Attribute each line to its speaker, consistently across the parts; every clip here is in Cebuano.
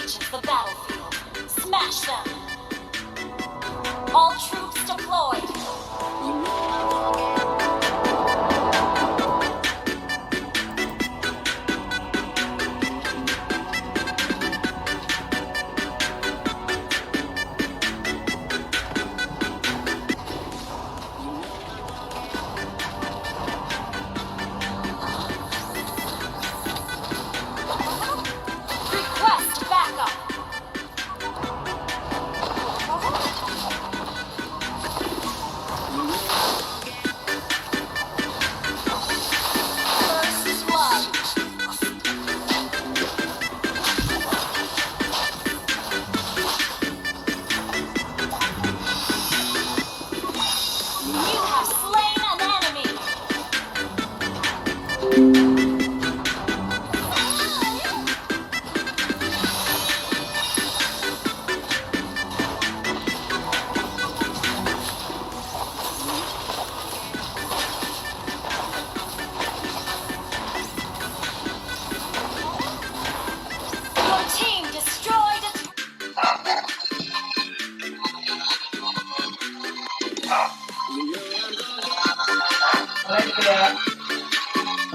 Speaker 1: Reaches the battlefield. Smash them! All troops deployed. Request backup. First blood. You have slain an enemy. Your team destroyed a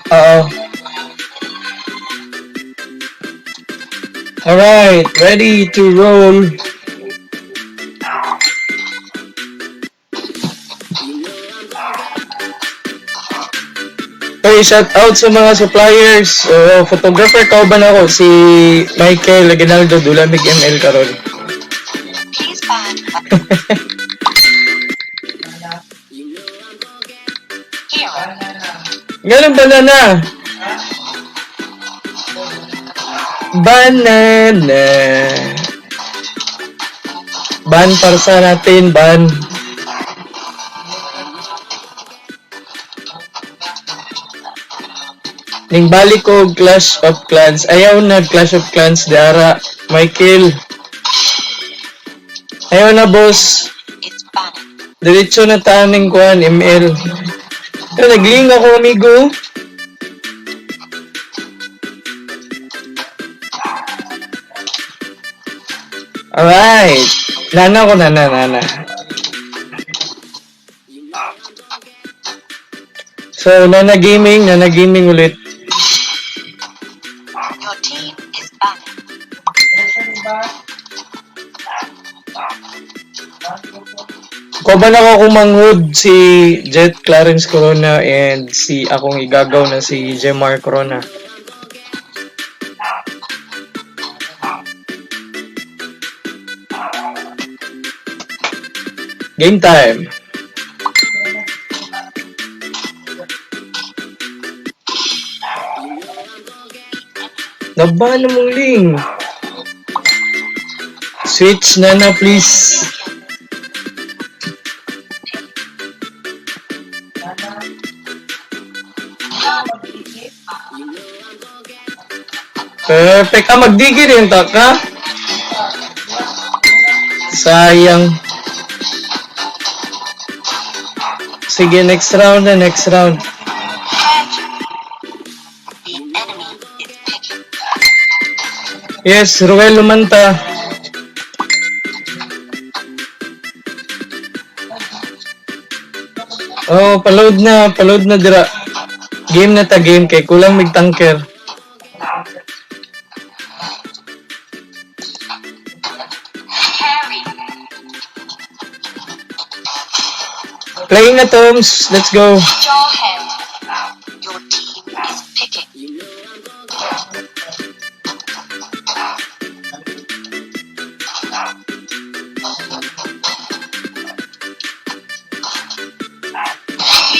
Speaker 2: Oo. Alright, ready to roll. Okay, shout out sa mga suppliers. Photographer kauban ako si Michael Aguinaldo Dulamig ML karon.
Speaker 3: Please ban hero.
Speaker 2: Ganun, banana. Banana. Ban para sa natin, ban. Ning balik ko Clash of Clans. Ayaw na Clash of Clans, Dara. Michael. Ayaw na, boss.
Speaker 3: It's banning.
Speaker 2: Diretso na taning kuan, ML. Pero nagling ako, amigo. Alright. Nana ko, nana, nana. So, nana gaming ulit.
Speaker 3: Your team is banning.
Speaker 2: Kauban ako kumanghod si Jet Clarence Corona and si akong igagaw na si Jemar Corona. Game time. Naban mong Ling. Switch na na, please. Perfect. Ah, magdigi rin ta ka. Sayang. Sige, next round na, next round.
Speaker 3: The enemy is picking.
Speaker 2: Yes, Ruel Lumanta. Oh, paload na dira. Game na ta game kay kulang mig tanker.
Speaker 3: Carry.
Speaker 2: Playing na, Toms. Let's go.
Speaker 3: Jawhead. Your team is picking.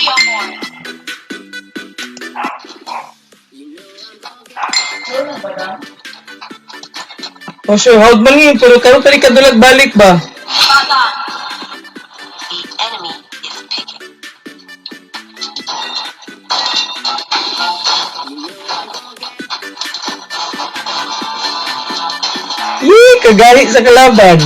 Speaker 3: Leomord.
Speaker 2: Oh, sure. Hold man ni, pero karon pa rin kadulag balik ba?
Speaker 3: Baban. The enemy is picking.
Speaker 2: Yee, kagali sa kalaban.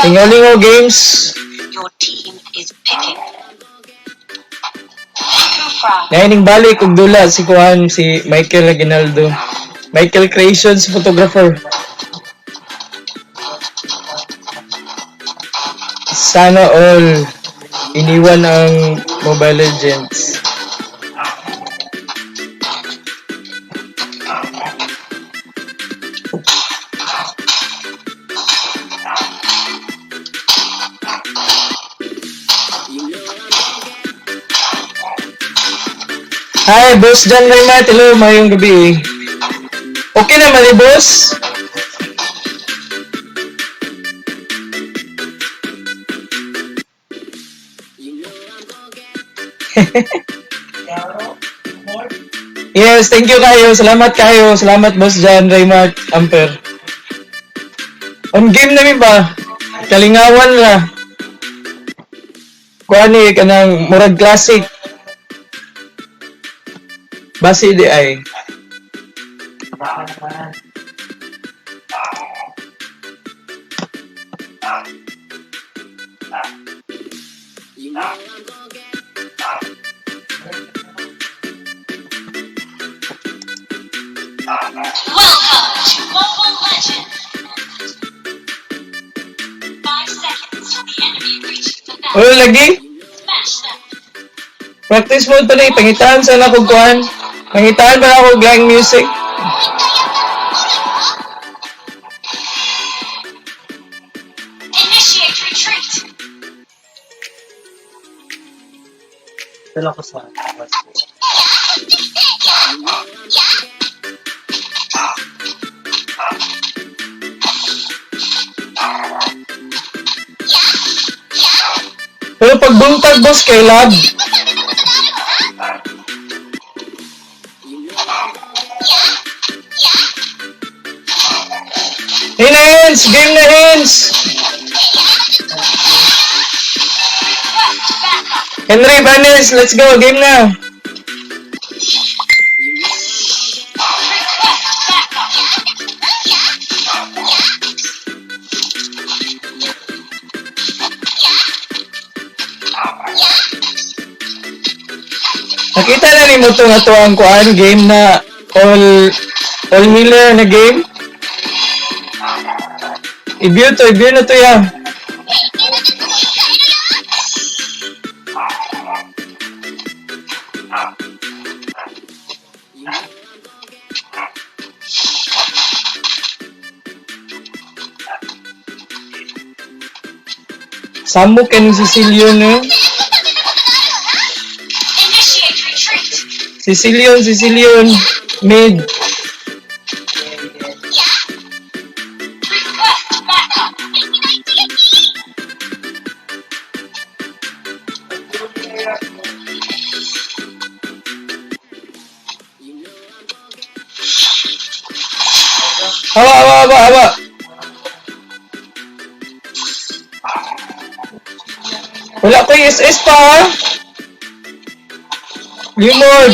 Speaker 2: Lingaw-lingaw games.
Speaker 3: Your team is picking. Kufra.
Speaker 2: Naining balik og dula si kuan si Michael Aguinaldo. Michael Creations photographer. Sana all iniwan ang Mobile Legends. Hi, Boss John Raymat. Hello, mayong gabi. Okay na, mali, boss? Yes, thank you kayo. Salamat kayo. Salamat, Boss John Raymart Amper. On game namin ba? Kalingawan ra. Kuan ni kanang murag classic. Basi di ay.
Speaker 1: Welcome to Mobile Legends! 5 seconds till the enemy reaches the
Speaker 2: Ulo
Speaker 1: battle.
Speaker 2: lagi.
Speaker 1: Smash them!
Speaker 2: Practice mode pa na eh. Pangitaan sana kog kuan. Pangitaan pa na ako og lang music.
Speaker 1: Initiate retreat!
Speaker 4: Dala ko sa
Speaker 2: Pero pag buntag boss kay lag. Hey na Hens! Game na Hens!
Speaker 1: Request backup!
Speaker 2: Henry Banes, let's go! Game na!
Speaker 1: Request backup!
Speaker 2: Nakita na ni mo itong ato ang kuan game na all healer na game. I-view to, i-view na to ya. Samok kay ni Cecilion no?
Speaker 1: Initiate retreat!
Speaker 2: Cecilion, Cecilion, mid.
Speaker 1: Request backup!
Speaker 2: Hawa, hawa, hawa, hawa. Wala ko yung SS pa, ha? Limod.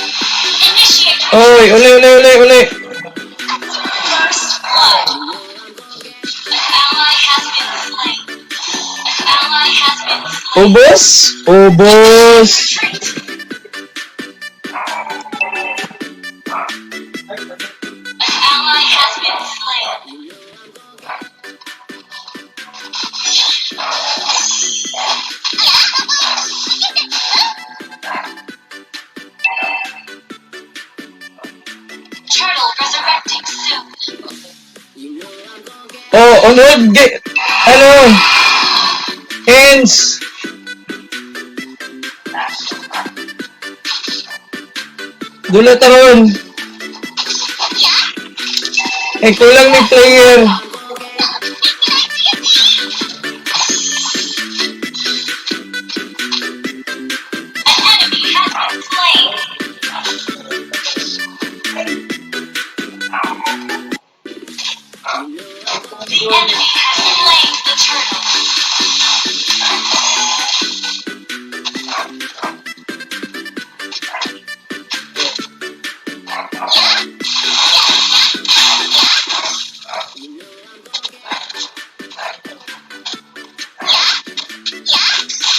Speaker 1: Initiate
Speaker 2: Oy, uli, uli, uli, uli.
Speaker 1: first blood! An ally has been slain. An ally has been slain.
Speaker 2: Ubos? Ubos.
Speaker 1: Retreat! An ally has been slain. Turtle resurrecting soon.
Speaker 2: Oh, on hold. Ano? Hands. Dula taron. Eh, kulang ni player.
Speaker 1: An enemy has been slain. The enemy has slain the turtle.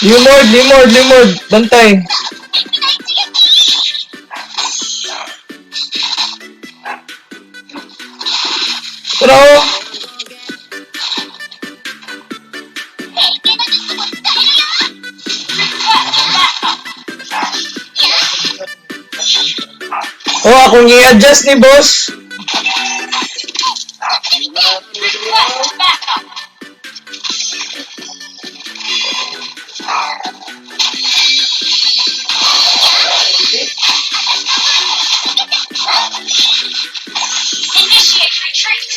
Speaker 2: Limord, limord, limord. Bantay. Pero, oh, akong i-adjust ni boss.
Speaker 1: Request backup. Initiate retreat.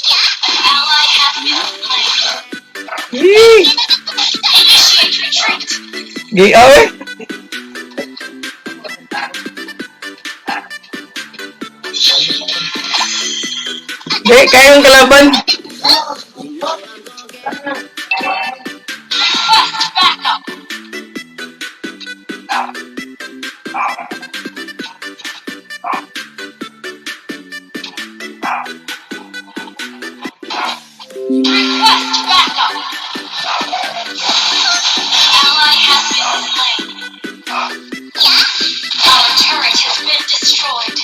Speaker 1: An ally has been slain.
Speaker 2: Yee!
Speaker 1: Initiate retreat.
Speaker 2: Gay awe. Gay, kayong kalaban.
Speaker 1: Request backup. Request backup. Ally has been slain. Our turret has been destroyed.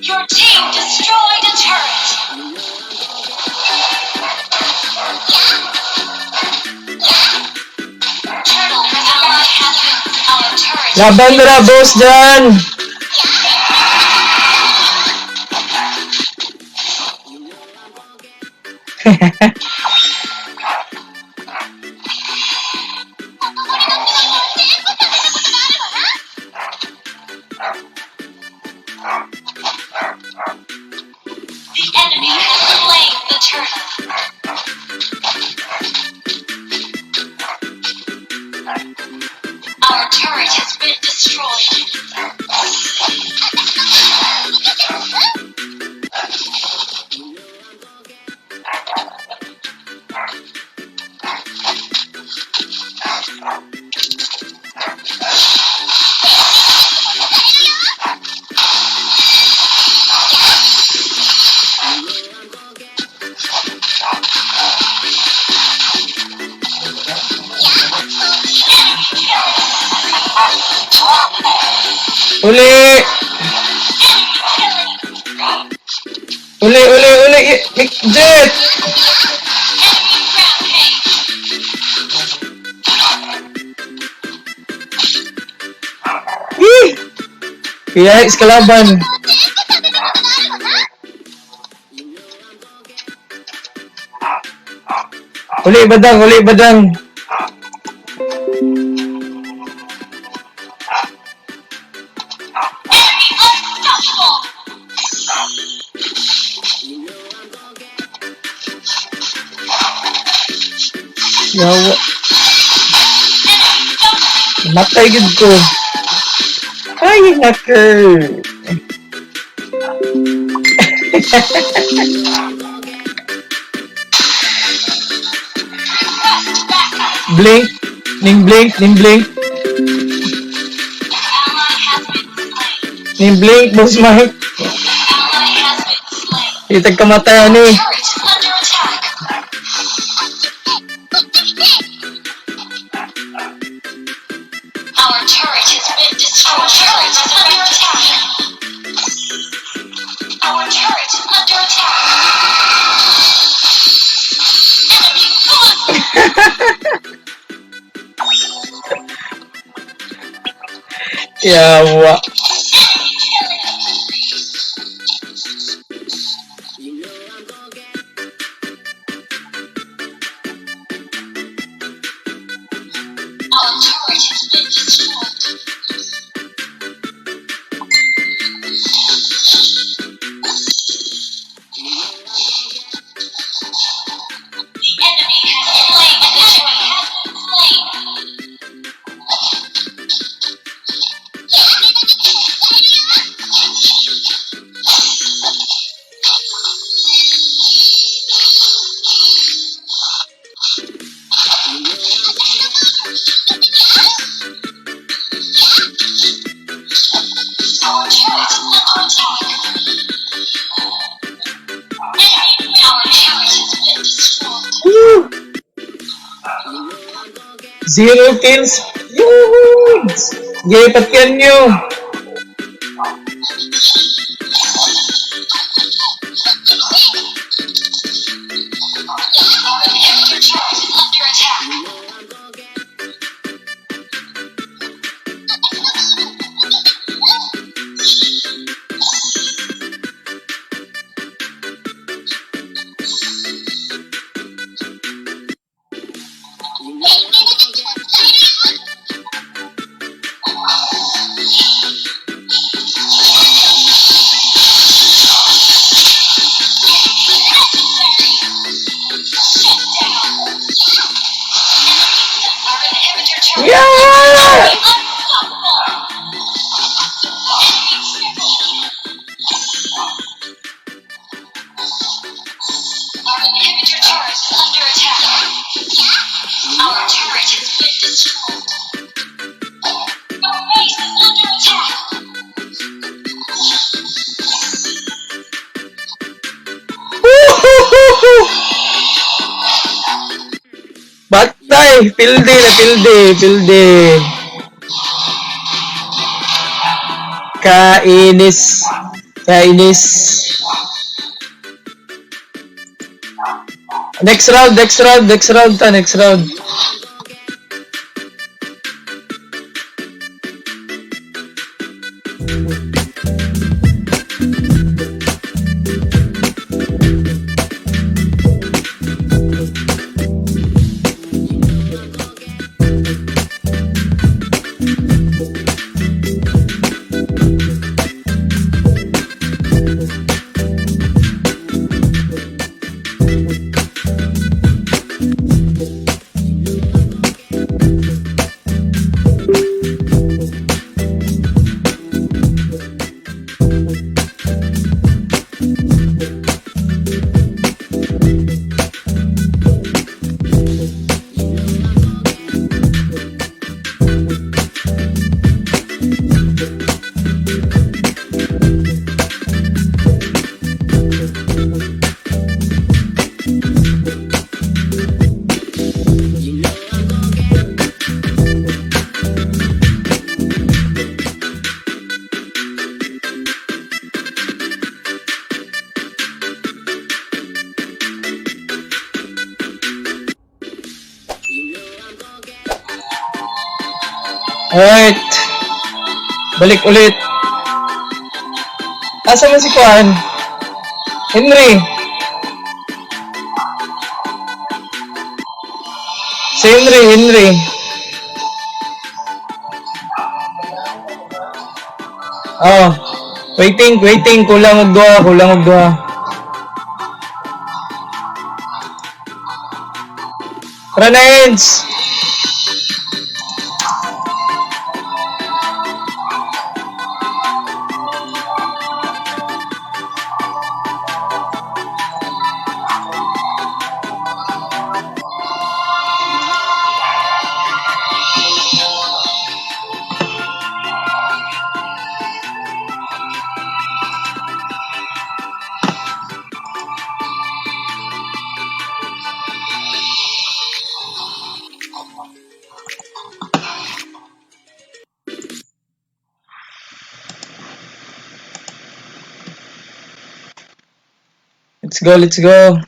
Speaker 1: Your team destroyed a turret. Turtle ally has been our turret.
Speaker 2: Laban na na, boss dyan.
Speaker 1: The enemy has slain the turtle. Our turret has been destroyed.
Speaker 2: Uli! Uli, uli, uli! Jet!
Speaker 1: Enemy rampage.
Speaker 2: Yee! Kaya is kalaban. Uli, badang, uli, badang.
Speaker 1: Enemy unstoppable.
Speaker 2: Yawa.
Speaker 1: Enemy double.
Speaker 2: Matay gid ko. Ay, naku.
Speaker 1: Request backup.
Speaker 2: Blink. Ning blink, ning blink.
Speaker 1: Ally has been slain.
Speaker 2: Ning blink, boss Mike.
Speaker 1: Ally has been slain.
Speaker 2: Itag kamatay ani.
Speaker 1: Turret is under attack. Our turret has been destroyed. Our turret is under attack. Our turret is under attack. Enemy gone.
Speaker 2: Yawa.
Speaker 1: Enemy killing spree. Our turret has been destroyed. The enemy has slain the enemy has been slain. Our turret is under attack. Enemy, our
Speaker 2: Zero kills. Yun! Sige, patyan nyo.
Speaker 1: Our inhibitor turret is under attack. Shut down. Our inhibitor turret
Speaker 2: Yeah!
Speaker 1: unstoppable. Enemy triple kill. Our inhibitor turret is under attack. Our turret has been destroyed. Our base is under attack.
Speaker 2: Woo-hoo-hoo-hoo! Batay! Pildi na pildi, pildi. Kainis. Kainis. Next round, next round, next round ta, next round. Alright. Balik ulit. Asa man si Kuan? Henry. Si Henry, Henry. Oh. Waiting, waiting. Kulang og duha, kulang og duha. Tara na, Ens. Let's go, let's go.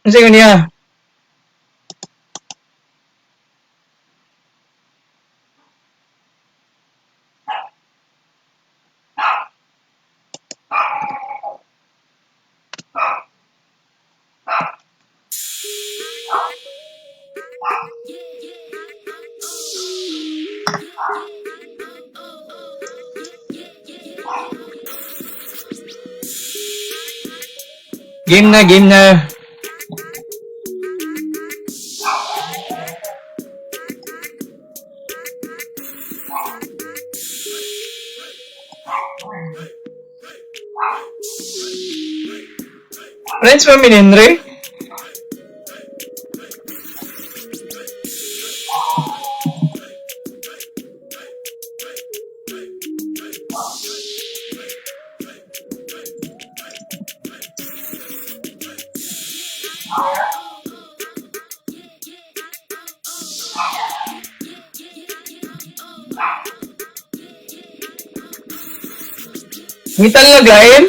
Speaker 2: Ano sa'yo niya? Game na, game na. Friends pa mi ni Henry? Ngitan lang lain?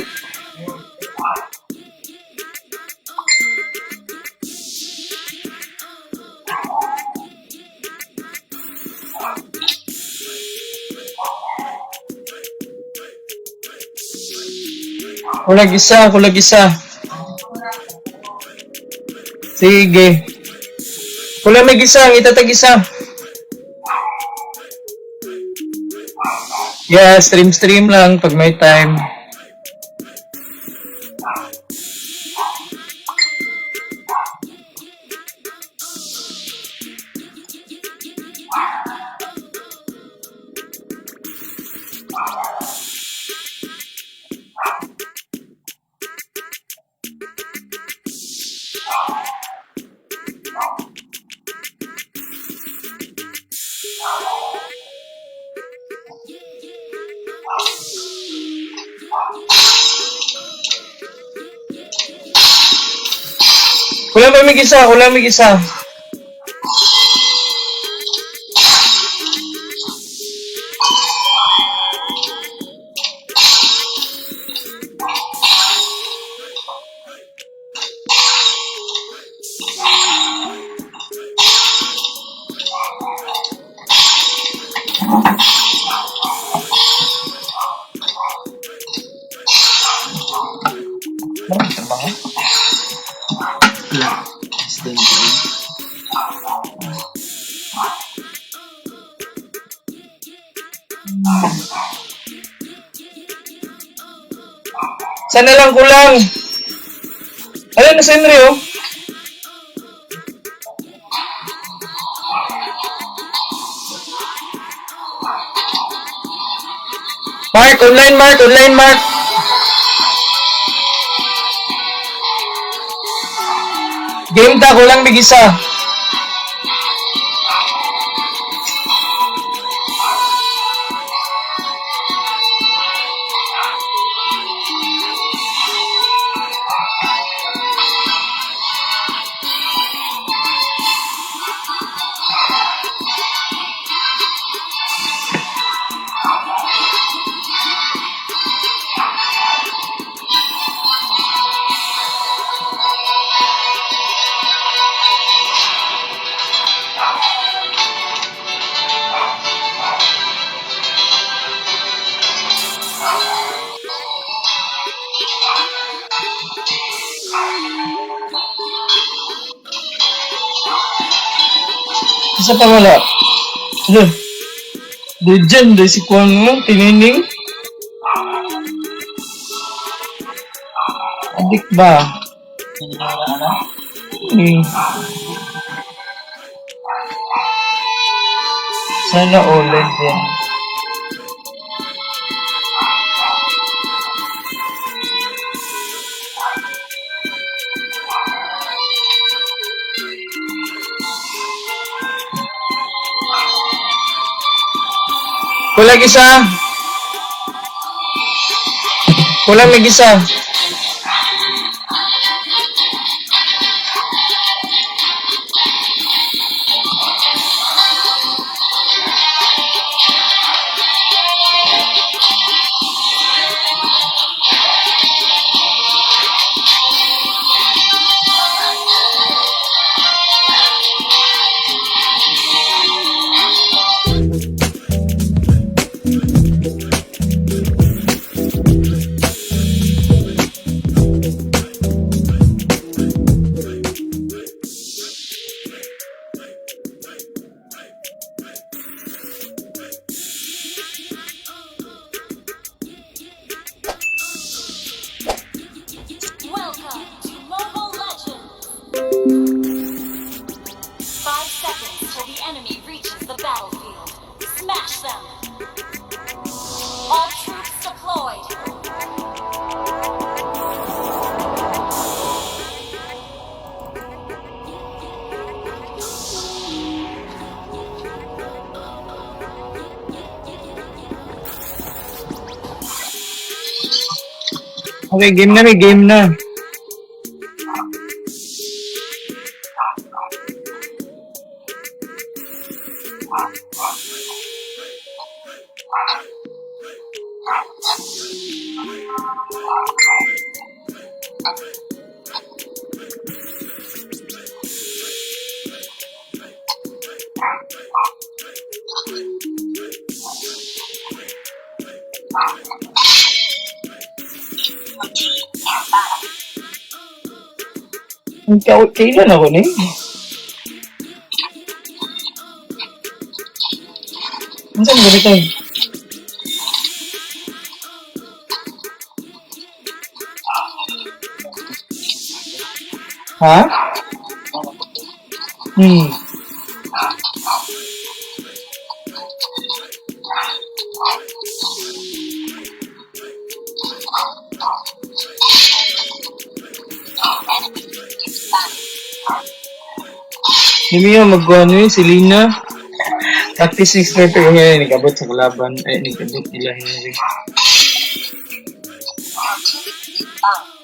Speaker 2: Kulag isa, kulag isa. Sige. Kulang may isa, ang itatag isa. Yeah, stream stream lang pag may time. Kulang pa may isa, kulang may isa.
Speaker 4: Wala. Is din ko.
Speaker 2: Sana lang kulang. Ayun na si Henry, oh. Mark, online Mark, online Mark. Game ta, kulang mig isa. Isa pa wala. Ano? Legend, eh, si Kwan mo, tinining. Adik ba?
Speaker 4: Hindi na ano?
Speaker 2: Eh. Sana all legend. Kulang isa. Kulang may isa.
Speaker 1: Welcome to Mobile Legends! 5 seconds till the enemy reaches the battlefield. Smash them! All troops deployed!
Speaker 2: Okay, game na may game na.
Speaker 3: Your team is banning.
Speaker 2: Ang kailan ako ni? Ano saan ganito eh? Ha?
Speaker 3: The enemy is banning.
Speaker 2: Hindi mo magkuhan yun, si Lina. Practice 6:30 ko ngayon, nag-abot sa kalaban. Ay, nag-abot nila Henry.
Speaker 3: Your team is banning.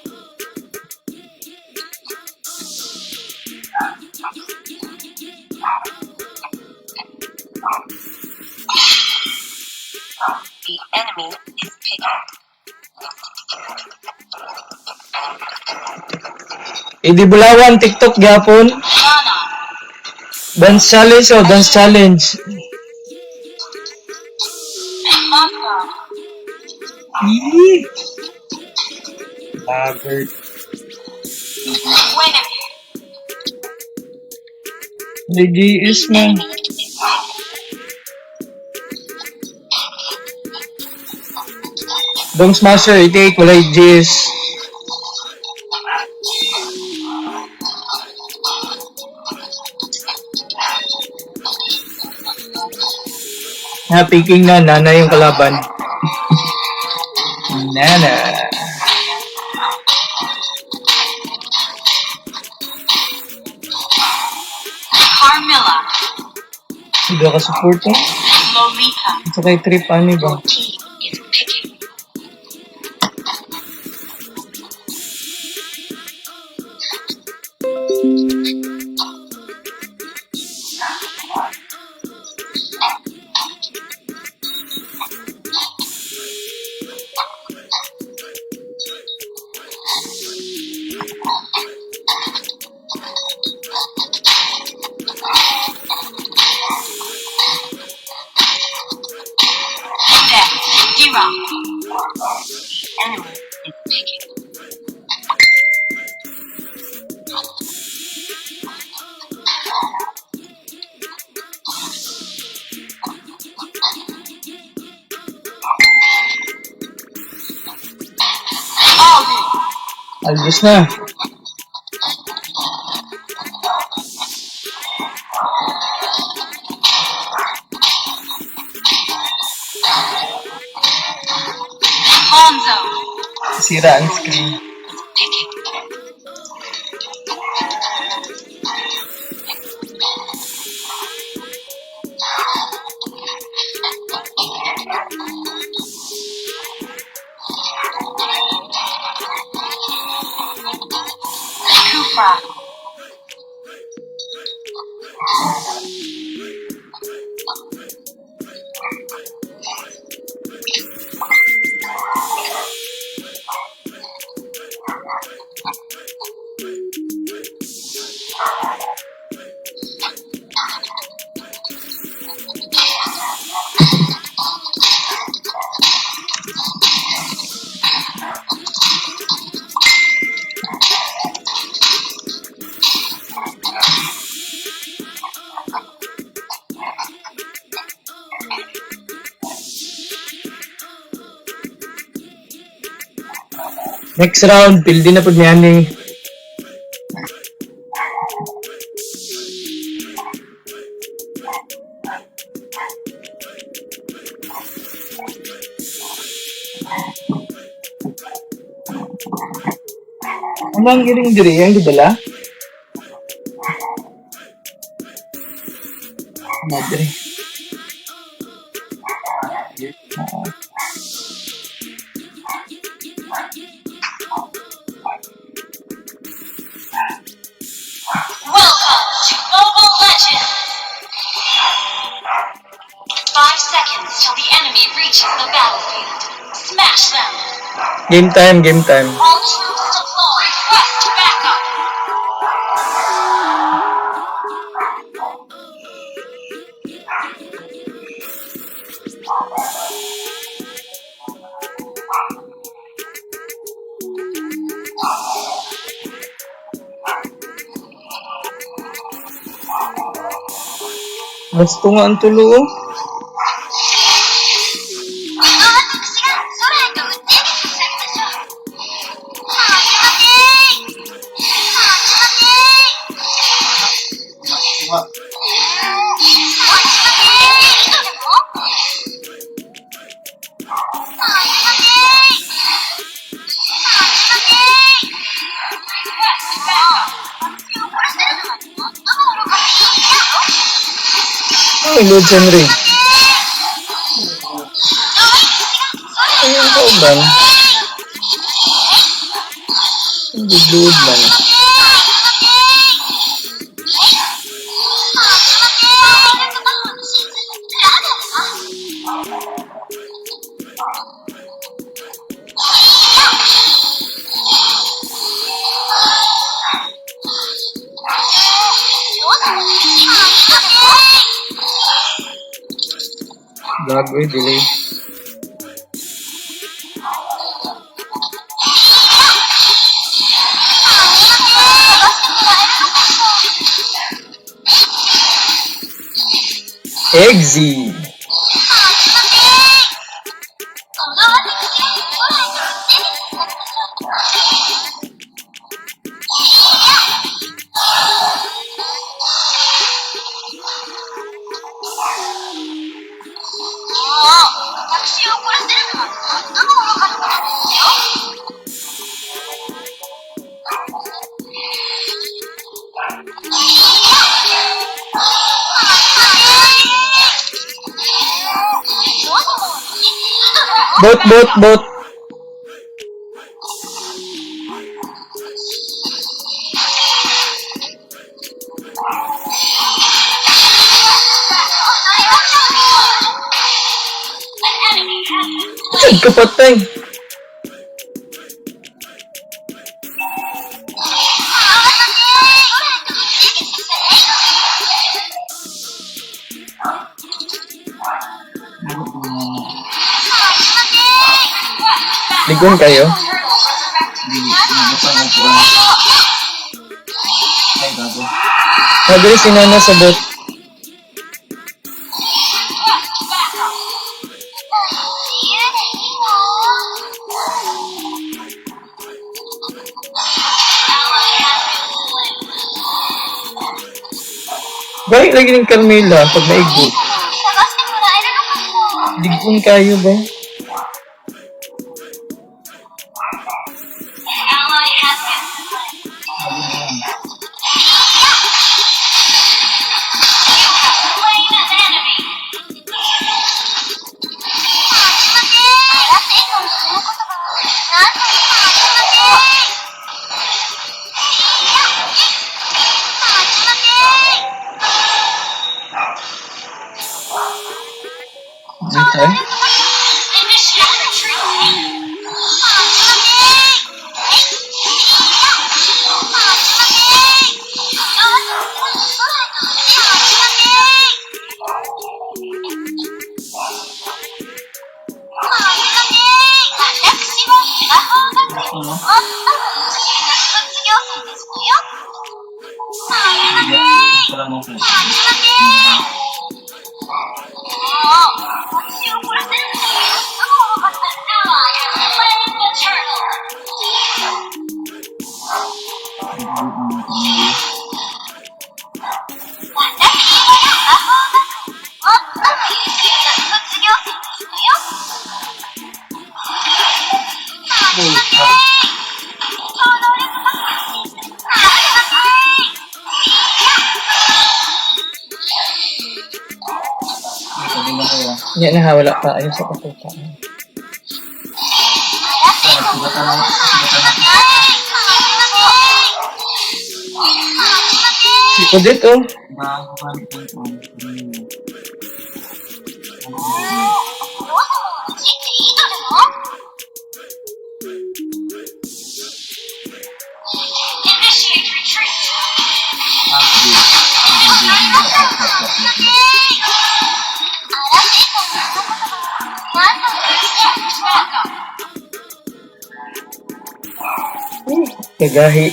Speaker 3: The enemy is picking.
Speaker 2: Eh, di Bulawan, TikTok gyapon.
Speaker 1: Nana.
Speaker 2: Dance challenge oh, dance challenge.
Speaker 1: Mafia.
Speaker 2: Yee! Laggard.
Speaker 1: Guinevere.
Speaker 2: GGS man.
Speaker 3: Enemy is picking.
Speaker 2: Dong Smasher, 88, walay GS. Na, picking na, nana yung kalaban. Nana.
Speaker 1: Carmilla.
Speaker 2: Hindi ka support eh.
Speaker 1: Lolita.
Speaker 2: Ito kay trip, ano ba?
Speaker 3: Your team is picking.
Speaker 1: Odette. Dira.
Speaker 3: The enemy is picking.
Speaker 1: Aldi.
Speaker 2: Aldous na.
Speaker 1: Alfonso.
Speaker 2: Sira ang screen.
Speaker 3: Is picking.
Speaker 1: Kufra.
Speaker 2: Next round, pildi na pud niya ni. Ano ang giring diri? Ang gidala? Madre. Oo.
Speaker 1: Welcome to Mobile Legends! 5 seconds till the enemy reaches the battlefield. Smash them!
Speaker 2: Game time, game time.
Speaker 1: All troops deployed. Request backup.
Speaker 2: Mas tunga ang tulo oh.
Speaker 1: 私が空へと打ち上げてしまいましょう。
Speaker 4: Tunga.
Speaker 2: Ay, Lord Henry. Ay, ang kauban. Hindi load man. Lag, uy, delay. Eggsy!
Speaker 1: 私を怒らせるのは最も愚かなことですよ。
Speaker 2: Bot, bot, bot! Saan ka patay?
Speaker 4: Ano po?
Speaker 2: Ligon kayo?
Speaker 4: Dili. Nagapang mo po. Ay, gago.
Speaker 2: Madali si Nana sa bot. Balik lagi ng Carmela pag naigo. Ligon kayo ba?
Speaker 4: Sabi mo yan.
Speaker 2: Dito eh.
Speaker 4: Ano? Hindi. Wala mo po. Sabi mo kayo.
Speaker 2: Hindi na ha, wala pa. Ayun sa kaputa.
Speaker 4: Sugatan na. Sugatan na.
Speaker 2: Si Odette oh.
Speaker 4: Bago ka ng po.
Speaker 2: Kagahi.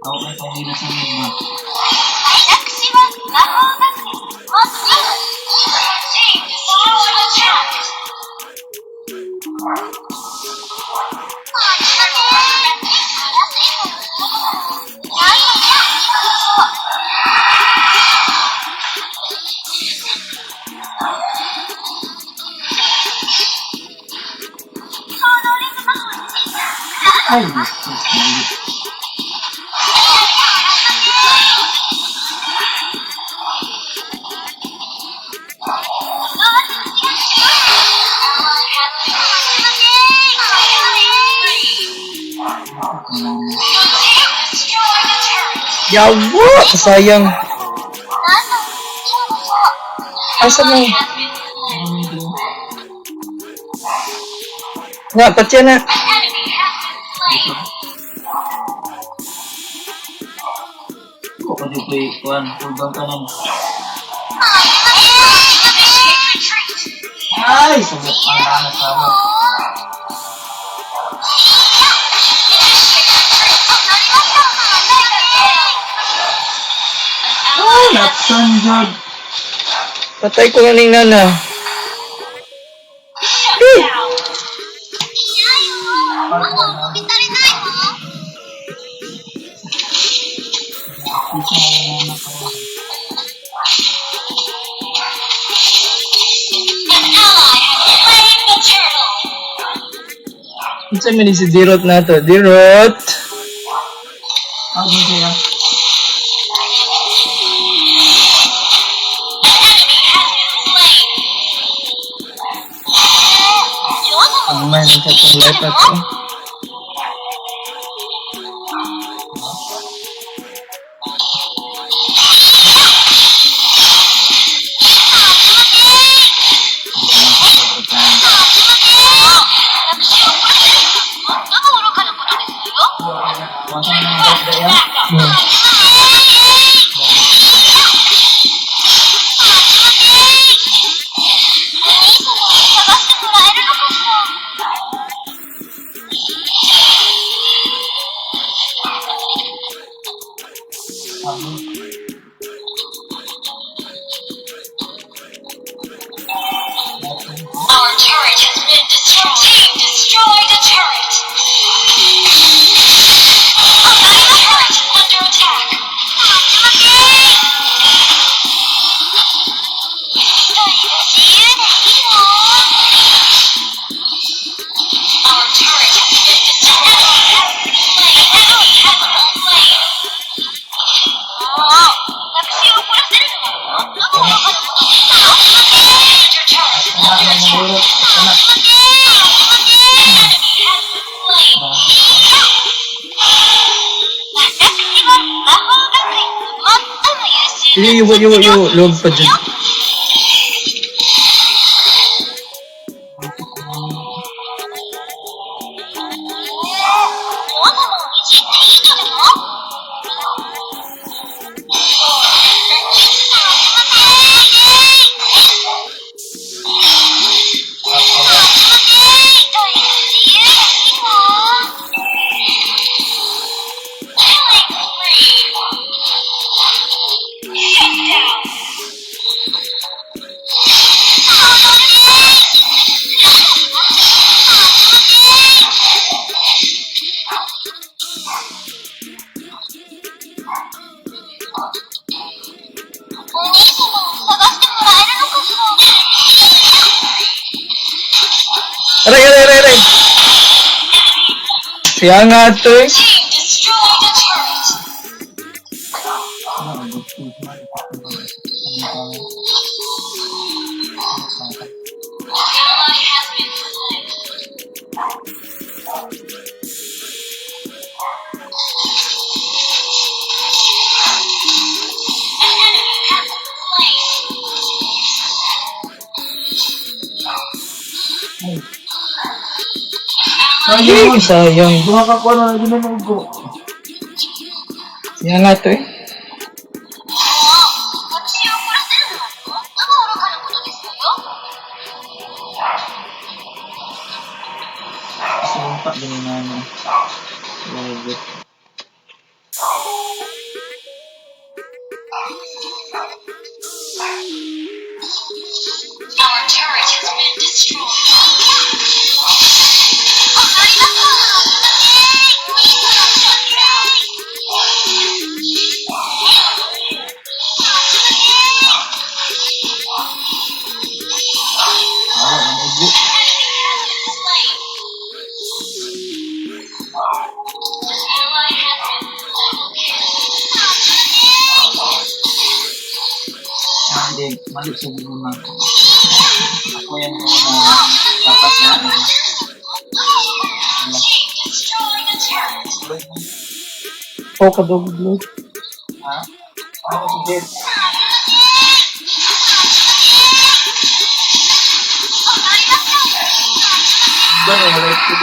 Speaker 4: Ako kay pangila sa mga. Ay, Diyos ko. Mali.
Speaker 2: Yawa! Sayang. Asa mo? Nga, patya na.
Speaker 4: Ako pa dito eh. Kuan, cooldown tanan. Ay, sabot ang rana sama. Ay, natsan jud.
Speaker 2: Patay ko nga ning nana. Unsa man ni si Dirot na to? Dirot!
Speaker 4: Ah, dito ya.
Speaker 2: Ang man sa itong life at to.
Speaker 4: Wasa na ang birthday ya.
Speaker 1: Our turret has been destroyed. Team destroyed a turret. Our turret is under attack. Our turret has been destroyed. Enemy has been slain. Your turret is under attack.
Speaker 2: Iyo, iyo, iyo, iyo. Log pa dyan. Aray, aray, aray, aray! Siya nga to eh.
Speaker 1: Team destroyed a
Speaker 2: Ay, sayang.
Speaker 4: Duha ka kuan na ginunog ko.
Speaker 2: Siya nga to eh.
Speaker 1: 私を怒らせるのはとっても愚かなことですのよ。
Speaker 4: Sumpa din na ano. Lagi.
Speaker 1: Our turret has been destroyed.
Speaker 4: Awa na ugo. Hindi, mali sa na. Ako yan ko na dapat na ano.
Speaker 2: Oh, kadog blue.
Speaker 4: Ha? Ano si Jet? Gano'n, wala ito.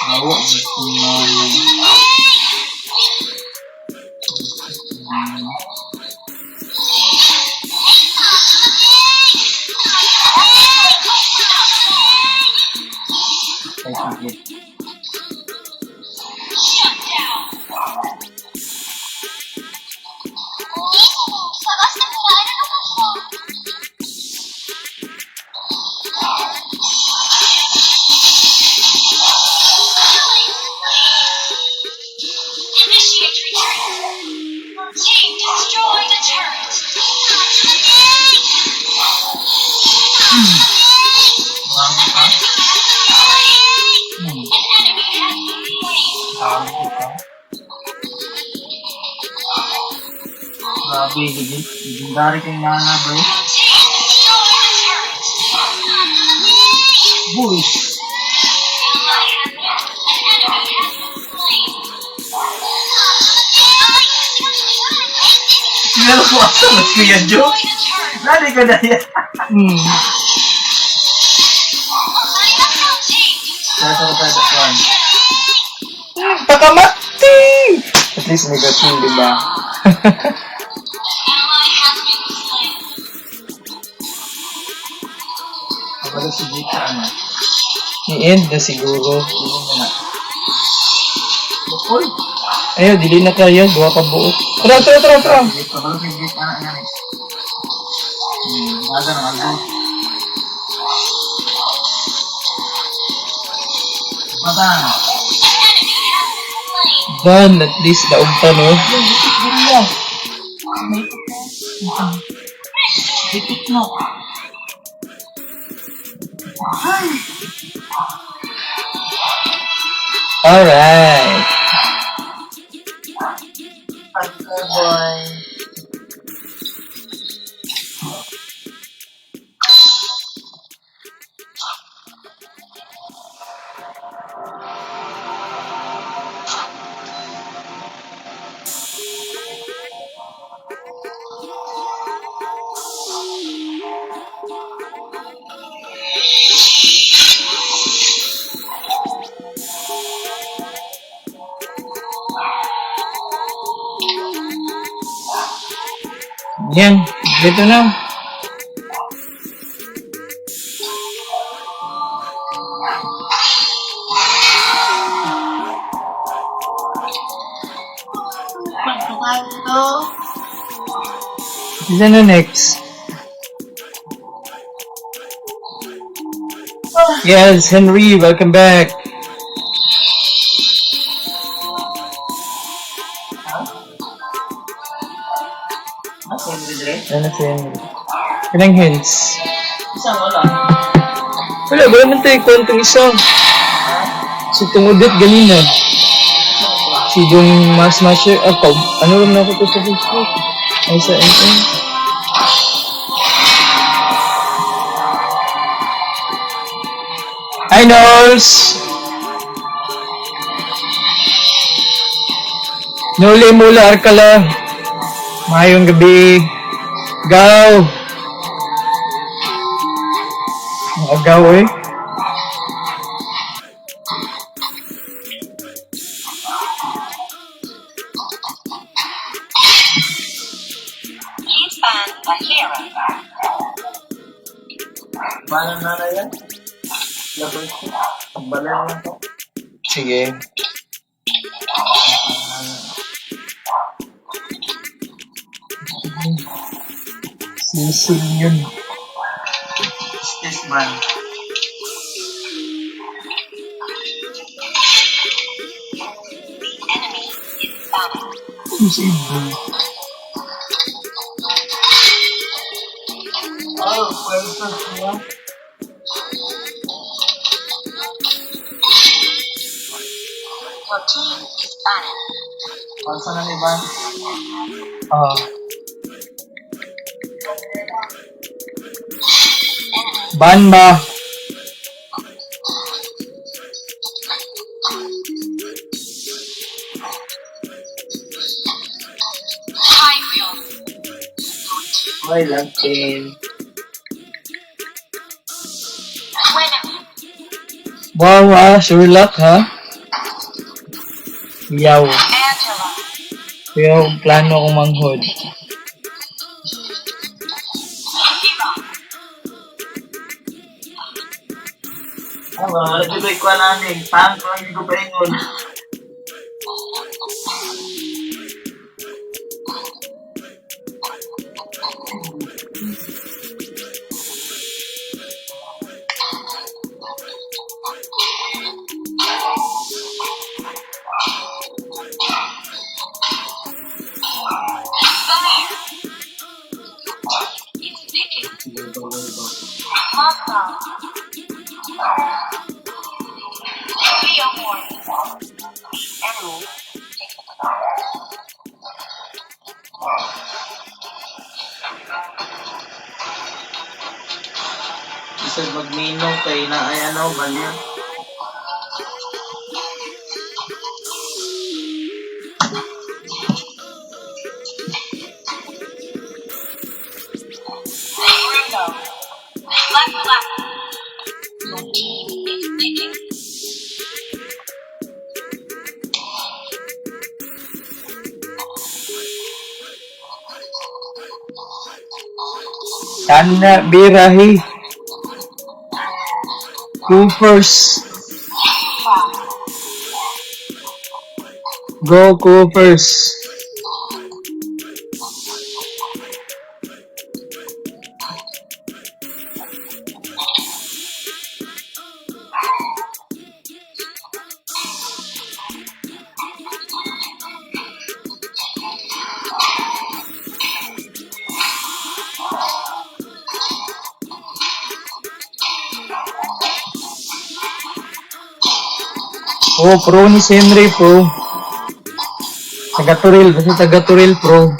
Speaker 4: Ay, awa, mas Ay, sige.
Speaker 1: Shut down. Initiate retreat. Your team destroyed a turret.
Speaker 4: Marami pa.
Speaker 1: An enemy has been slain.
Speaker 4: Grabe ka. Grabe, legendary kay Nana, bro.
Speaker 1: Your team destroyed a turret.
Speaker 4: Boys!
Speaker 1: An enemy has been slain.
Speaker 4: Meron ko asa na siya, Joe.
Speaker 1: Destroyed a turret.
Speaker 4: Lali ka na yan.
Speaker 1: Team
Speaker 4: Tara, tara, tara, tara.
Speaker 2: Takamati! At least may gating, di ba?
Speaker 1: ally has been slain.
Speaker 4: Kapag si Jake sa ano.
Speaker 2: Ni-end na siguro.
Speaker 4: Hindi mo na. Uy!
Speaker 2: Ayaw, dili na kaya. Duha ka buo. Tara, tara, tara, tara.
Speaker 4: Jake, kapag si Jake, ano, ano, eh. Baga ng algo. Mata!
Speaker 1: An enemy has been slain.
Speaker 2: Done. At least daog pa, no?
Speaker 4: Dikit mo.
Speaker 2: Alright.
Speaker 4: Boy.
Speaker 2: Yan. Dito na. Isa na next. Yes, Henry, welcome back.
Speaker 4: Ano, Andre?
Speaker 2: Ano si Henry? Ilang hints?
Speaker 4: Isa wala.
Speaker 2: Wala, wala man tayo kwentong isa. Si Tungudit ganina. Si yung Mass Smasher, ako, ano rin ako to sa Facebook? Ay, sa SM. Hi, Knowles! Noli Mula Arcala. Mayong gabi. Gaw! Mga gaw eh.
Speaker 1: Please ban a hero.
Speaker 4: Balan na na yan. Laban ko. Balan na to.
Speaker 2: Sige. Sisig yun.
Speaker 4: This man.
Speaker 1: The enemy is banning.
Speaker 2: Sisig.
Speaker 4: Oh, pwede siya.
Speaker 1: Your team is banning.
Speaker 4: Palsa na ni Ban.
Speaker 2: Ah. Ban ba?
Speaker 1: High wheel.
Speaker 4: Oy, love team.
Speaker 1: Winner.
Speaker 2: Wow, ah, sure luck, ha? Yaw.
Speaker 1: Angela.
Speaker 2: Kaya plano akong manghod.
Speaker 1: Hero.
Speaker 4: Ah, wala dito ikuha namin. Tank lang yung paingon.
Speaker 1: Fire. Is picking. Moscow. Leomord. The enemy is picking.
Speaker 4: Isag magminong kay na ay ano, baliw.
Speaker 1: Bruno. Left, left. Your team is picking.
Speaker 2: Tana, birahi. Coopers.
Speaker 1: Five.
Speaker 2: Go, Coopers. Oh, pro ni si Henry, pro. Taga Turil, kasi taga Turil, pro.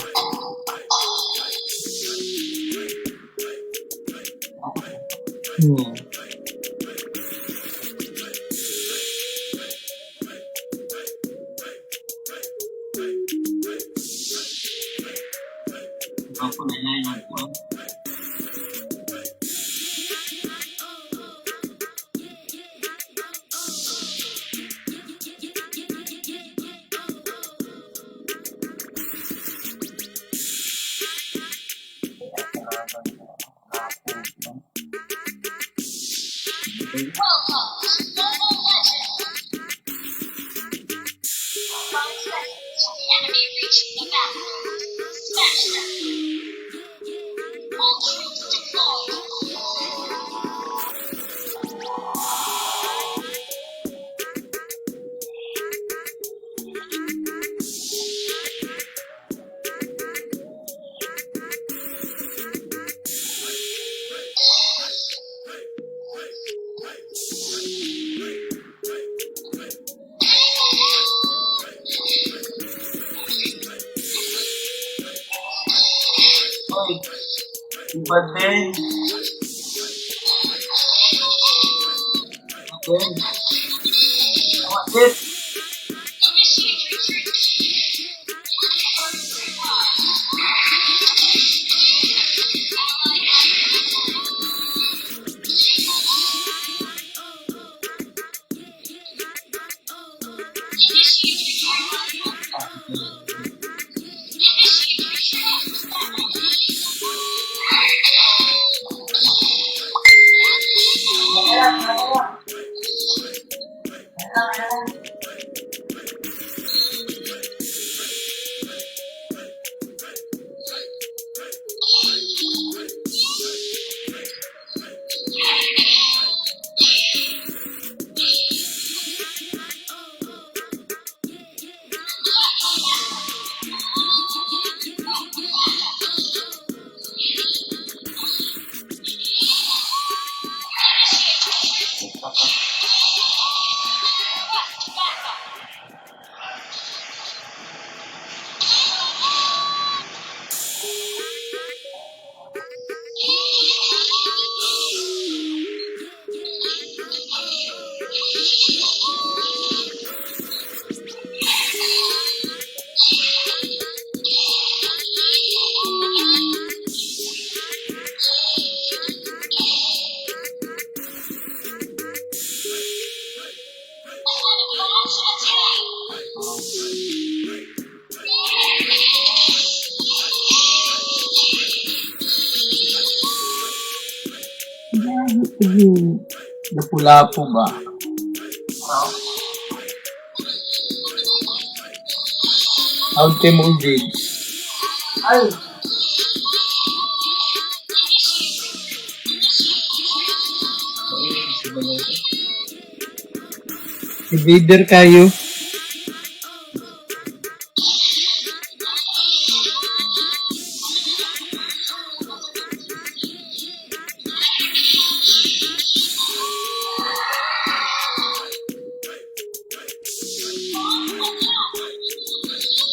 Speaker 4: Ako na na yun. Kuha.
Speaker 1: Welcome to Mobile Legends! 5 seconds till the enemy reaches the battlefield. Smash them! All troops deployed!
Speaker 4: Iba din. Okay. What's it?
Speaker 1: Initiate retreat. Initiate retreat. Initiate retreat. Request backup. Launch attack.
Speaker 4: Lapu-lapu ba?
Speaker 2: Out kay mo grades.
Speaker 4: Ay!
Speaker 2: Invader kayo.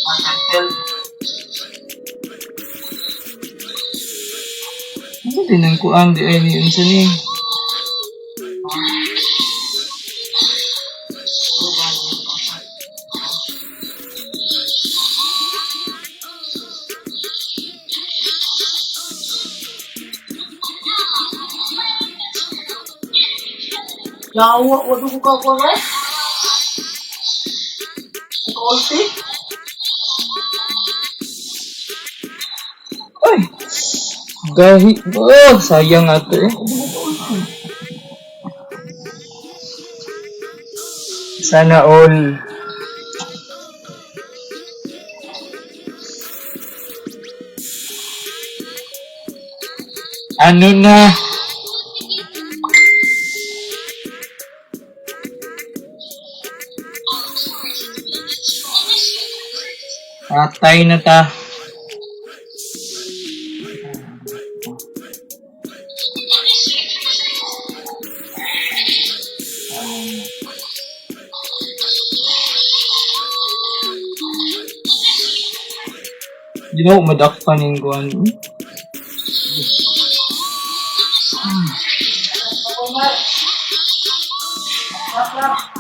Speaker 4: Ang turtle.
Speaker 2: Ano din ang kuan di ay ni unsa ni?
Speaker 4: Yawa, wala ko kakuha na. Ulti?
Speaker 2: Ay! Gahi. Oh, sayang ato eh. Sana all. Ano na?
Speaker 1: Our turret has been destroyed. Initiate retreat.
Speaker 2: Patay na ta.
Speaker 1: Initiate retreat.
Speaker 2: Di ba umadakpan yung kuan?
Speaker 1: Initiate retreat. Our turret is under attack.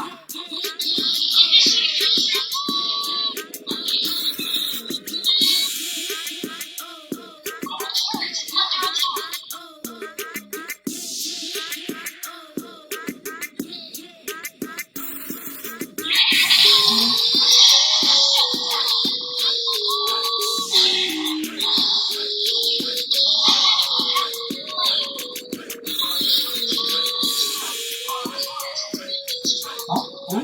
Speaker 4: Oh?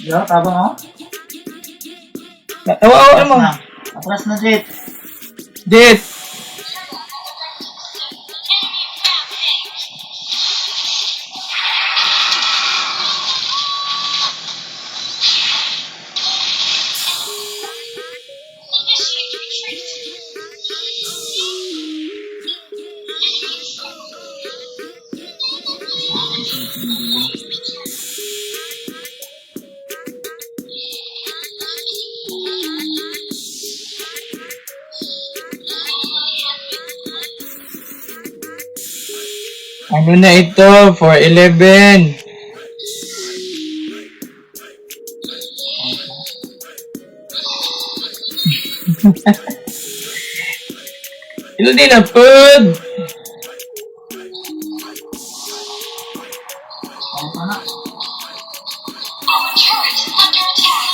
Speaker 4: Yo, tabang oh.
Speaker 2: Awa, awa,
Speaker 4: Atras
Speaker 2: mo.
Speaker 4: na. Atras na, Jet.
Speaker 2: Dit!
Speaker 1: Enemy rampage. Initiate retreat.
Speaker 2: Ano na ito? 4:11. Hindi na pod.
Speaker 4: Ano pa na?
Speaker 1: Our turret is under attack.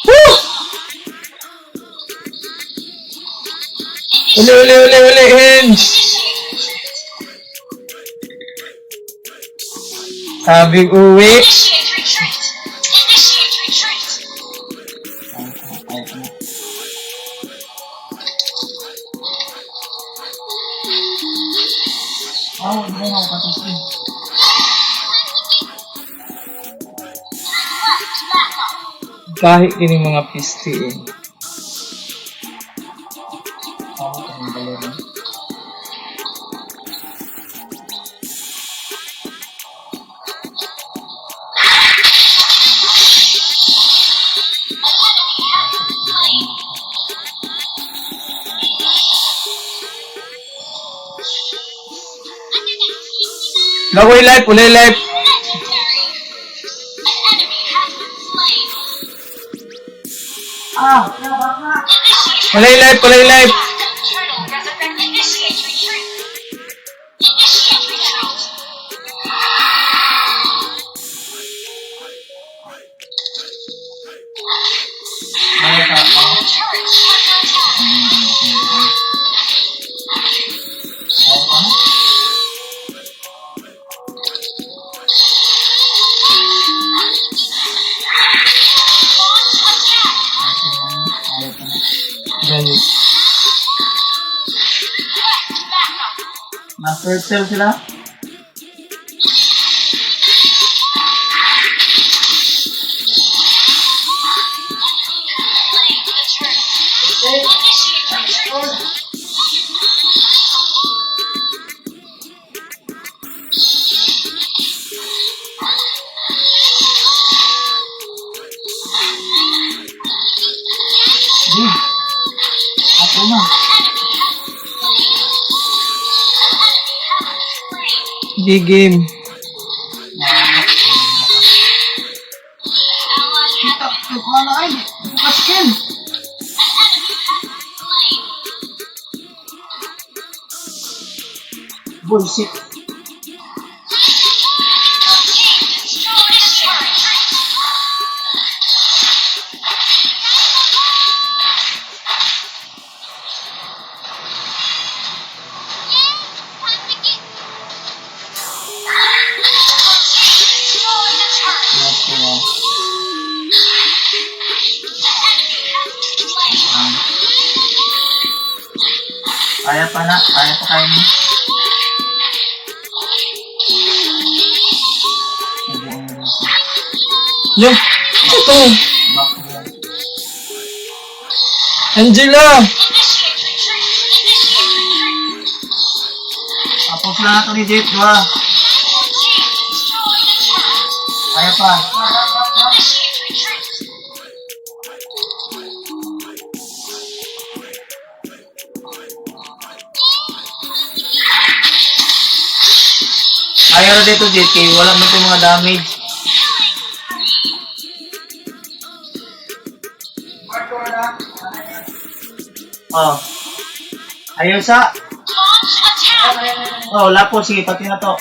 Speaker 2: Woo! Uli, uli, uli, uli, Hinge! Sabing uwi.
Speaker 1: Initiate retreat. Initiate retreat.
Speaker 4: Ayaw pa na. Ayaw pa na. Oh, hindi na ako patas eh.
Speaker 1: Request backup.
Speaker 2: Kahit kining mga pisti eh.
Speaker 4: Oo, kami dalawa.
Speaker 1: An enemy has been slain.
Speaker 2: Nakoy life, ulay life.
Speaker 1: Legendary. An enemy has been slain.
Speaker 4: Ah!
Speaker 1: Initiate
Speaker 2: Ulay life, ulay life.
Speaker 1: Turtle resurrect. Initiate retreat. Initiate retreat.
Speaker 4: Ayaw pa ako.
Speaker 1: Our turret is under attack.
Speaker 4: Ayaw pa na.
Speaker 1: Launch attack.
Speaker 4: Ayaw pa na.
Speaker 2: Gani.
Speaker 1: Request backup.
Speaker 4: Master cell sila?
Speaker 1: Slain the turtle. Initiate retreat.
Speaker 4: Di. Ako na.
Speaker 1: Enemy has been slain. An enemy has been slain.
Speaker 2: G game.
Speaker 1: Ally has
Speaker 4: Kita, kuha na ay. Bukas skill.
Speaker 1: An enemy has been slain.
Speaker 4: Bullshit.
Speaker 1: Your team destroyed a turret. Your team destroyed a turret.
Speaker 4: Yes, kuya.
Speaker 1: An enemy has been slain.
Speaker 4: Kaya pa na. Kaya pa kayo ni.
Speaker 2: Yo, ito.
Speaker 4: Back to one.
Speaker 2: Angela!
Speaker 1: Initiate retreat. Initiate retreat.
Speaker 4: Tapos na ito ni Jeff, diba?
Speaker 1: Your team destroyed a turret.
Speaker 4: Kaya pa.
Speaker 1: Initiate retreat.
Speaker 4: Kaya na dito, Jeff, kay wala man itong mga damage. Oh. Ayaw sa.
Speaker 1: Launch attack.
Speaker 4: Oh, lapo. Sige, pati na to.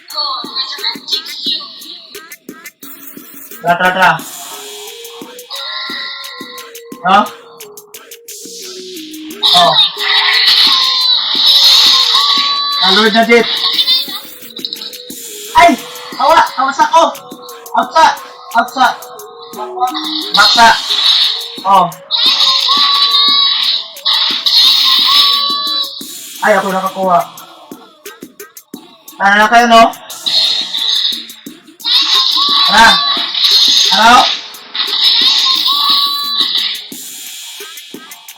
Speaker 1: Core resurrecting soon.
Speaker 4: Tra, tra, tra. No? Oh. Nalord na, Jeff. Ay! Awa! Awa sa ko! Out sa! Out sa! Baksa! Oh. Ay, ako nakakuha. Tara na kayo, no? Tara! Araw?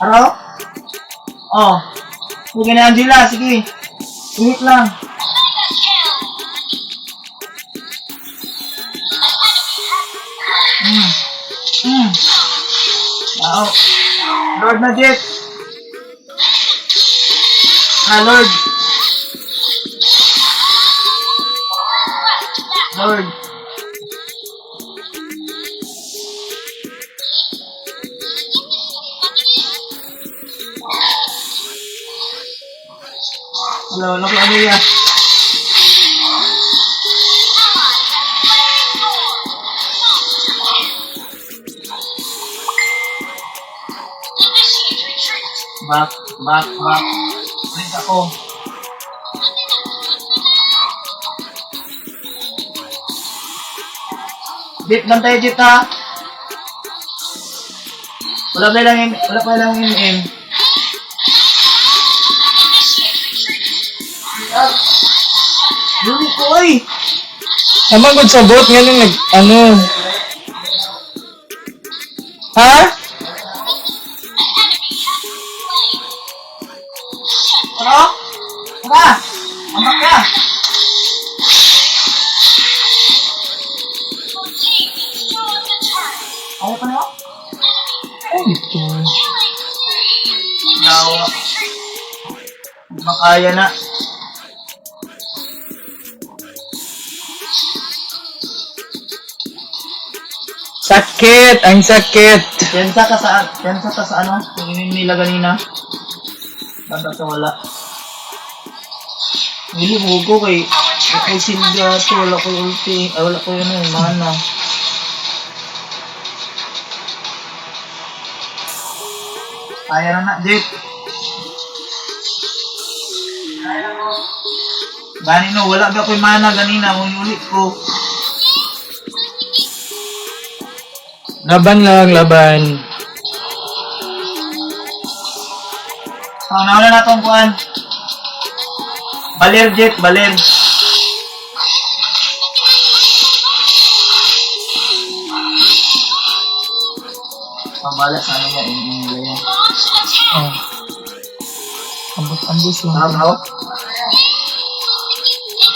Speaker 4: Araw? Oh. Sige na, Angela. Sige. Init lang. Tao. Lord na, Jeff. Ah, Lord. Lord. Wala, wala ko ano yan.
Speaker 1: Initiate retreat.
Speaker 4: Back, back, back. Ulit ako. Jeep, bantay jeep ha. Wala pa lang, wala pa lang MM.
Speaker 1: Initiate retreat.
Speaker 4: Luli ko ay!
Speaker 2: Tama gud sa bot nga nung nag ano. Ha?
Speaker 1: An enemy has been slain. Shut
Speaker 4: Ano? Tara! Amak ka!
Speaker 1: Your team destroyed the turret.
Speaker 4: Ayaw pa na ako?
Speaker 2: Ay, ito.
Speaker 1: Killing spree.
Speaker 4: Yawa.
Speaker 1: Initiate retreat.
Speaker 4: Makaya na.
Speaker 2: Sakit! Ang sakit!
Speaker 4: Pensa ka sa ano? Tinginin nila ganina. Basta sa wala. Hindi mo ko kay
Speaker 1: Our
Speaker 4: kay
Speaker 1: turret is
Speaker 4: Silvia
Speaker 1: under
Speaker 4: to, wala
Speaker 1: attack.
Speaker 4: ko ulti, ay, wala ko yun eh, mana. Kaya na na, Jeep. Gani no, wala ba ko'y mana ganina, mong ulit ko.
Speaker 2: Laban lang, laban.
Speaker 4: Ah, nauna na tong kuan. Baler, Jeep, baler. Pabala sa ano yan, ini nila yan.
Speaker 1: Launch attack.
Speaker 2: Oh. Ambos-ambos lang.
Speaker 4: Tama, bro?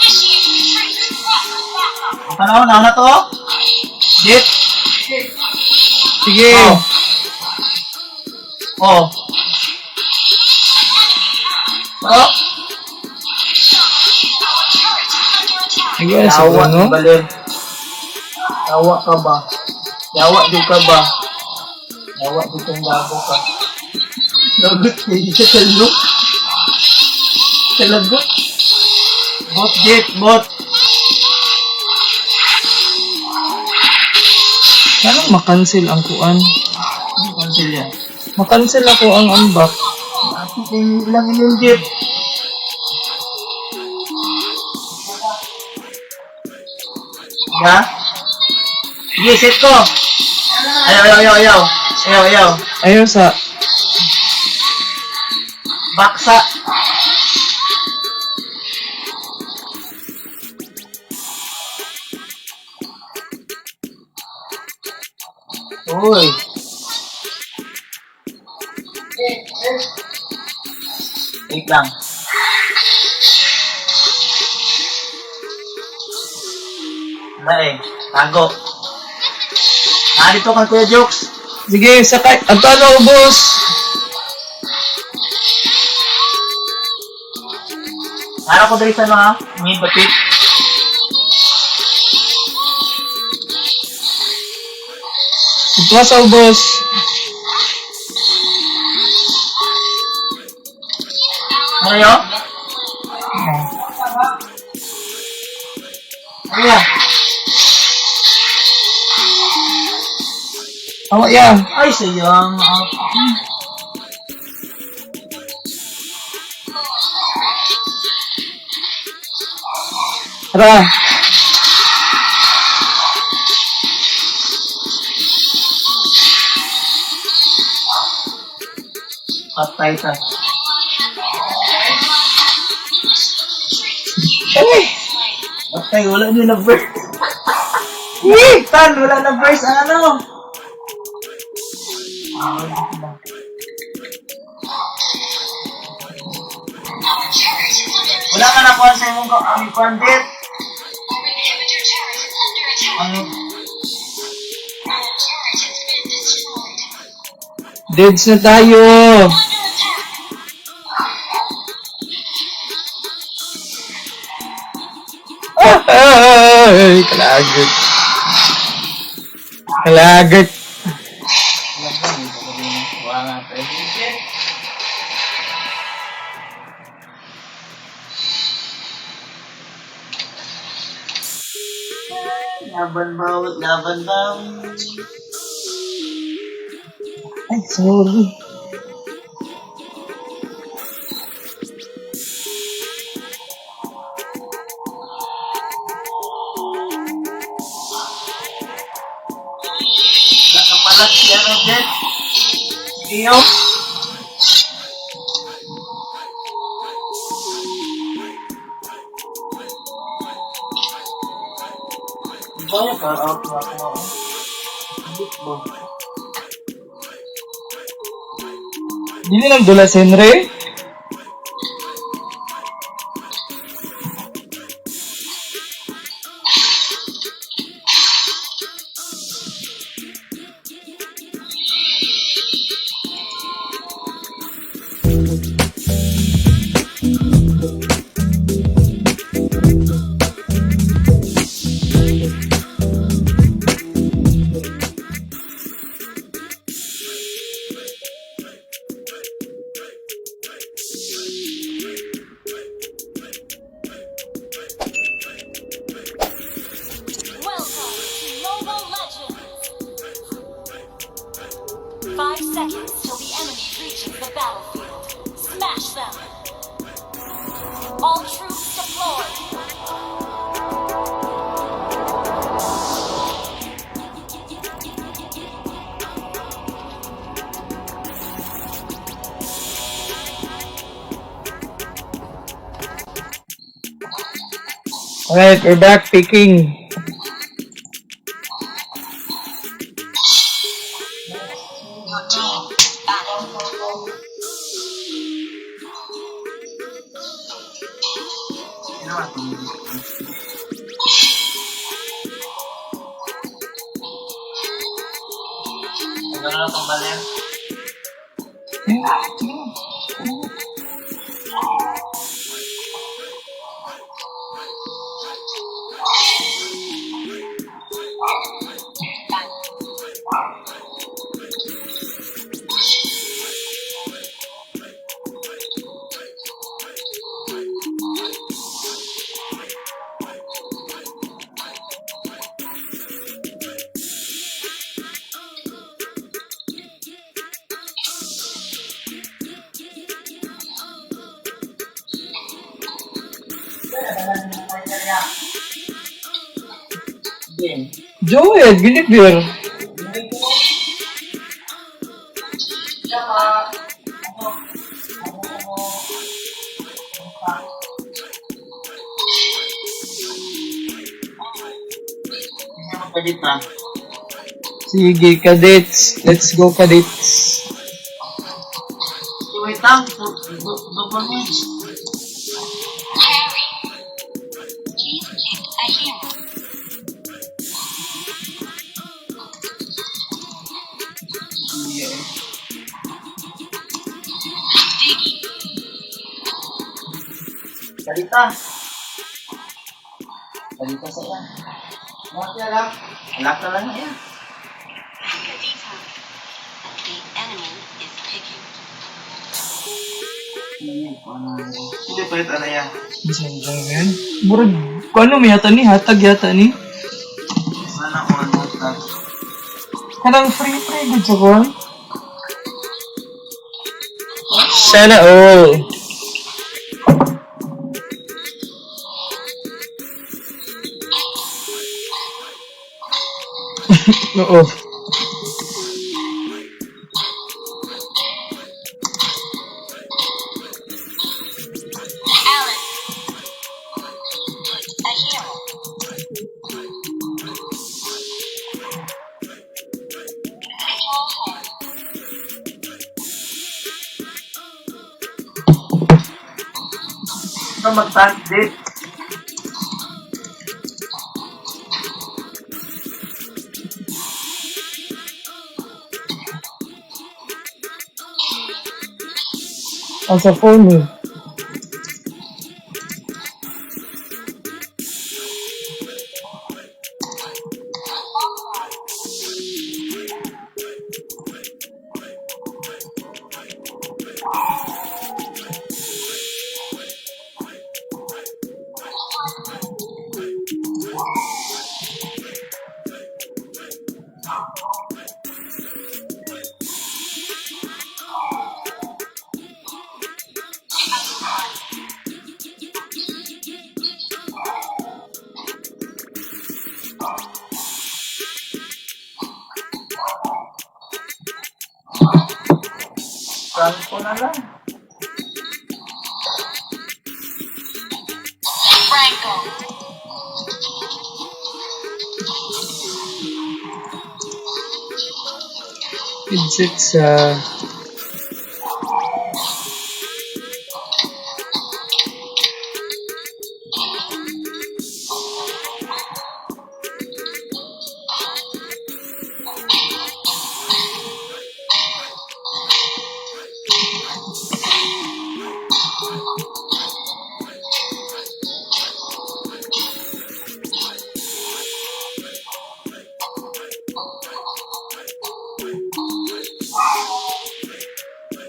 Speaker 1: Initiate retreat. Request backup.
Speaker 4: Ang panahon, nauna to? Jeep?
Speaker 2: Sige!
Speaker 4: Oh. Oh. Bro?
Speaker 1: Our turret is under attack.
Speaker 2: Sige, sa
Speaker 4: Yawa,
Speaker 2: ano?
Speaker 4: baler. Yawa ka ba? Yawa, di ka ba? Yawa, di kang gago ka. Lagot kayo sa kalok. Kalagot. Bot, Jeep, bot.
Speaker 2: Anong makancel ang kuan?
Speaker 4: Ano cancel yan?
Speaker 2: Makancel ako ang ambak.
Speaker 4: Bakit yung lang yung jeep? Ha? Sige, set ko! Ayaw, ayaw, ayaw, ayaw. Ayaw, ayaw.
Speaker 2: Ayaw sa...
Speaker 4: Baksa. Uy. Wait lang. Wala eh. Tago. Ah, dito kang Kuya Jokes.
Speaker 2: Sige, sakay. Ato ano, ubos!
Speaker 4: Para ko dali sa ano ha? Ngayon batit.
Speaker 2: Ato sa ubos.
Speaker 4: Ano yun? Ano yan?
Speaker 2: Awa ya.
Speaker 4: Ay, sayang. Ah,
Speaker 2: Tara.
Speaker 4: Patay ta.
Speaker 2: Ay!
Speaker 4: Patay, wala niyo na verse. Tan, wala na verse. Ano?
Speaker 1: Our turret is under
Speaker 4: Wala ka nakuha sa imong ang kuan dit.
Speaker 1: Our inhibitor turret is under attack.
Speaker 4: Ang
Speaker 2: Deads na tayo.
Speaker 1: Under attack.
Speaker 2: Ay, kalagot. Kalagot.
Speaker 4: Wala nga tayo. Laban bawi, laban bawi.
Speaker 2: Ay, sorry.
Speaker 4: Nakapalat si ano, Jet? Iyo? Ba, ka-out na ako ako. Hindi ba?
Speaker 2: Dili lang dula si Henry.
Speaker 1: Welcome to Mobile Legends! 5 seconds till the enemy reaches the battlefield. Smash them! All troops deployed!
Speaker 2: Alright, we're back picking.
Speaker 3: Your team is banning.
Speaker 4: Sino ba itong Ang gano'n na itong baler? Game.
Speaker 2: Joel, Guinevere.
Speaker 4: Tsaka, ano, ano, ano pa? Hindi mo pwede pa.
Speaker 2: Sige, cadets. Let's go, cadets.
Speaker 4: Wait lang, double mage.
Speaker 1: Harry! Please pick a hero.
Speaker 4: Yeah.
Speaker 1: Diggy.
Speaker 4: Salita. Salita sa iya. Mga lang. Alak na lang iya.
Speaker 3: Kadita. The enemy is picking.
Speaker 4: Hindi pa ito ano yan.
Speaker 2: Bisan dyan. Murag, kung ano may yata ni, hatag yata ni.
Speaker 4: Sana all na.
Speaker 2: Kanang free free good sa kon. Sana all. Oo.
Speaker 1: Alice.
Speaker 3: Pick a hero.
Speaker 4: Ito mag-tank din.
Speaker 2: Ah, sa phone eh.
Speaker 4: Franco na lang.
Speaker 1: Franco.
Speaker 2: Headset sa.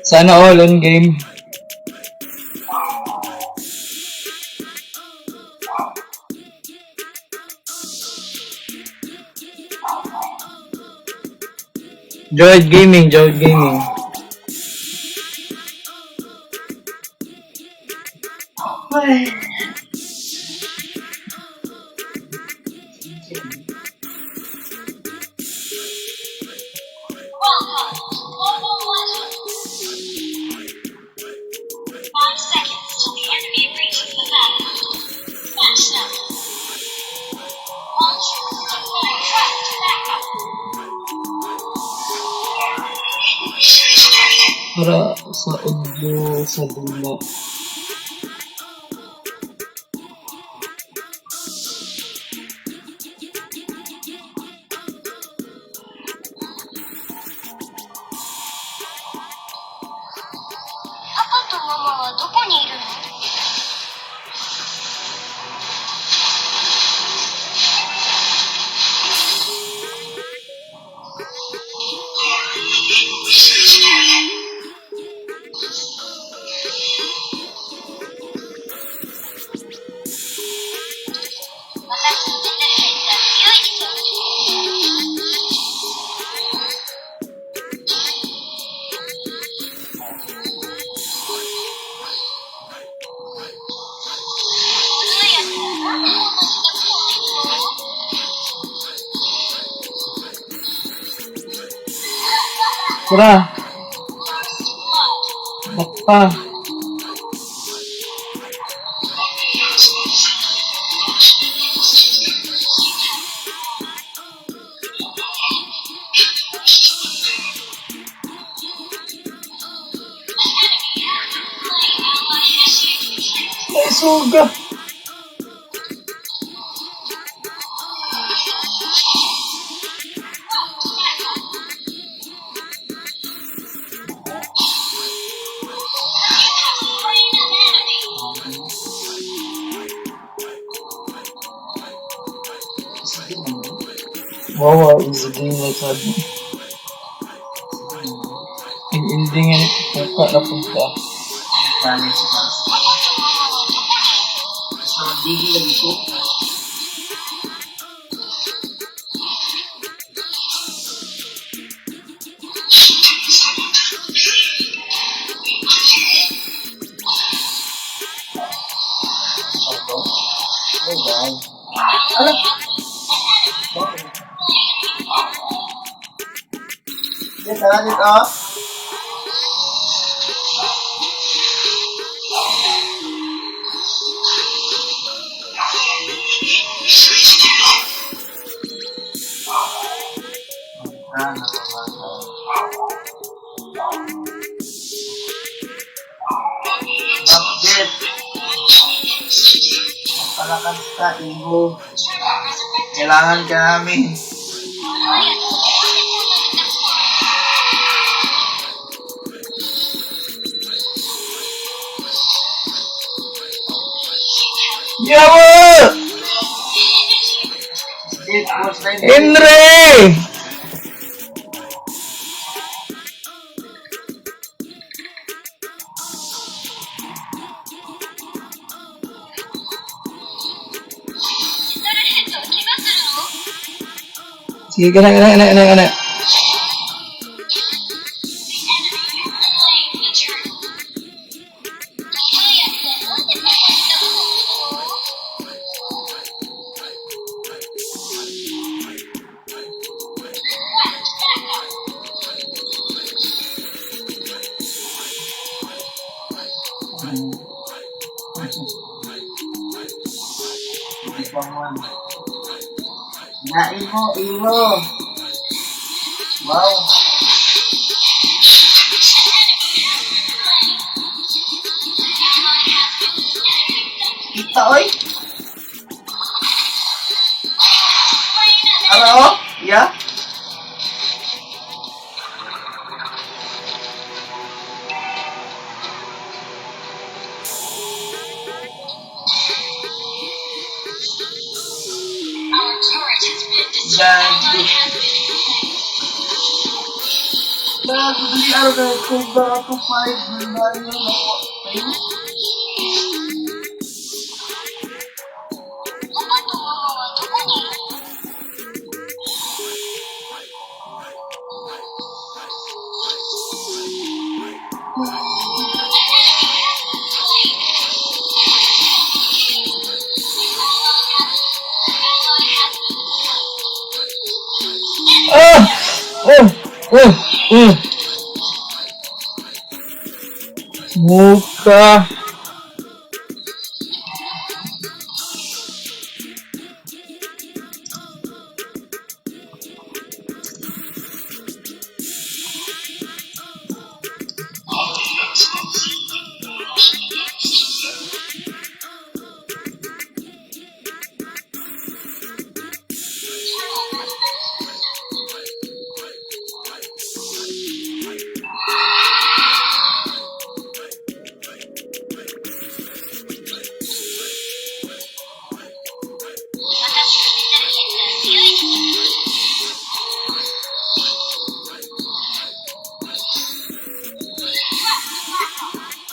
Speaker 2: Sana all on game. Joyd Gaming, Joyd Gaming.
Speaker 4: Ay.
Speaker 1: Welcome to Mobile Legends. 5 seconds till the enemy reaches the battlefield. Smash them. Launch deploy request backup.
Speaker 2: Para sa audio sa dula.
Speaker 1: パパとママはどこにいるの？私のメッセージは強いでしょ。古いやつはなんでこんなにたくさんいるの？
Speaker 2: Tara,
Speaker 1: First blood.
Speaker 2: bakpa.
Speaker 1: An enemy has been slain. Ally initiate retreat.
Speaker 2: Ay, suga.
Speaker 1: Request backup. You have slain an enemy.
Speaker 2: Wawa is a game like that. Ang ending yan, puka na punta.
Speaker 4: Challenge sa
Speaker 1: パパとママはどこにいるの？
Speaker 4: Sa magdigi lang ko. Bye-bye.
Speaker 1: Ally has an enemy slain.
Speaker 4: Yes, tara dito. Ah, Update. Palakas ka, Ibo.
Speaker 1: Turtle resurrected.
Speaker 4: Kailangan ka namin.
Speaker 1: 古いやつはなんでこんなにたくさんいるの？
Speaker 2: Yawa!
Speaker 4: It was 9.
Speaker 2: Henry! Sige, kana, kana, kana, kana, kana.
Speaker 4: Na imo, imo. Wow. Kita oy. Ano? Yeah? Gago. Gago, dali araw na kung ba ako five, wala yun ako. Ay,
Speaker 2: Ah! Oh! Oh! Oh! Muka!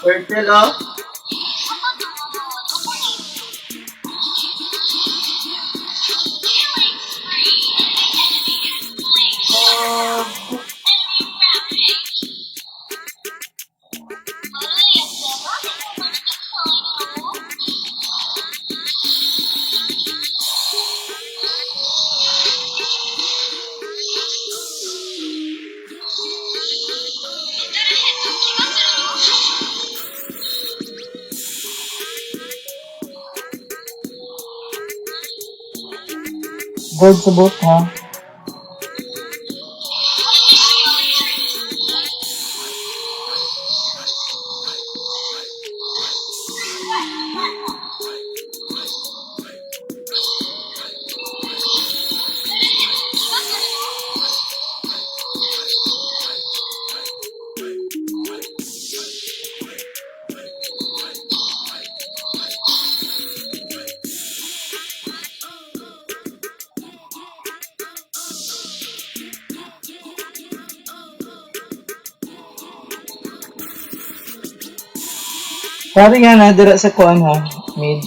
Speaker 4: Turtle, oh. Oh,
Speaker 2: Gold sa boat, ha? Pare nga na, dira sa kuan ha. Mid.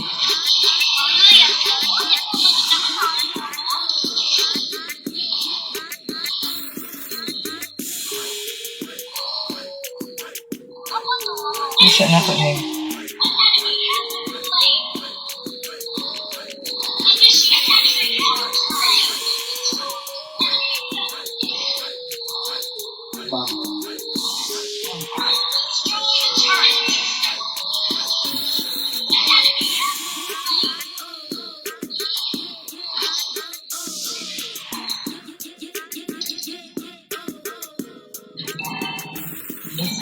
Speaker 2: Isa na ko eh.
Speaker 4: Ba.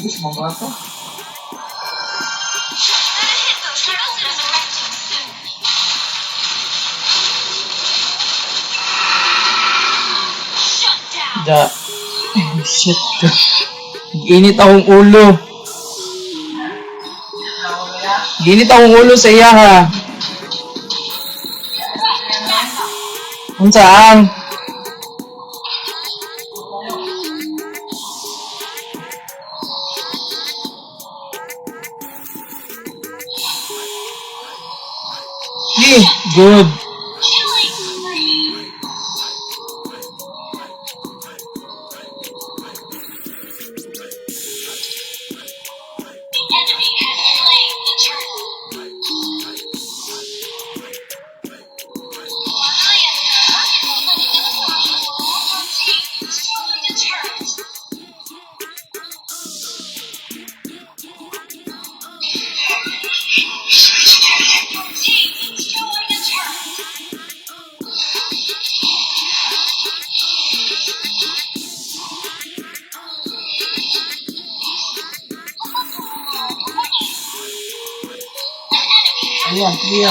Speaker 4: Yes, mga to.
Speaker 2: Da. Ay, shit. Init akong ulo. Ginit akong ulo sa iya ha. Unsaan? Eh, good.
Speaker 1: Killing spree. The enemy has slain the turtle. Your team destroyed a turret. Your team destroyed a turret. An enemy has
Speaker 4: Ayan, clear.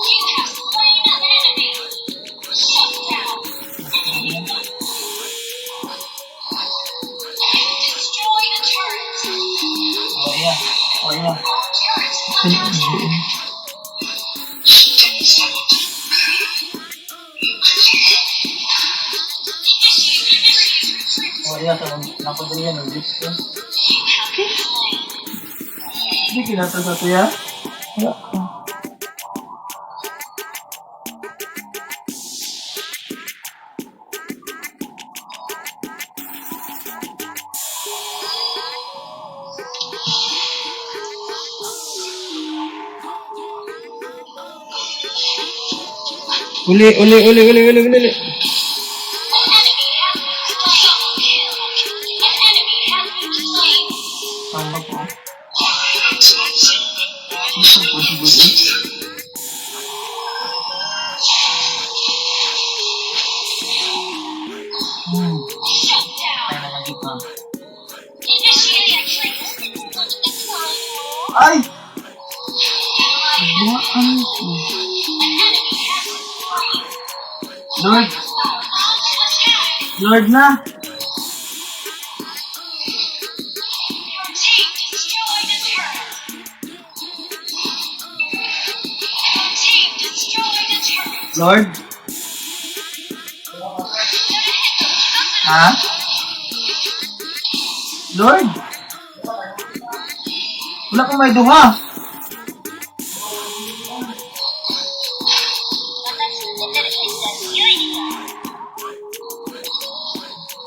Speaker 1: You have slain an enemy. Shut down. Enemy. Destroy the turret.
Speaker 4: Oh, yeah. Oh, yeah.
Speaker 1: All turrets under attack. Initiate retreat.
Speaker 4: Oh, yeah. Napadali yan. Ang lips ko.
Speaker 1: You have been slain.
Speaker 4: Hindi kinata sa tuya.
Speaker 2: Wala pa. Uli, uli, uli, uli, uli, uli, uli.
Speaker 1: An enemy has been slain. Double kill. An enemy has been slain.
Speaker 4: Tama po. Hindi po possible eh.
Speaker 1: Shut down.
Speaker 4: Kaya naman kita.
Speaker 1: Initiate retreat.
Speaker 4: Ay!
Speaker 1: Ally has
Speaker 4: Buwan
Speaker 1: been
Speaker 4: ko.
Speaker 1: An enemy has been slain.
Speaker 4: Lord!
Speaker 1: Launch attack.
Speaker 4: Lord na!
Speaker 1: Your team destroyed a turret. Your team destroyed a turret.
Speaker 4: Lord? Ha? Lord? Wala kang may duha.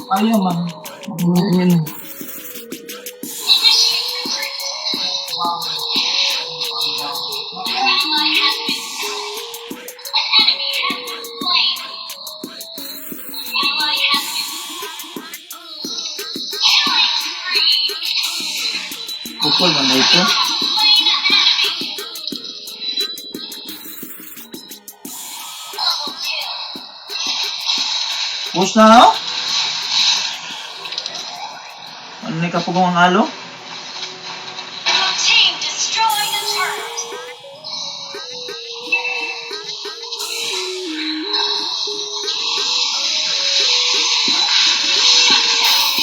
Speaker 4: Ayaw man.
Speaker 2: Ayan, ayan.
Speaker 1: Initiate retreat. An ally has been An enemy has been slain. An ally has been Killing spree.
Speaker 4: Pukol man na ito.
Speaker 1: You have slain an enemy. Double kill.
Speaker 4: Push na no? Ano na kapugong ang alo?
Speaker 1: Your team destroyed a turret. Shut down.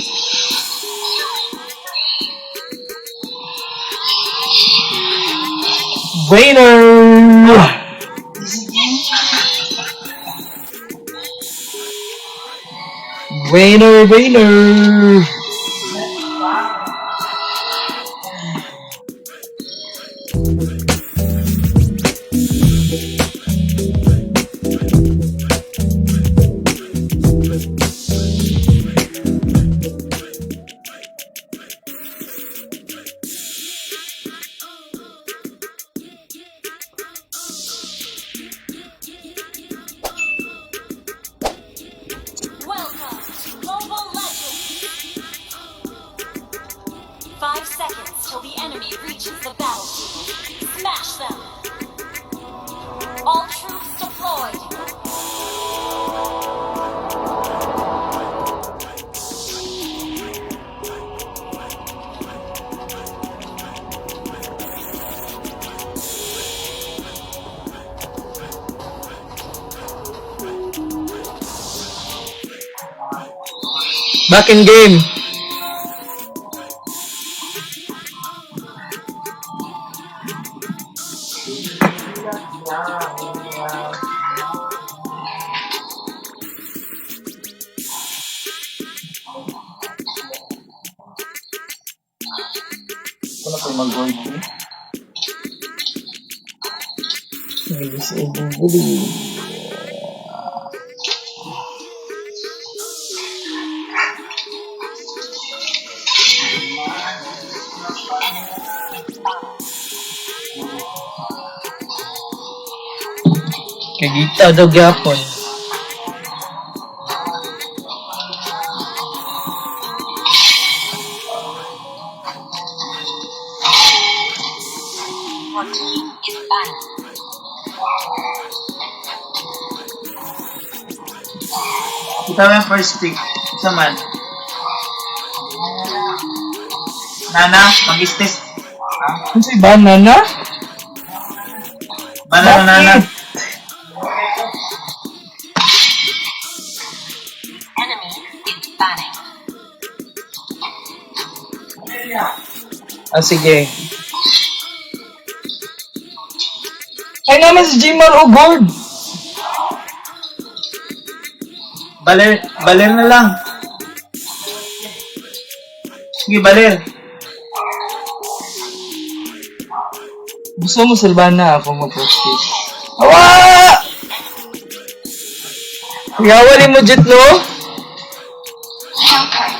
Speaker 1: Killing spree.
Speaker 2: Winner! Winner, winner!
Speaker 1: Welcome to Mobile Legends! 5 seconds till the enemy reaches the battlefield. Smash them! All troops deployed!
Speaker 2: Back in game.
Speaker 4: Mag-gold eh.
Speaker 2: Kagita daw gyapon.
Speaker 1: Your team is banning.
Speaker 4: Kita mo yung first pick. Isa man. Nana, mag-istis. Ha?
Speaker 2: Ano sa banana?
Speaker 4: Banana, nana.
Speaker 1: Enemy is banning.
Speaker 2: Ah, sige. Ay naman si Jimar o Gold.
Speaker 4: Baler, baler na lang. Sige, baler.
Speaker 2: Gusto mo Silvana ako mag-post. Awa! Yawali mo, Jet, no?
Speaker 1: Joker.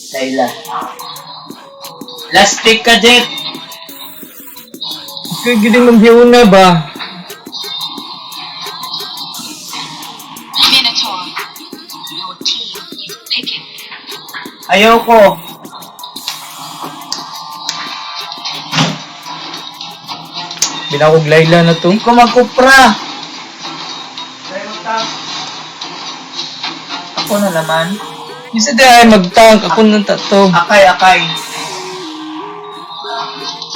Speaker 4: Kayla. Last pick ka, Jet.
Speaker 2: Kaya gini mong na ba?
Speaker 1: Minotaur. Your team is picking.
Speaker 4: Ayoko.
Speaker 2: Binakog Layla na to.
Speaker 4: Hindi ko magkupra. Ako na naman.
Speaker 2: Isa di ay mag-tank. Ako nang tato.
Speaker 4: Akay, akay.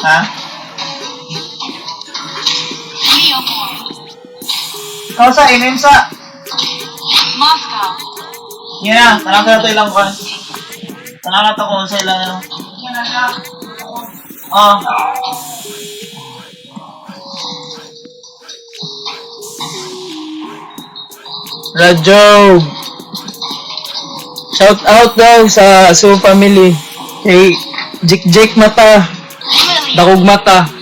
Speaker 4: Ha?
Speaker 1: Leomord.
Speaker 4: Ikaw sa, MM sa.
Speaker 1: Moscow.
Speaker 4: Yan na, tanang na to ilang kwan. Tanang na to kung sa ilang ano. Oh.
Speaker 2: Radyo! Shout out daw sa Su family. Kay Jik Jik Mata.
Speaker 1: Lily.
Speaker 2: Dakog Mata.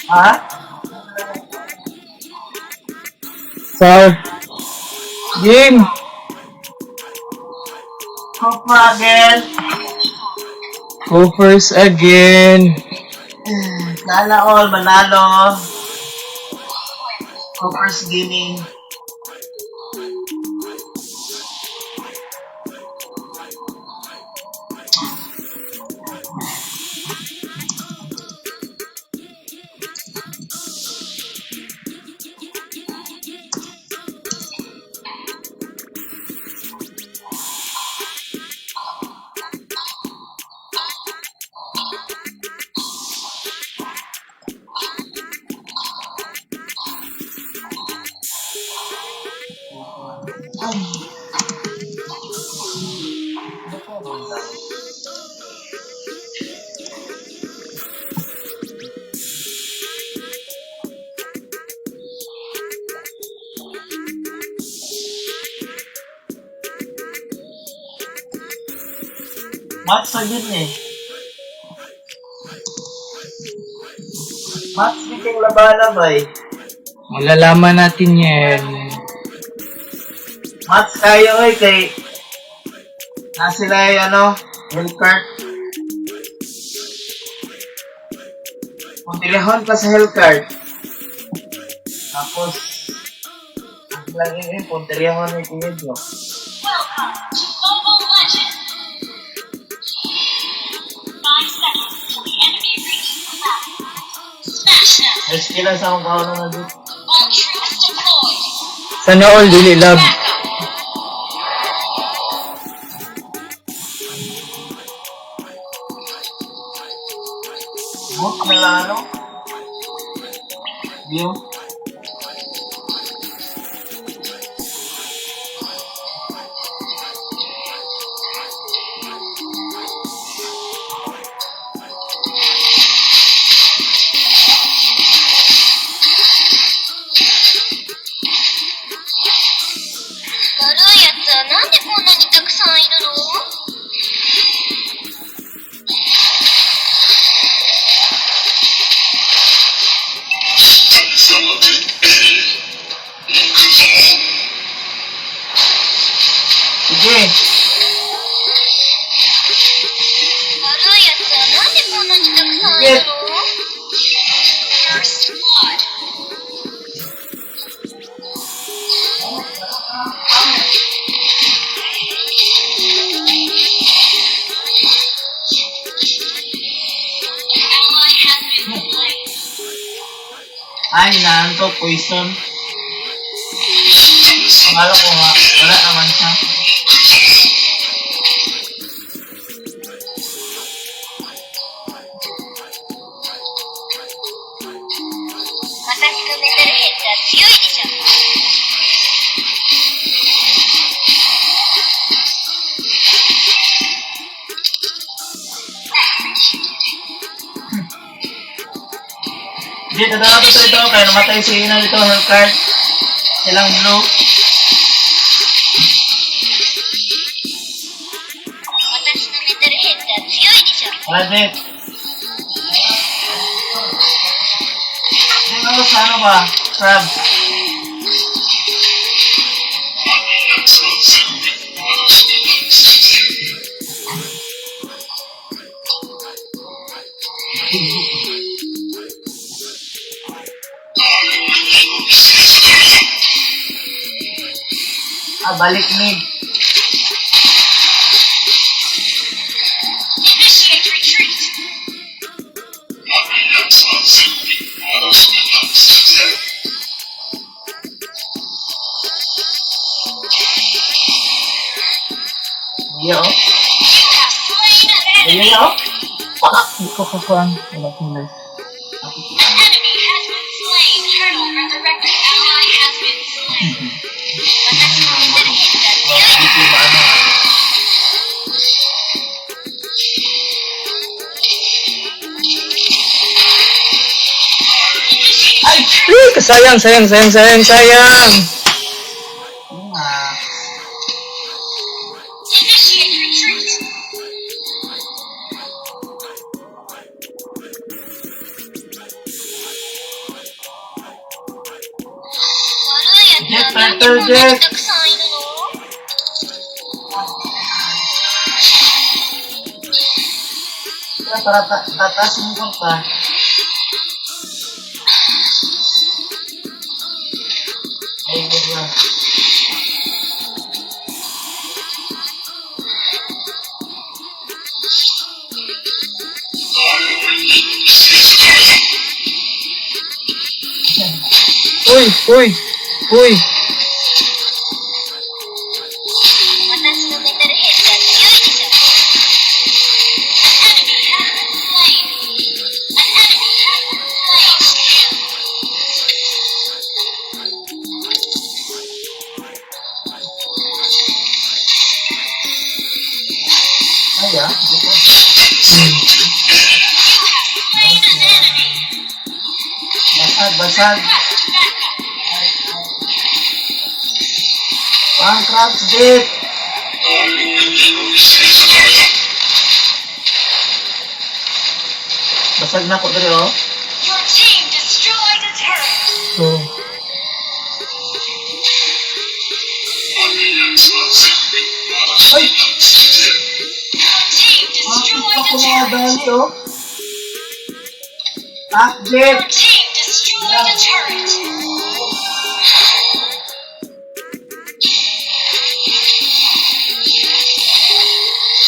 Speaker 4: Ha?
Speaker 2: Sir. Game!
Speaker 4: Kupra again.
Speaker 2: Go first again.
Speaker 4: Nala all, manalo. Coopers Gaming. Mats na yun eh. Mats di kang labana ba eh.
Speaker 2: Malalaman natin yan.
Speaker 4: Mats kayo eh kay na sila ay ano, Hellcart. Kung tilihon ka sa Hellcart, tapos ang lang yun eh, kung tilihon ay kuya nyo.
Speaker 1: Welcome to Mobile Legends. 5 seconds till the enemy reaches the map. Smash them.
Speaker 4: First kila sa akong kaon na dito.
Speaker 1: All troops deployed.
Speaker 2: Sana all dili love.
Speaker 1: Backup.
Speaker 4: Book na lang ano? View. Ay, naanto, poison. Akala ko nga, wala naman siya.
Speaker 1: 私のメタルヘッドは強いでしょ。
Speaker 4: Hindi, tatawa ko ito. Kaya namatay si Ina dito, Hellcard. Silang blue.
Speaker 1: 私のメタルヘッドは強いでしょ。
Speaker 4: Wala, Jet. Ano sa ano ba? Crab. Ah, balik mid.
Speaker 1: Initiate retreat.
Speaker 4: Yeah, oh.
Speaker 1: You have slain an enemy.
Speaker 4: Yeah, oh.
Speaker 2: Hindi ko kakuan. Wala akong life.
Speaker 1: An enemy has been slain. Turtle resurrected. Ally has been slain. 私のメタルヘッドは強いでしょ。
Speaker 4: Hindi ko maano.
Speaker 1: Initiate
Speaker 4: Ay!
Speaker 2: Ay, kasayang, sayang, sayang, sayang, sayang.
Speaker 4: Oo nga.
Speaker 1: Initiate retreat.
Speaker 4: Jet, turtle, jet.
Speaker 1: たくさんいるの
Speaker 4: Kaya para tataasin mo pa. Ay, wag na.
Speaker 2: Uy, uy, uy.
Speaker 1: 私のメタルヘッドは強いでしょ。An enemy has been slain. An enemy has been slain.
Speaker 4: Ay, ah. Hindi ko.
Speaker 1: You have slain an enemy.
Speaker 4: Basag, basag.
Speaker 1: Request backup.
Speaker 4: Pang crabs, jet. Basag na ko dali, oh.
Speaker 1: Your team destroyed a turret.
Speaker 2: So,
Speaker 4: Ay!
Speaker 1: Your team destroyed
Speaker 4: Ako
Speaker 1: a
Speaker 4: mga
Speaker 1: turret.
Speaker 4: dali, oh. Ah,
Speaker 1: Your
Speaker 4: jet!
Speaker 1: team destroyed a turret.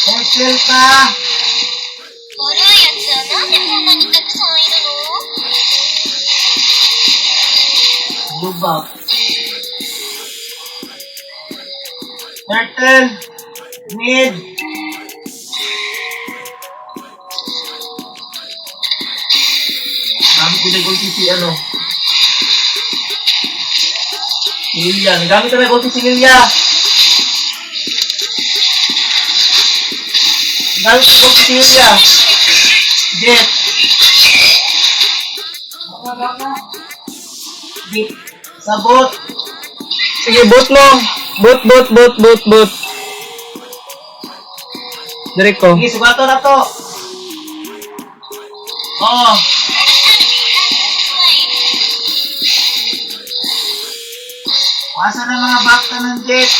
Speaker 4: Cancel pa!
Speaker 1: 悪いやつはなんでこんなにたくさんいるの
Speaker 4: Lubak. Turtle! Mid! Gamit ko nag-ulti si ano. Si Lilia. Nagamit ko nag-ulti si Lilia. Nagamit ko nag-ulti si Lilia. Jet. Jet. Sabot.
Speaker 2: Sige, bot mo. Bot, bot, bot, bot, bot. Dire ko.
Speaker 4: Sige, sugato na to. Oo.
Speaker 1: An enemy has been slain.
Speaker 4: Asa na mga bakta ng jet?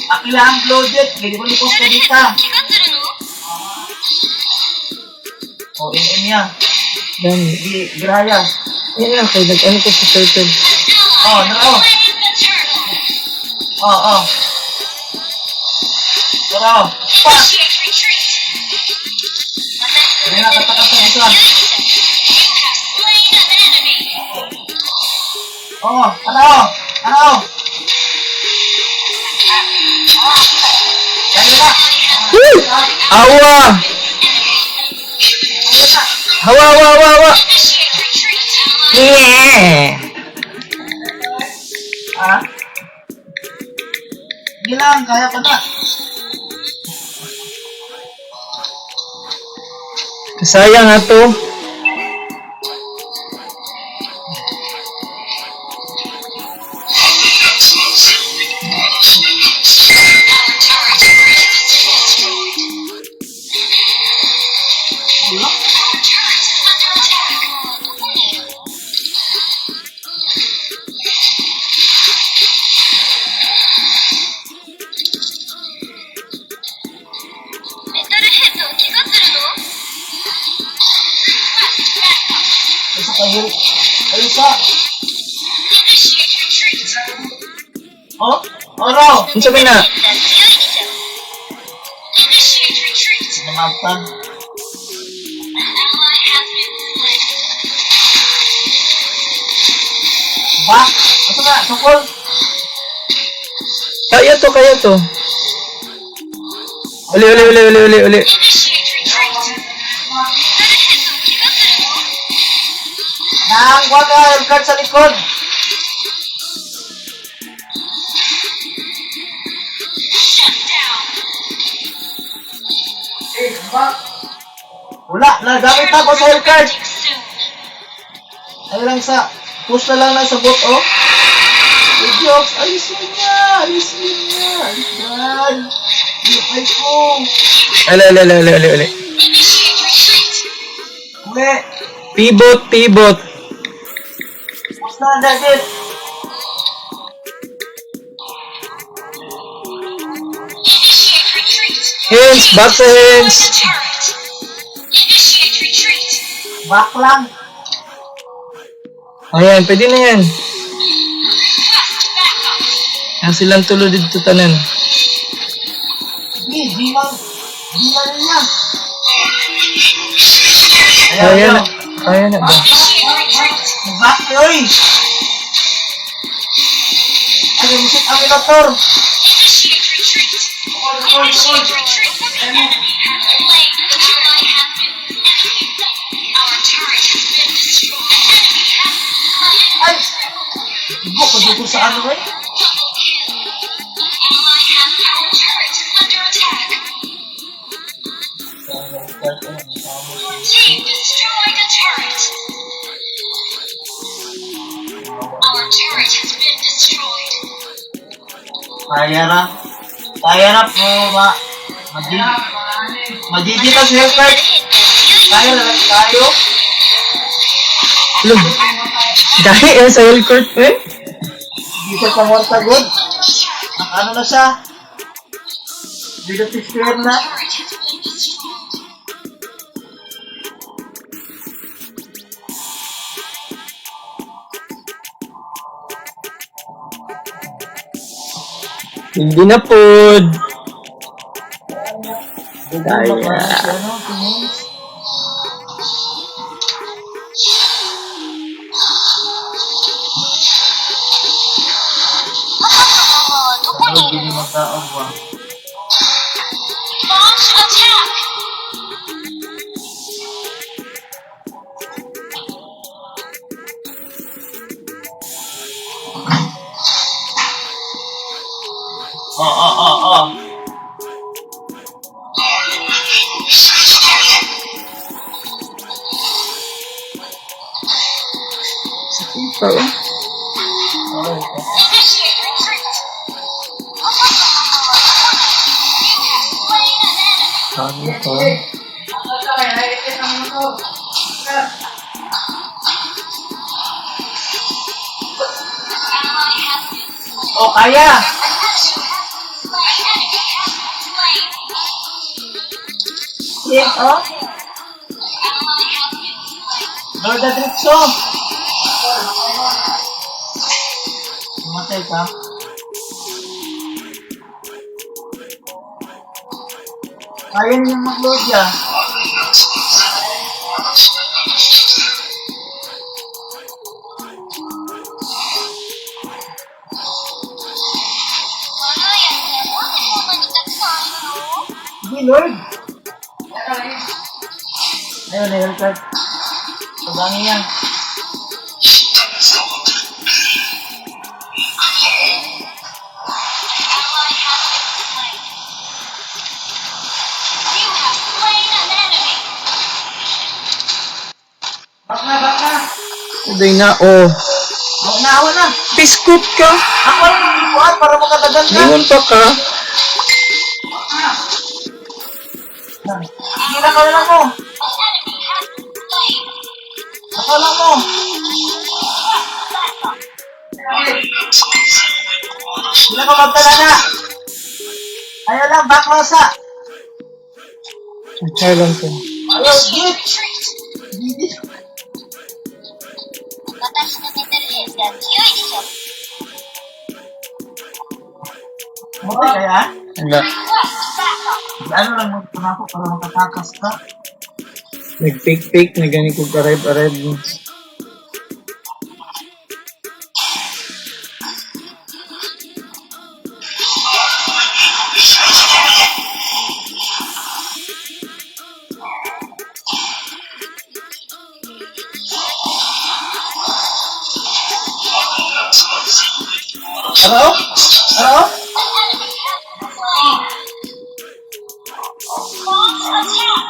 Speaker 4: Akila ang blow jet. Gili ko lipos ka dita.
Speaker 1: 怪我するの
Speaker 4: O, in niya.
Speaker 2: Dami.
Speaker 4: Sige, graya.
Speaker 2: Yan na, kay nag-ano ko sa turtle.
Speaker 1: An ally
Speaker 4: Oh,
Speaker 1: has
Speaker 4: no.
Speaker 1: slain the turtle.
Speaker 4: Oo, oh, oh. Pero,
Speaker 1: Initiate retreat. 私の
Speaker 4: Ayun na, katakas na isa.
Speaker 1: You have slain an enemy.
Speaker 4: Oo, ano? Ano? Kaya na.
Speaker 2: Woo! Awa! Hawa, hawa, hawa, hawa!
Speaker 1: Initiate retreat.
Speaker 2: Yeah!
Speaker 4: Ha? Hindi lang, kaya pa na.
Speaker 2: Sayang ato.
Speaker 1: Our turret has been destroyed. Our turret is under attack.
Speaker 4: Isa pa yun. Ay, isa.
Speaker 1: Initiate retreat.
Speaker 4: Oh? Oro!
Speaker 2: Unsa may na?
Speaker 1: Initiate retreat.
Speaker 4: Namagtan.
Speaker 1: An ally has been slain.
Speaker 4: Back! Asa na? Sukol!
Speaker 2: Kaya to, kaya to. Uli, uli, uli, uli, uli, uli.
Speaker 1: Initiate retreat.
Speaker 4: Nang, wag ka! Helcard sa likod!
Speaker 1: Shut down.
Speaker 4: Wala! Nagamit ako sa Helcard!
Speaker 1: Resurrecting soon.
Speaker 4: Ayun lang sa... Push na lang na sa bot, oh. Idiots! Ayusin niya! Ayusin niya! Ayusin! Ay ko!
Speaker 2: Uli, uli, uli, uli, uli, uli.
Speaker 1: Initiate retreat.
Speaker 4: Uli!
Speaker 2: Pivot, pivot.
Speaker 4: Push na, David!
Speaker 1: Initiate retreat.
Speaker 2: Hands, back sa hands.
Speaker 1: The turret. Initiate retreat.
Speaker 4: Back lang!
Speaker 2: Ayan, pwede na yan.
Speaker 1: Request backup.
Speaker 2: Ang silang tulo dito tanan.
Speaker 4: Di, di man... Di man niya!
Speaker 2: Kaya na. Kaya na ba?
Speaker 1: Initiate retreat.
Speaker 4: Back, oy! Ay, musit ang minotor!
Speaker 1: Initiate retreat. Initiate retreat. The enemy has slain. An ally has been enemy. Our turret has been destroyed. An enemy has slain.
Speaker 4: Ay! Ibo ko dito sa ano eh?
Speaker 1: Double kill. An ally has our turret is under attack. Your team destroyed a turret. Our turret has been destroyed.
Speaker 4: Kaya na. Kaya na po, ma. Magigi. Magigi na si Helcurt. Kaya na lang tayo.
Speaker 2: Lug. Dahil yan sa court eh.
Speaker 4: Hindi siya pangwarta good. Ang ano na siya? Dito si square na.
Speaker 1: Turret has been destroyed.
Speaker 2: Hindi na pod.
Speaker 4: Kaya.
Speaker 2: Kaya.
Speaker 4: Ano, tingin? Ano, hindi magkaog ba?
Speaker 1: Launch attack!
Speaker 4: Oo.
Speaker 2: Sakit pa oh.
Speaker 1: Initiate retreat! You have slain an enemy!
Speaker 2: Sabi pa.
Speaker 1: Ally has been slain.
Speaker 4: Oh, kaya!
Speaker 1: An enemy has been slain. An enemy has been slain.
Speaker 4: Yeah, oh.
Speaker 1: Ally has been slain.
Speaker 4: Lord Adritso! Tumatay ka? Kaya niyo mag-load ya. ni Lord. Ayun, ayun, Lord. Pabangi yan.
Speaker 1: Ally has been slain. You have slain an enemy.
Speaker 4: Back na, back na.
Speaker 2: Uday na, oh.
Speaker 4: Back na, awa na.
Speaker 2: Biskut ka.
Speaker 4: Ako lang yung ikuan para makatagal ka.
Speaker 2: Ingon pa ka.
Speaker 4: Hindi na ka na lang mo.
Speaker 1: An enemy has been slain.
Speaker 4: Ako lang mo. Hindi na ka magtala na. Ayaw lang, back lang sa.
Speaker 2: Try lang to.
Speaker 4: Ayaw, git.
Speaker 1: Retreat. 私のメタルヘッドは強いでしょ。
Speaker 4: Mutay kaya?
Speaker 2: Wala.
Speaker 1: Request backup.
Speaker 4: Ano lang mo ako para makatakas ka.
Speaker 2: Nag-fake-fake na gani ko arrive-arrive.
Speaker 4: Ano? Ano?
Speaker 1: An enemy has been slain. Launch attack.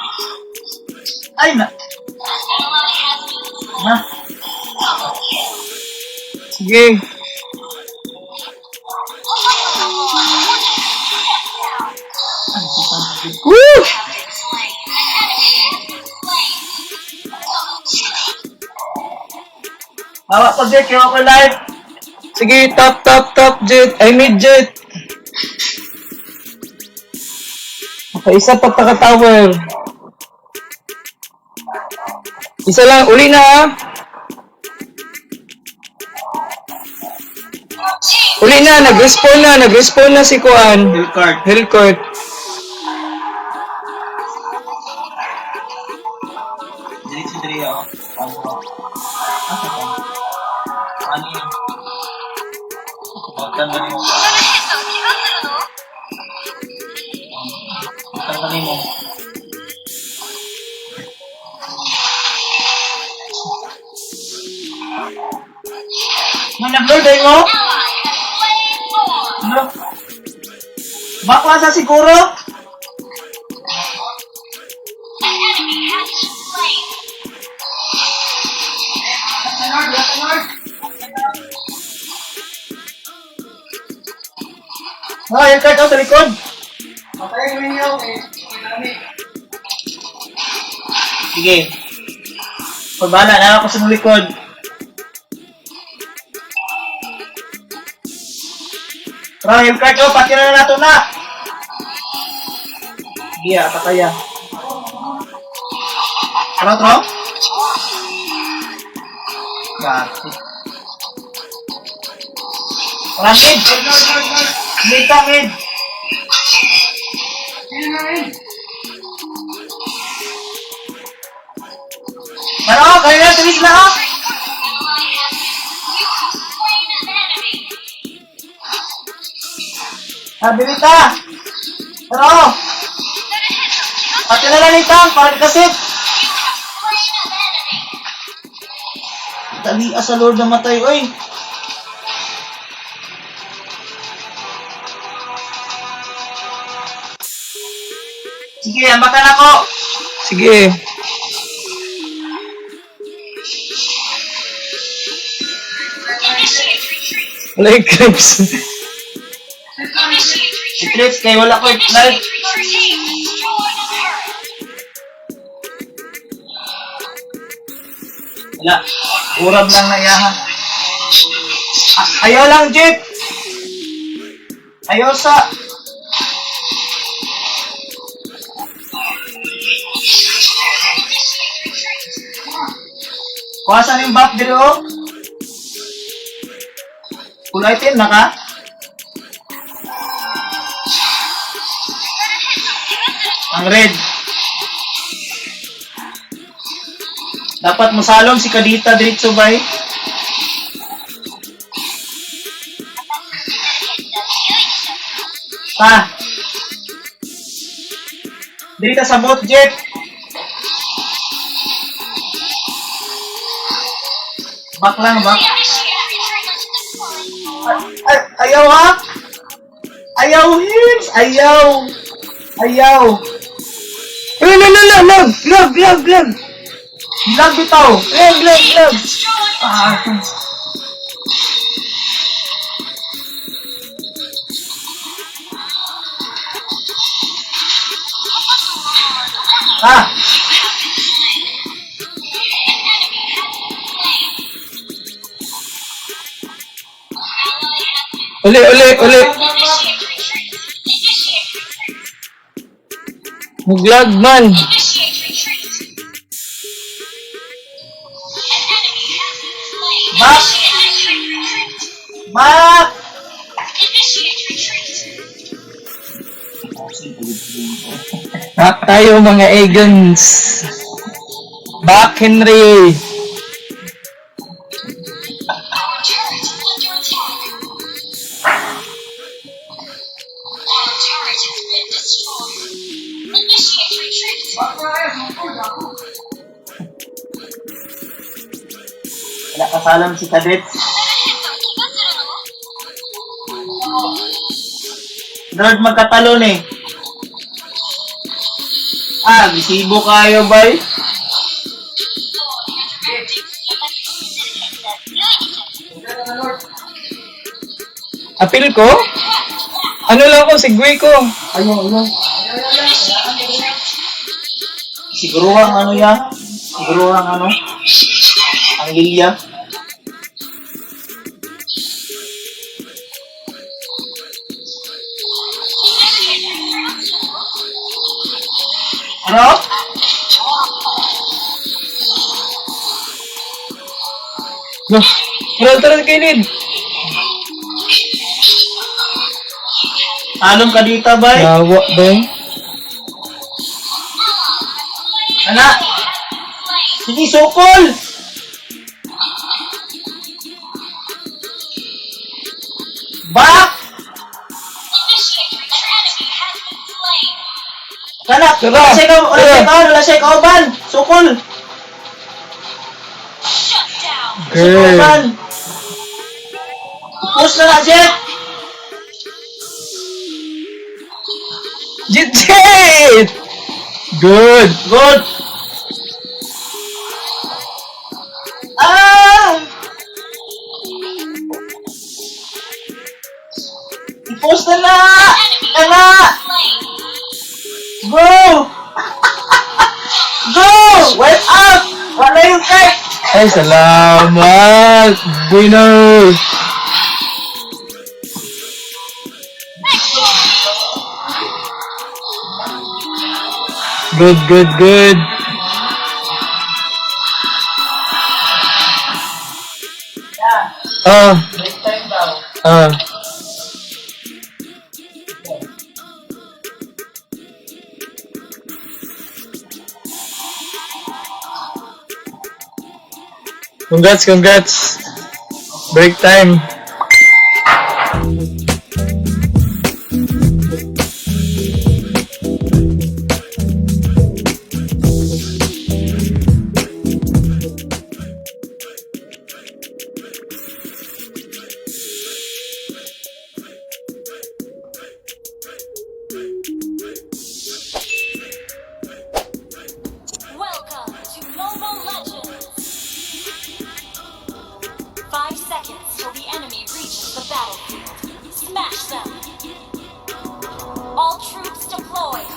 Speaker 4: Ay na.
Speaker 1: An ally has been slain.
Speaker 4: Na.
Speaker 1: Double kill.
Speaker 2: Sige.
Speaker 1: Shut down.
Speaker 2: Woo!
Speaker 1: Have been slain. An enemy has been slain. Double kill.
Speaker 4: Hawa ko, Jake. Kaya ako live.
Speaker 2: Sige, top, top, top, jet. I mid jet. Nakaisa pa ta ka tower. Isa lang, uli na ah.
Speaker 1: Team
Speaker 2: Uli na, nag-respawn na si Kuan.
Speaker 4: Card.
Speaker 2: Hillcourt.
Speaker 4: Dili si Drea, oh. Ano? Asa ka? Ano yun? Magkanda ni mo. Magkanda ni mo. Manag-lord ay mo?
Speaker 1: ally has slain Lord.
Speaker 4: Ano? Bakla sa siguro?
Speaker 1: An enemy has been slain.
Speaker 4: Oh, yung card, oh, sa likod. Sige. Pagbala na ako sa likod. Tara, yung card, oh, pati na nato na. Sige, ah, pataya. Tara, tara. Grabe. Tara, mid. Mid ka, mid. Pero, kaya na, tulis na, oh.
Speaker 1: Ally has been. You have slain an enemy.
Speaker 4: Nabili ka! Pero, pati na lang itang, parang kasit.
Speaker 1: You have slain an enemy.
Speaker 4: Dali sa Lord na matay, oy. Sige, ambakan ako.
Speaker 2: Sige.
Speaker 1: Initiate retreat.
Speaker 2: Wala yung creeps.
Speaker 1: Initiate retreat.
Speaker 4: Retreat, kay wala ko live.
Speaker 1: Initiate retreat. Team destroyed a turret.
Speaker 4: Wala. Urab lang na iyaha. Ayaw lang, Jeep! Ayaw sa...
Speaker 1: Initiate retreat.
Speaker 4: Kuha sa ning buff diri oh. Full item na ka? Ang red. Dapat mosalom si Kadita diretso bay. Pa. Dili ta sa bot, Jet. Back lang, back.
Speaker 1: Initiate retreat.
Speaker 4: Ay, ayaw ha? Ayaw, Hims! Ayaw! Ayaw!
Speaker 2: Ay, la, la, la, lag, lag, lag, lag.
Speaker 4: Lag bitaw!
Speaker 2: Lag, lag, lag.
Speaker 1: Destroyed a
Speaker 4: Ah,
Speaker 1: turret.
Speaker 4: ah!
Speaker 1: An enemy has been slain. Ally has been
Speaker 2: Uli, uli, uli.
Speaker 1: Initiate retreat. Initiate retreat.
Speaker 2: Muglag man.
Speaker 1: Initiate retreat. An enemy has been slain.
Speaker 4: Back.
Speaker 1: Initiate retreat.
Speaker 4: Back!
Speaker 1: Initiate retreat.
Speaker 2: Back tayo mga Agons. Back Henry.
Speaker 1: Our turret is under attack. Our turret has been destroyed. Initiate retreat.
Speaker 4: Wala kasalam si Kadets. Lord, magkatalon eh. Ah, resibo kayo, bay.
Speaker 2: Apil ko? Ano lang ako, segway ko.
Speaker 4: Ayaw, ayaw. Siguro ang ano ya? Siguro ang ano? Ang lilya. Ano?
Speaker 2: No. Tara, tara kay Lid.
Speaker 4: Talong ka dito, bay.
Speaker 2: Yawa ba yun?
Speaker 4: Ana! Sige, sukol! Back!
Speaker 1: Initiate retreat. Enemy has been slain.
Speaker 4: Kana!
Speaker 2: Tara!
Speaker 4: Wala siya ka- wala
Speaker 2: Tara!
Speaker 4: siya kaon, wala siya kauban! Sukol!
Speaker 1: Shut down.
Speaker 2: Girl.
Speaker 4: Kauban! Push na na, Jet!
Speaker 2: Jit Jit! Good.
Speaker 4: Good! Ah! I-post na na!
Speaker 1: Enemy
Speaker 4: Ana!
Speaker 1: slain.
Speaker 4: Go! Go! Wake up! Wala yung card!
Speaker 2: Ay, salamat. Winner. Good, good, good.
Speaker 4: Yeah,
Speaker 2: Ah,
Speaker 4: break time daw.
Speaker 2: ah. Congrats, congrats. Break time.
Speaker 1: Welcome to Mobile Legends. 5 seconds till the enemy reaches the battlefield. Smash them. All troops deployed.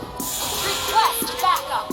Speaker 1: Request backup.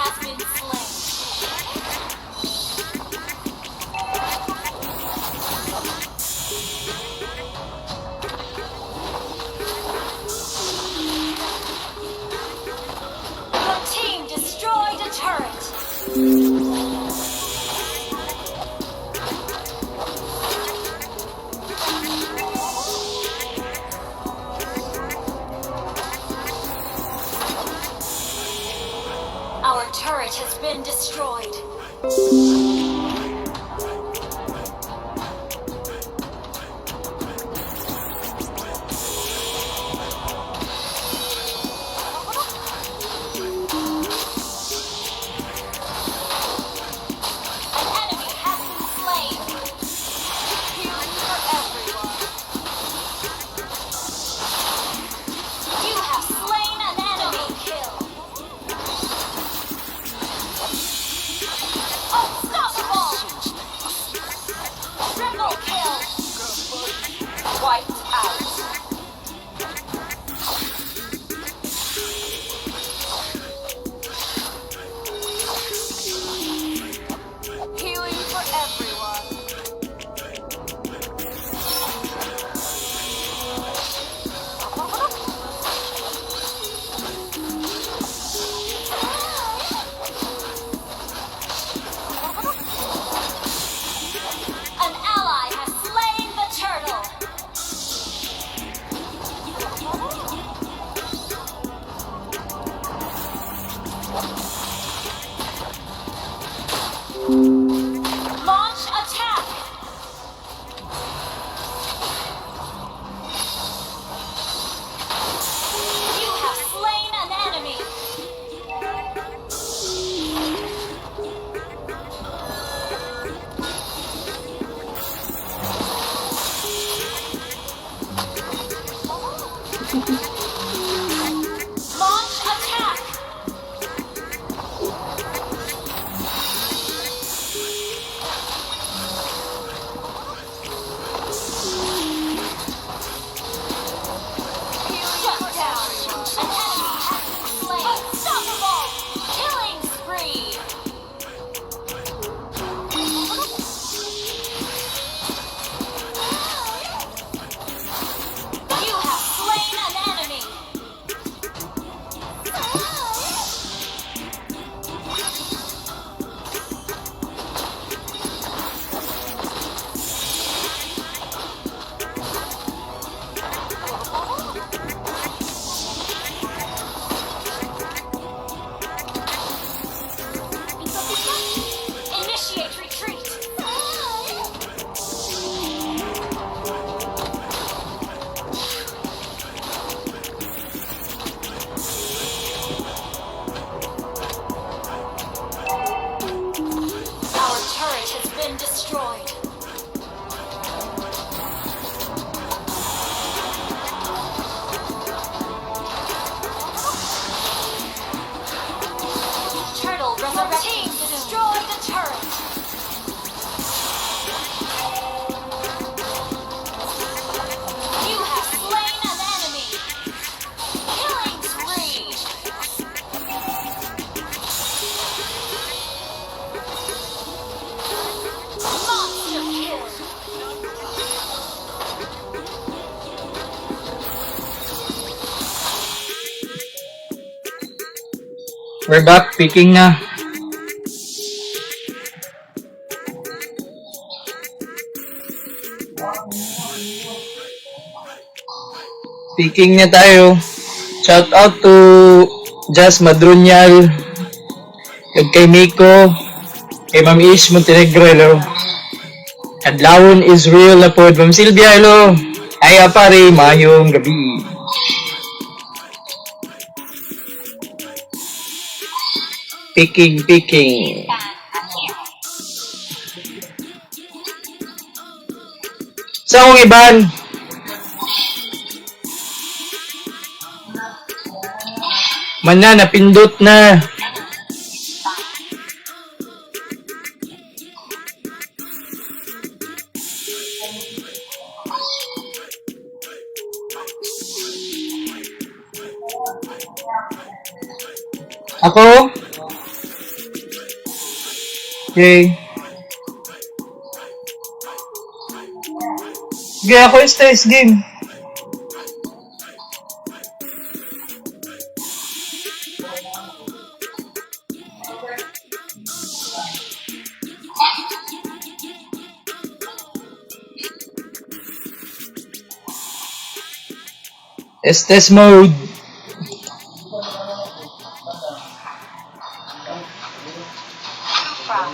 Speaker 1: has been slain. Your team destroyed a turret. Our turret has been destroyed. An enemy has been slain. Healing for everyone. You have slain an enemy. Kill. Unstoppable. Triple kill. Wiped out. Healing for everyone. An ally has slain the turtle. Launch attack. You have slain an enemy. Launch attack. Shut down. An enemy has been slain. Unstoppable. Killing spree. You have slain an enemy. Initiate retreat. Our turret has been destroyed. Turtle resurrecting. Team destroy the turret. You have slain an enemy. Killing spree. Monster kill.
Speaker 2: We're back, picking na. Picking na tayo. Shout out to Jazz Madrunyal, kag kay Miko, kay Ma'am Ish Montenegro, hello. Adlawon is real na po. Ma'am Sylvia, hello. Ay, pare, mayong gabi. Picking, picking. Sa akong iban, mana, napindot na. Ako? Okay. Sige, ako yung stress game. Estes mode.
Speaker 3: Khufra.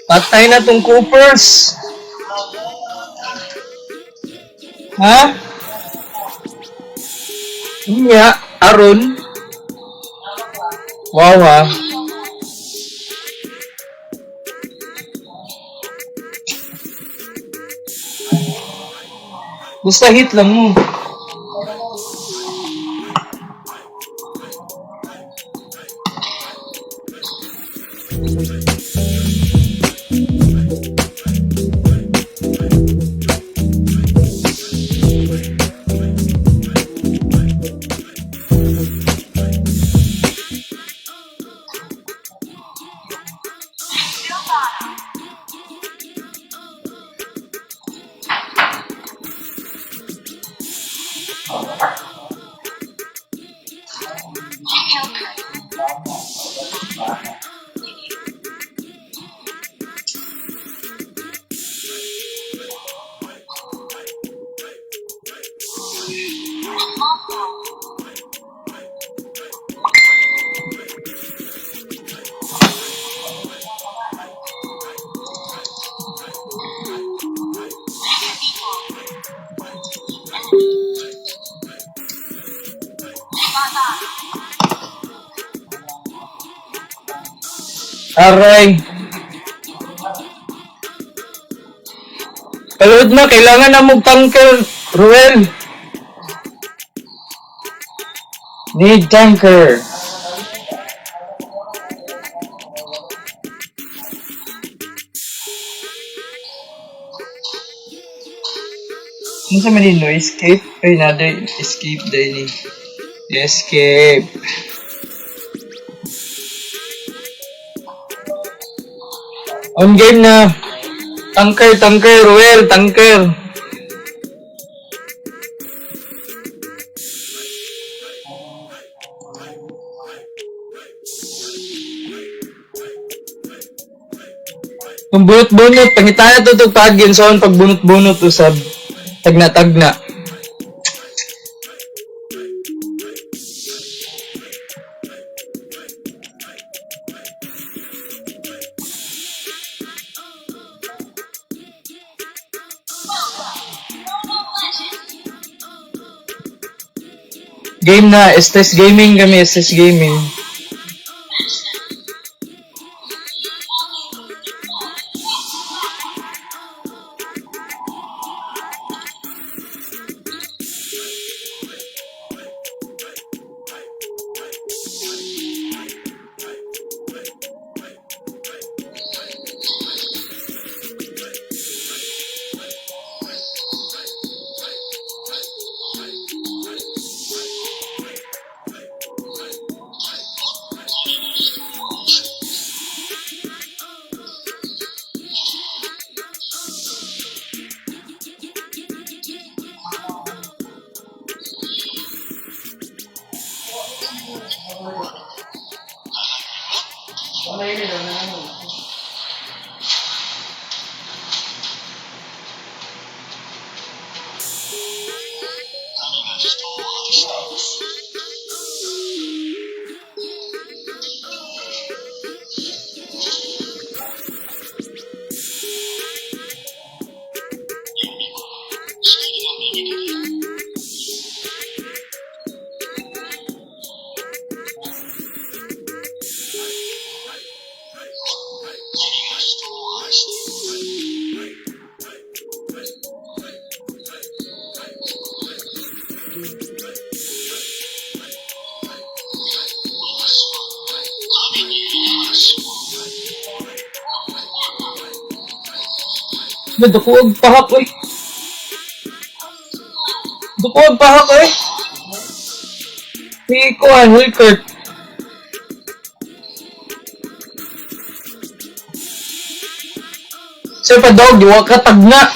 Speaker 2: Patay na tong Coopers. Ha? Nya, aron. Wow ha. Basta hit lang mo.
Speaker 1: Silvana. Joker. Mothra. Bye-bye.
Speaker 2: Aray. Palod na, kailangan na mong tanker, Ruel. Need tanker. Ano sa man no? Escape? Ay, nada. Escape dahil ni. Escape. On game na. Tanker, tanker, Ruel, tanker. Kung bunot-bunot, pangitana to to pagin so pag bunot-bunot usab. Tagna-tagna.
Speaker 1: Mobile Legends.
Speaker 2: Game na, Estes Gaming kami, Estes Gaming. Dukuog pahak oy. Dukuog pahak oy. Si Kuan, Hulkert. Sir Padog, wa ka tagna.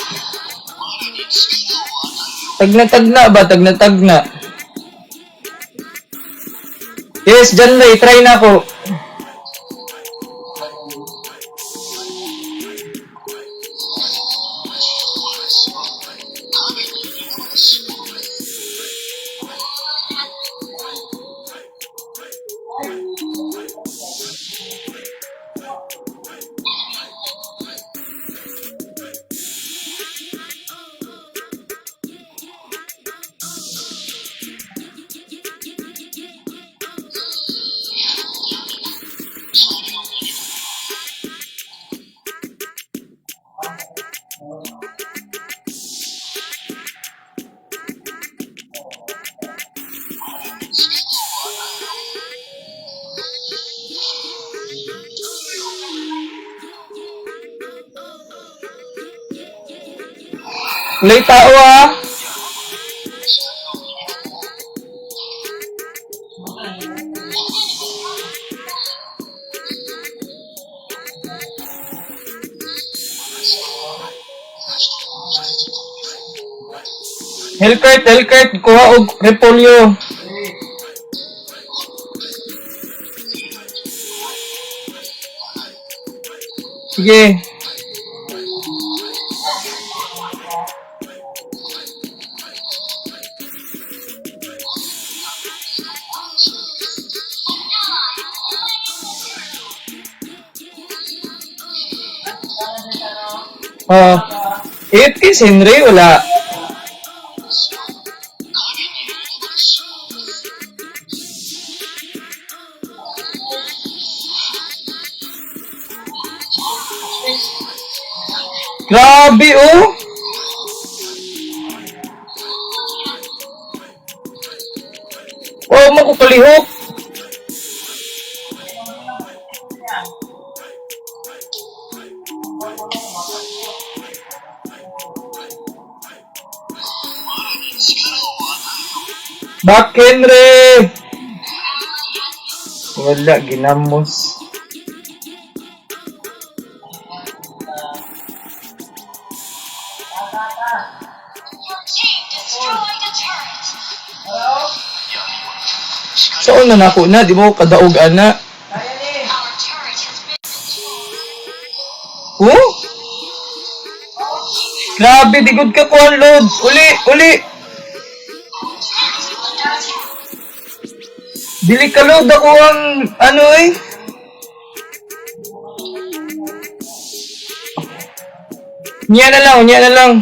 Speaker 2: Tagna-tagna ba? Tagna-tagna. Yes, dyan na. I-try na ako. Wala'y tao ah. Hellcurt, Hellcurt, kuha og repolyo. Sige. Ah, it is Henry, wala. Grabe, oh! Oh, makukalihok. Back, Henry! Wala, ginamos.
Speaker 1: Your team destroyed a turret.
Speaker 2: Sa una na ako na, di mo kadaog ana.
Speaker 1: Our turret has been destroyed.
Speaker 2: Oh? Grabe, di good ka kuhan, Lods. Uli, uli.
Speaker 1: Turret is under attack.
Speaker 2: Dili ka load ako ang ano eh. Niya na lang, niya na lang.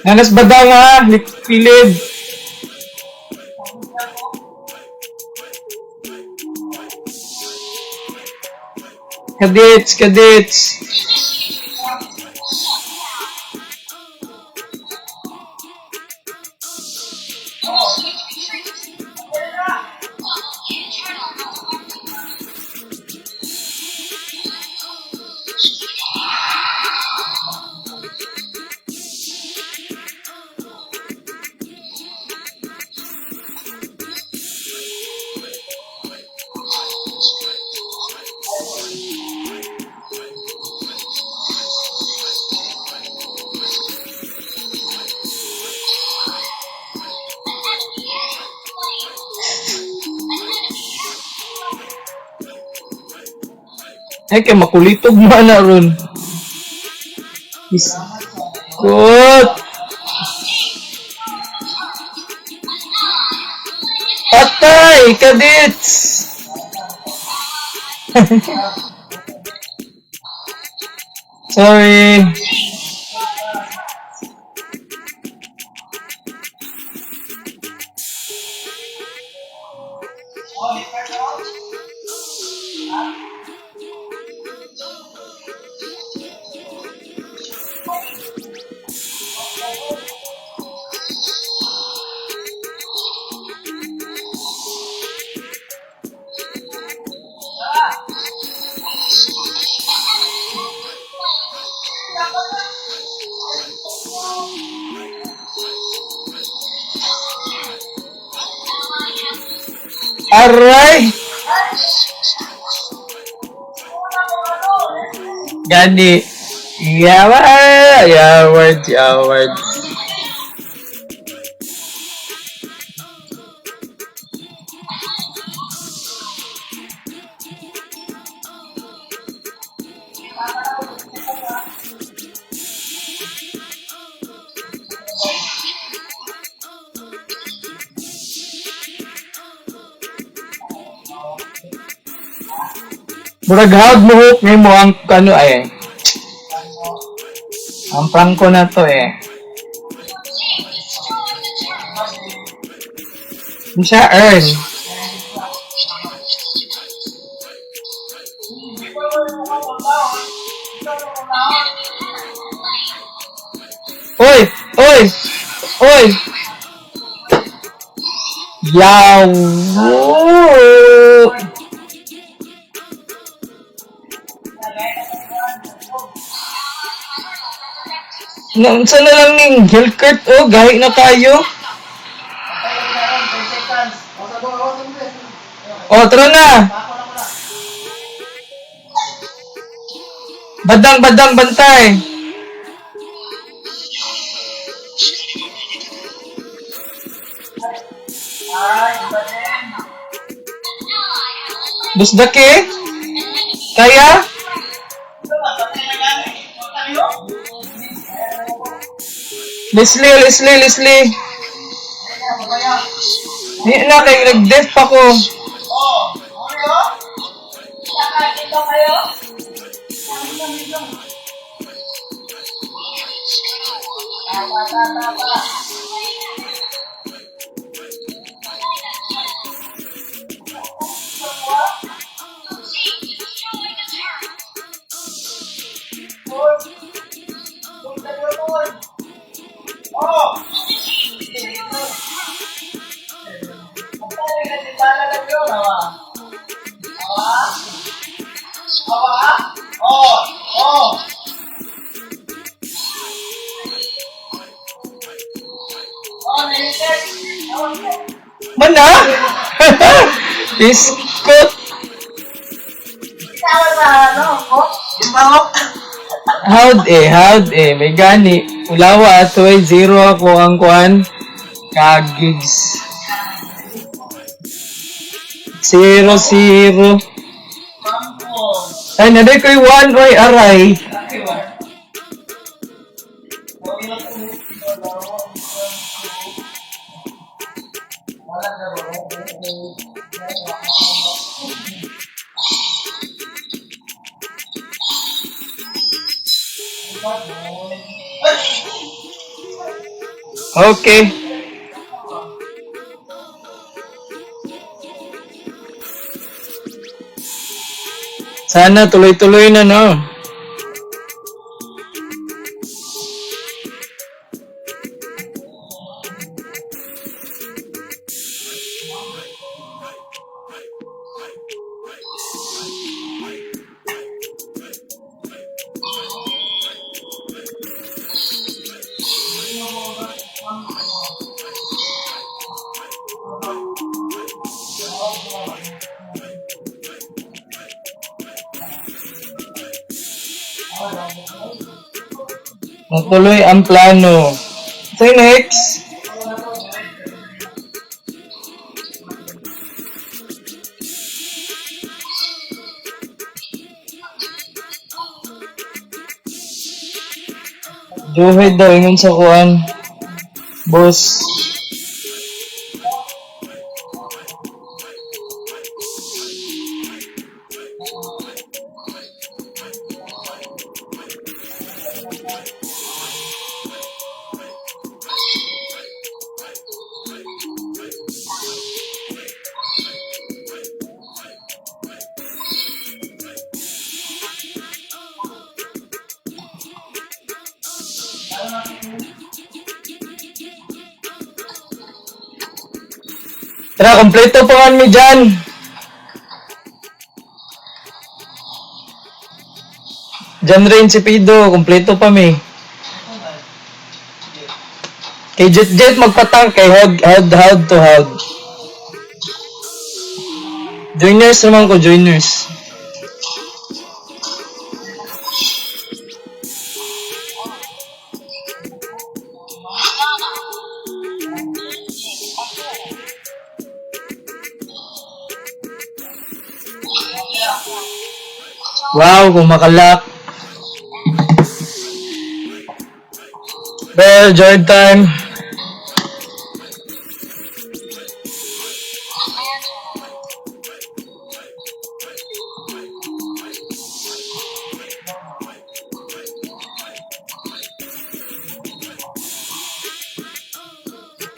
Speaker 2: Nanas badang ha, pilid. Kadits, kadits.
Speaker 1: Initiate retreat. Double kill. Turtle resurrected. An enemy has been slain. An enemy has been slain.
Speaker 2: Ay, kay makulitog man na ron. Iskot! Patay! Kadits! Sorry. Aray! Gani. Yawa! Yaward, yaward. Murag hawd mo hook nimo ang kano ay. Ang prangko na to eh.
Speaker 1: Team destroyed the turret.
Speaker 2: Hindi siya earn. Oy! Oy! Oy! Yaw! Naunsa na lang ning Gilkert oh, gahi na kayo. Oh, tara na. Badang, badang, bantay. Busdake? Kaya? Leslie, Leslie, Leslie. Di na, kay nag-def pa ko.
Speaker 1: Team destroyed the turret.
Speaker 2: Mana? Iskot. Howd eh, howd eh. May gani. Ulawa ato eh. Zero ako ang kuan. Kagigs. Zero, zero. Ay, naday ko'y one, oy, aray. Okay. Sana tuloy-tuloy na, no? Matuloy ang plano. Say next. Duhid daw ingon sa kuan. Boss. Tara, kompleto pa man mi dyan. Dyan rin si Pido, kompleto pa mi. Kay Jet Jet magpatang kay Hod Hod Hod to Hod. Joiners naman ko, joiners. Wow, kung makalak. Bell, join time.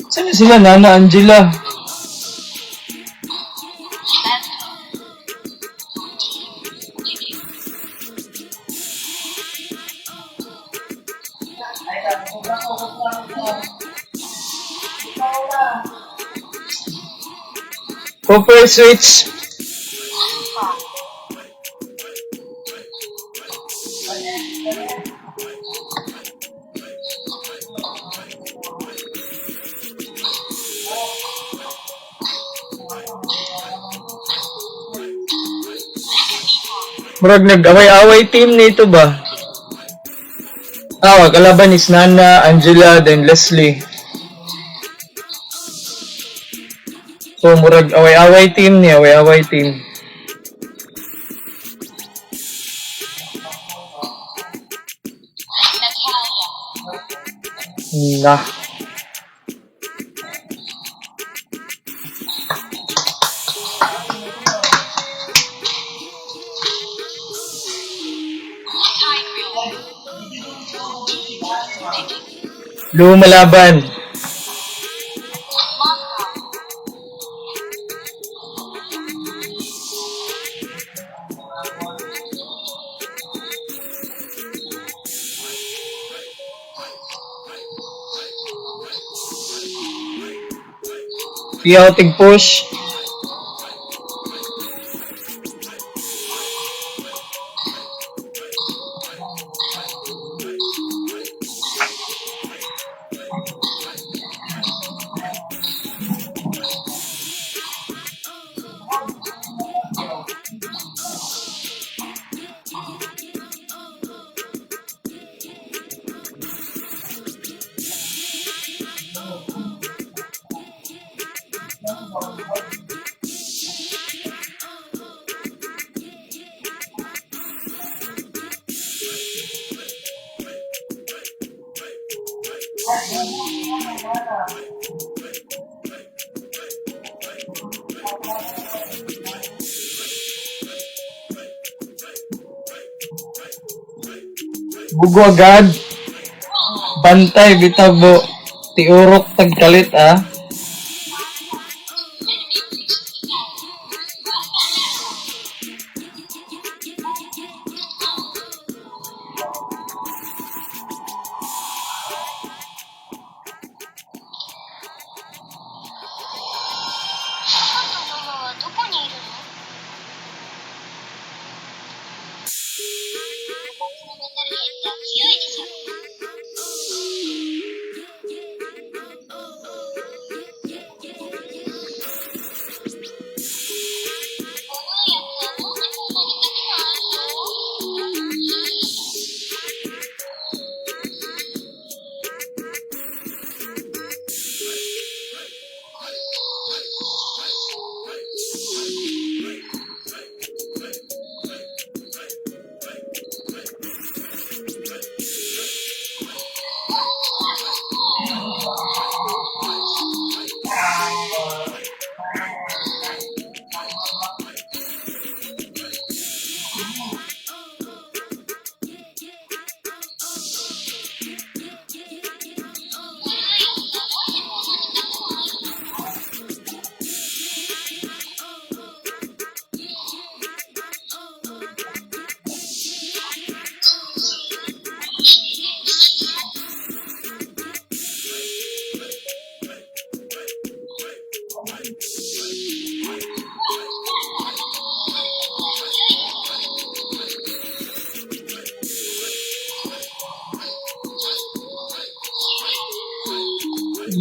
Speaker 2: Saan na sila, Nana Angela? Copper switch. Murag nag-away-away team nito ba? Ah, kalaban is Nana, Angela, then Leslie. So, murag away-away team ni, away-away team.
Speaker 1: Natalia.
Speaker 2: Na.
Speaker 1: Tigreal. Team picking.
Speaker 2: Lumalaban.
Speaker 1: Moskov.
Speaker 2: Piyaw tig-push. Bugo agad. Bantay bitabo. Tiurok tagkalit ah.
Speaker 1: パパとママはどこにいるの？メルヘンは強いでしょ。このやつはなんでこんなにたくさんあるの？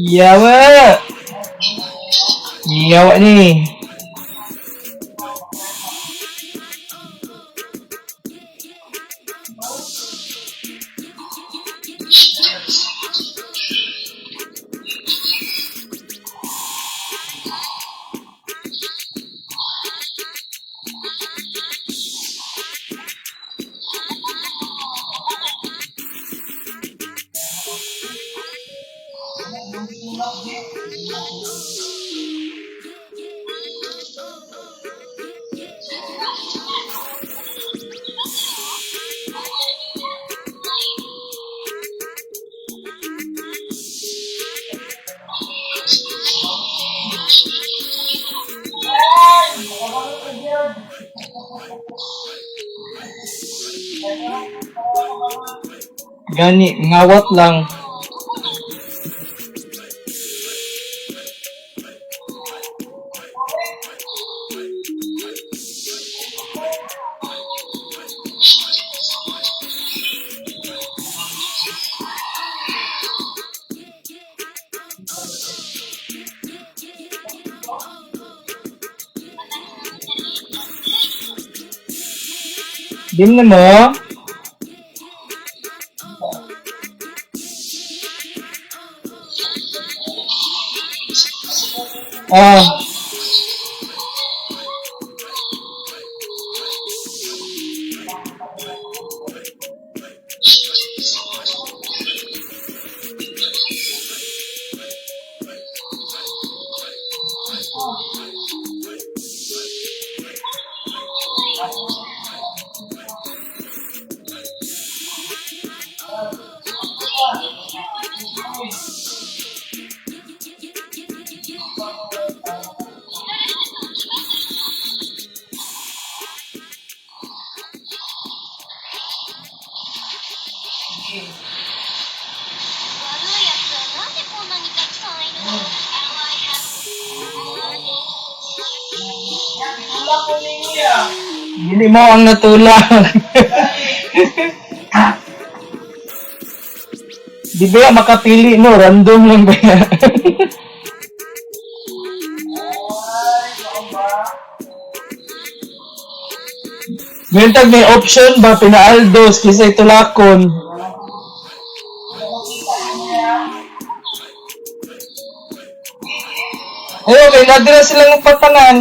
Speaker 2: Yawa! Yawa ni. Gani, ngawat lang. Dim na mo. Ah. Dili mo ang natulak. Di ba makapili no? Random lang ba yan? Mintag may option ba pinaaldos kaysa itulakon. Ayun, kay nadira sila ng patanan.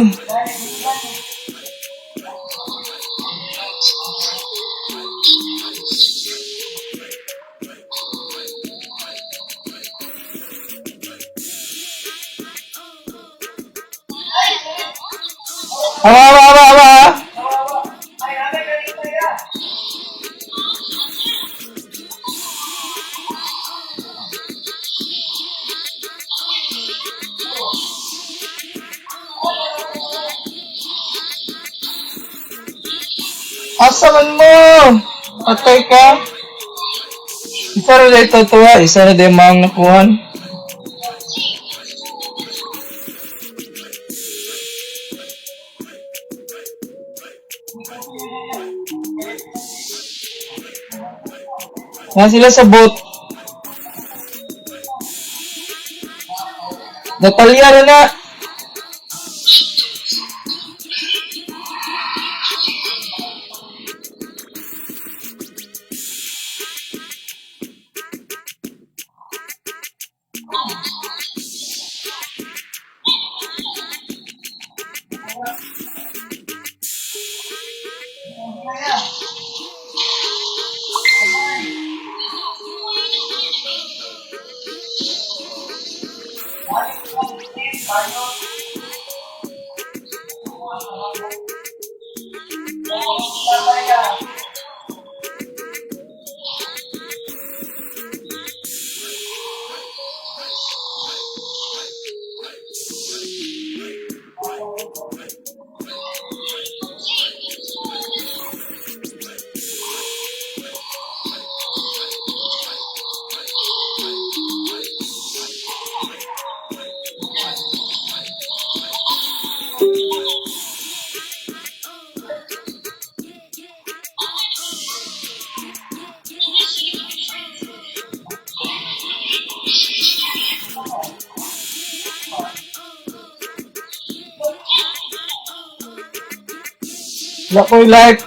Speaker 2: Awa, awa, awa, awa. Asa man mo? Patay ka? Isa rin ito tuwa, isa na din mga nakuhan. Na sila sa boat. Natalia na na. Wala ko'y like.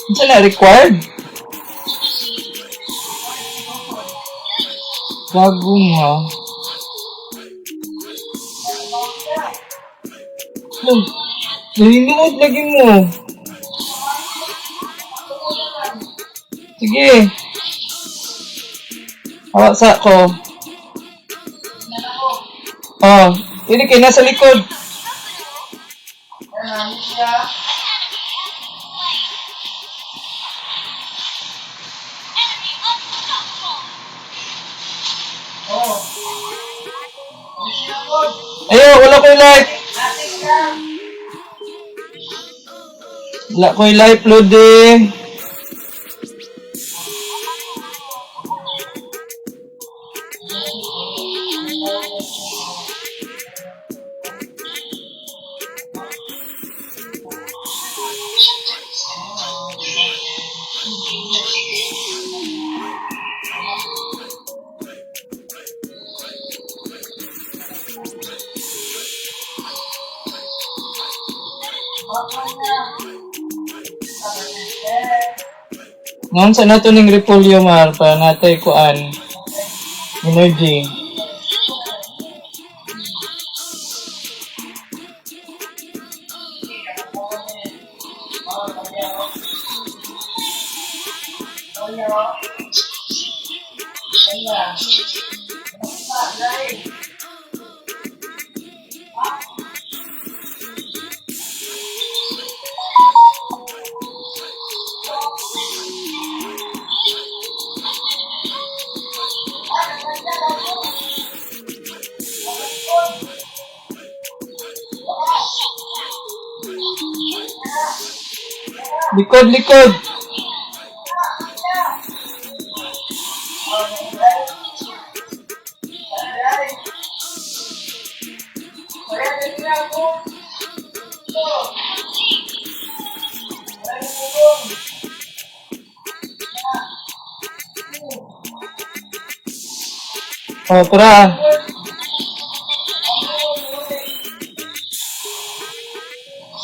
Speaker 2: Unsa na required? Gago mo ha. Oh, nalinuot lagi mo. Sige. Hawa sa ko. Oh, ini kay nasa likod.
Speaker 1: Enemy unstoppable.
Speaker 2: Ayo, wala ko'y life. Wala ko'y life, Lodi. Ngayon sa nato ning repolyo, Mar, para natay kuan. Energy. Likod, likod! Oh, tara.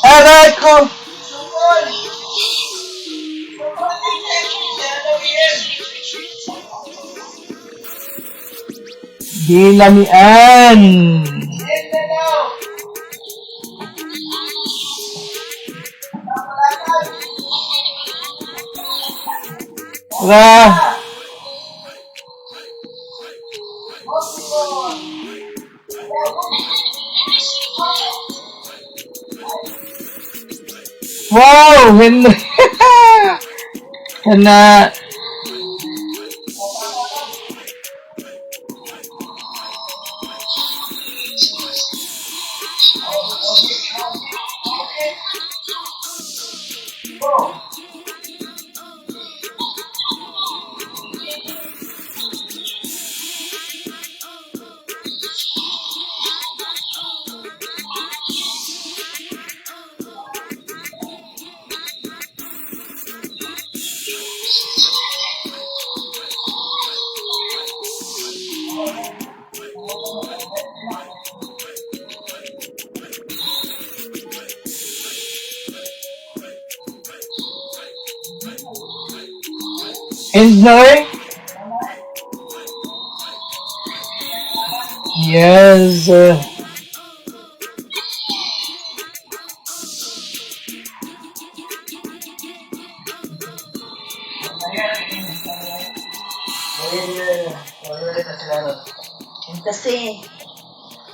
Speaker 2: Aray ko! Dilamian! Tara! Wow! Henry! Kana! End na eh? Yes!
Speaker 5: Kasi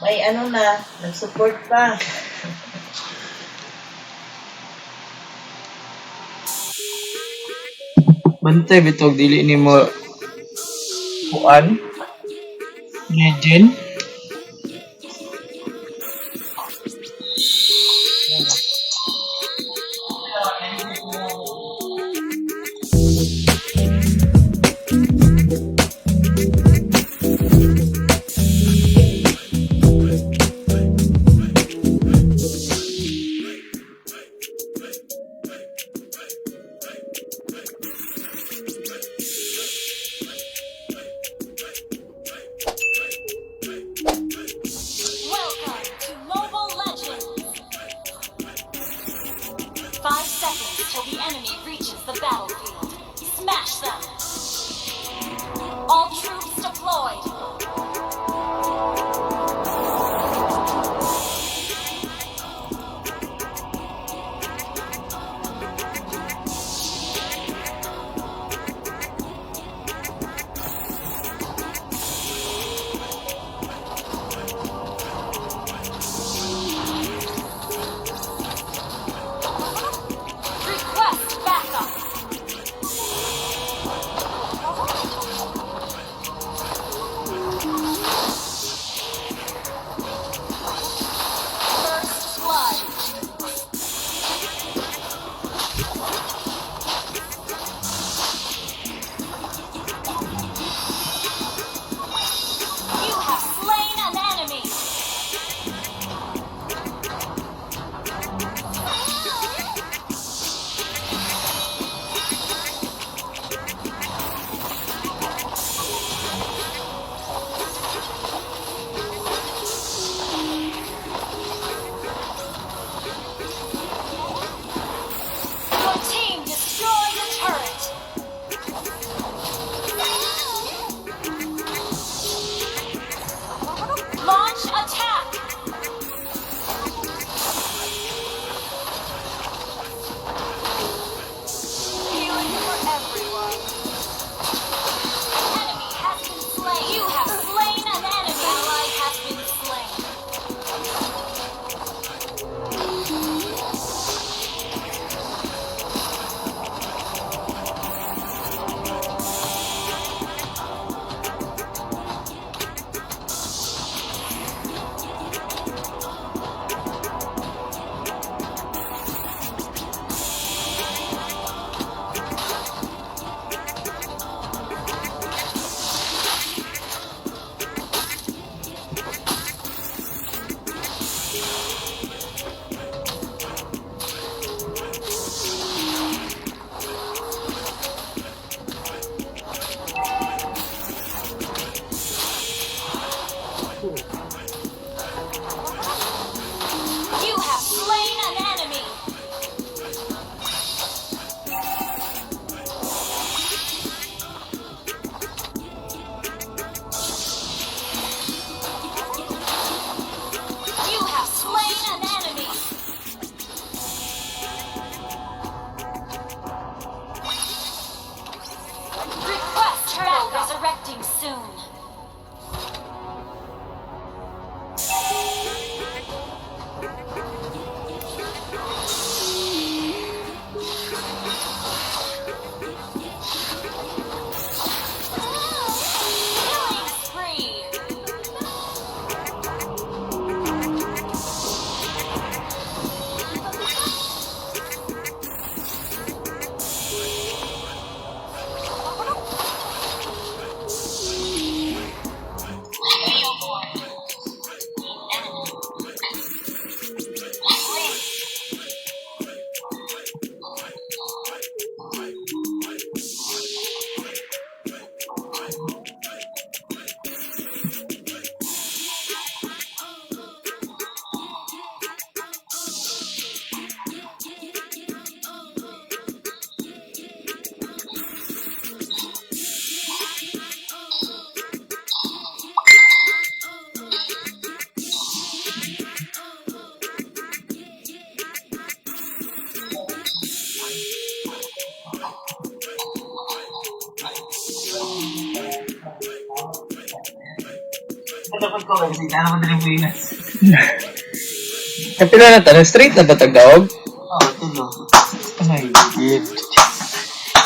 Speaker 5: may ano na, nag-support pa.
Speaker 2: Bantay bitog dili nimo kuan legend.
Speaker 4: Dapat ko kasi na naman din Buenas.
Speaker 2: Kapila na tanong, straight na ba tagdaog?
Speaker 4: Oh, tulo.
Speaker 2: Oh my God.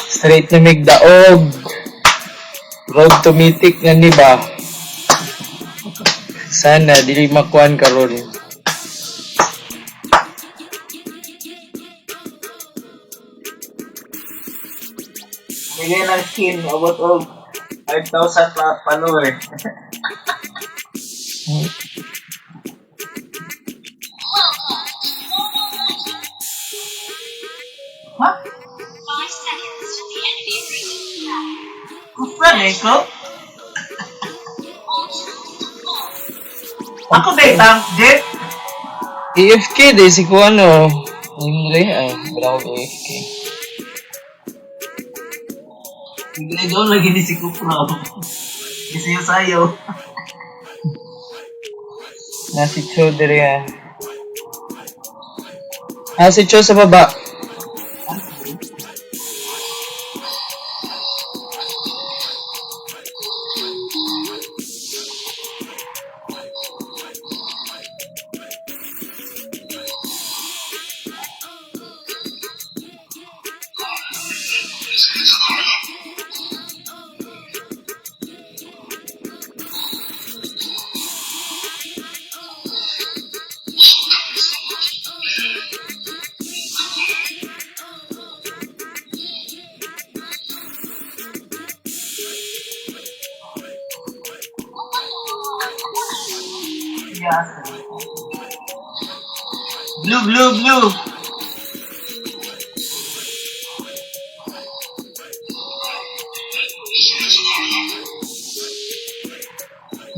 Speaker 2: Straight na migdaog. Road to Mythic na ni ba? Sana dili makuan karon.
Speaker 4: Bigay ng skin, abot og 5,000 pa follower. Ha?
Speaker 1: 5 seconds till the enemy reaches the battle.
Speaker 4: Kupra na ikaw?
Speaker 1: All troops deployed.
Speaker 4: Ako ba tank, Jeff?
Speaker 2: AFK di si kuan oh. Hindi ay wala akong AFK.
Speaker 4: Ginagawa lagi ni si Kupra. Kasi yung sayo.
Speaker 2: Na si Cho dire ah. Ah, si Cho sa baba.
Speaker 4: Yes. Blue, blue, blue.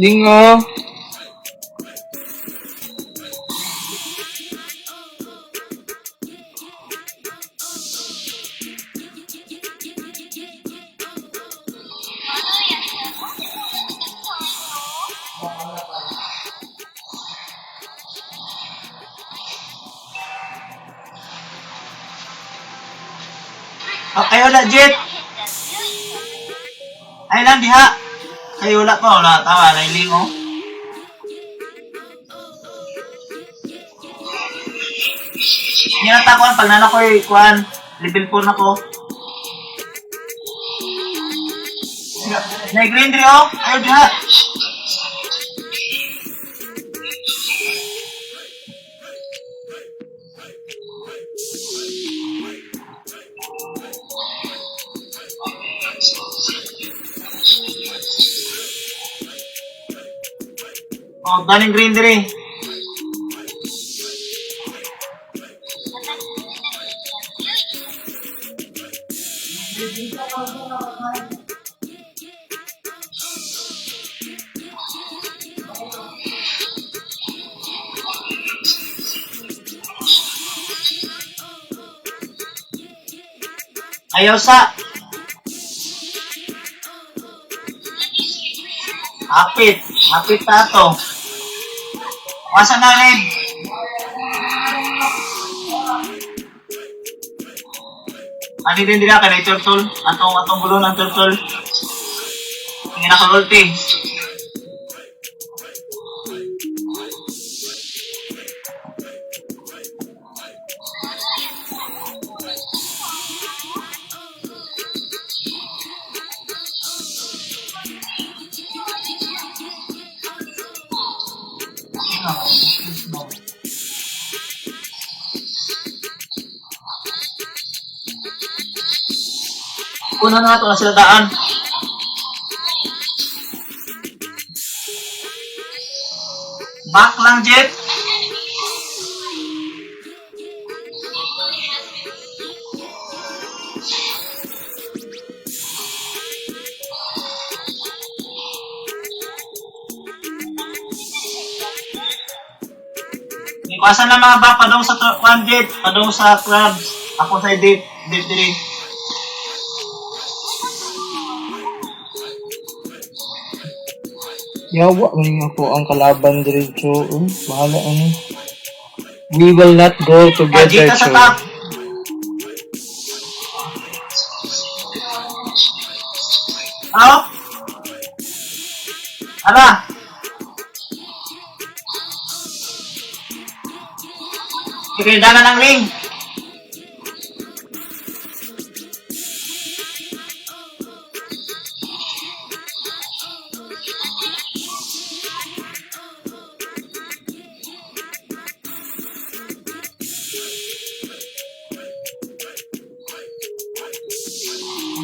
Speaker 2: Lingo.
Speaker 4: Oh, kayo na, Jet. Ay lang, diha. Kayo wala pa, wala. Tawa, nailing, oh. Hindi na takuan, pag nanakoy, kuan, level 4 na ko. Nai-green diri, oh. Ayaw diha. Oh, daning green diri. Ayaw sa. Hapit. Hapit na to. Wasa na rin. Ano din dila kay turtle? Atong atong bulon ang turtle. Hindi na ka-ulti. Una na nato na sila daan. Back lang, Jet. Ikuasan na mga back, padong sa one Jet, padong sa crabs. Ako sa date, date diri.
Speaker 2: Yawa man ako ang kalaban dire Cho. Bahala ano. We will not go together,
Speaker 4: Majita sa
Speaker 2: Cho.
Speaker 4: top. Ano? Ala. Okay, dala ng ring.